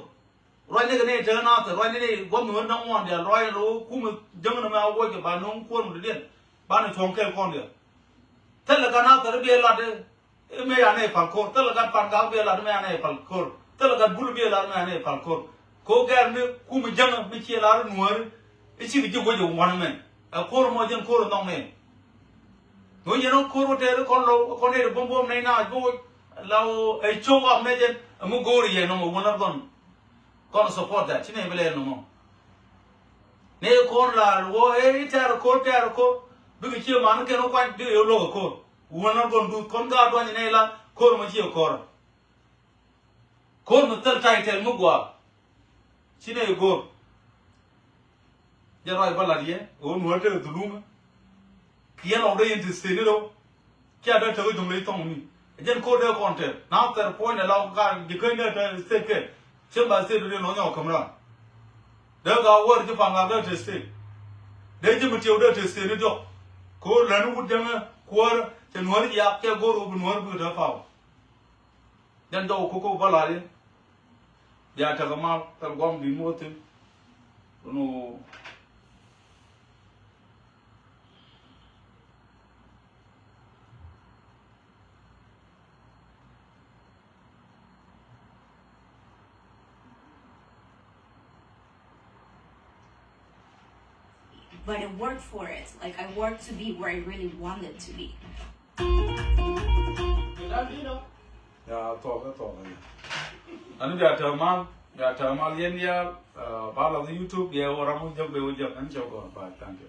Ruac ni kɛ ni te Nathɛr ruac ni ni guɔ̱m ni wen da̱ŋ ŋuɔ̱n diaal ruac ni ro kumɛ jäŋ ni mɛ a wuɔc kɛ ba no̱o̱ŋ kuɔr mi dɔ̱diɛn. Banɛ cuɔ̱ŋ kɛɛl kɔn diaal. Thilɛ gat Nathɛr i̱ biɛ lat i̱ mëë yanɛ i̱ pal ko̱r. Thilɛ gat Pangak i̱ biɛ lat i̱ mëë yanɛ i̱ pal ko̱r. Thilɛ gat Bul i̱ biɛ lat i̱ mëë yanɛ i̱ pal ko̱r. Kɛ ɣöö gɛr ni kumɛ jäŋ mi ciɛ lar i̱ Nuääri i̱ cikɛ ji̱ guäc i̱ wanɛ mɛ. Ɛ ko̱r mɔ jɛn ko̱r i̱ nhɔk mɛ. Ŋuc yɛn ɔ ko̱r wä tɛɛr i̱ kɔn lɔw i̱ kɔn nɛy ti buɔ̱m buɔ̱m nɛy naath bi woc. La ɣöö ɛ cio̱k ɣak nɛy jɛn ɛmɛ go̱o̱r yɛ nɔmɔ wä nɔr gɔn. Kɔn support that ci nɛy bi lɛɛl nɔmɔ. Nɛy kɔn la ɣöö ɛ i̱ tɛɛr ko̱r tɛɛr ko̱r bikɛ cie man kɛn wä kuany bikɛ yɛ luɔk ɛ ko̱r. Wä nɔr gɔn duth kɔn gaat duany nɛy la ko̱r mɔ ci ɛ ko̱r. Ko̱r mi thil title mi gɔaa. Ci nɛy go̱o̱r. Jɛ ruac bä lat yɛ ɣöö Nuäär tekɛ dhulumä. Kiɛ lɔk dee yɛn ti state ni rɛw. Cia dee tekɛ jɔ̱ŋ ley thɔŋ mi ɛ jɛn ko̱r dee kɔn tɛr Nathɛr puɔ̱nydɛ la ɣöö ka ji̱ käny dee te state kɛ. Cieŋ ba state dee nɔ nyɔk käm ran. Dee ka wäär ji̱ Pangak dee te state. Dee ji̱ mi tiɛw dee te state ni diɔ̱k. Ko̱r läni wut jäŋä kuäärä cɛ Nuäär jiaak cɛ go̱o̱r ɣöö bi Nuäär bikɛ te power. Jɛn jɔw ko̱k ko̱k bä la̱r yɛn. Bia tekɛ mal thil gua̱m di̱t mi wä thi̱n. Ɣän ɣöö But I worked for it. Like, I worked to be where I really wanted to be. Ya, thuɔk, thuɔk, ya. Ani bia tɛm mal, bia tɛm mal yɛn ya, uh, ba la YouTube ya wä ram wä jek bɛ wä jek, ani cɛ gɔn, bye, thank you.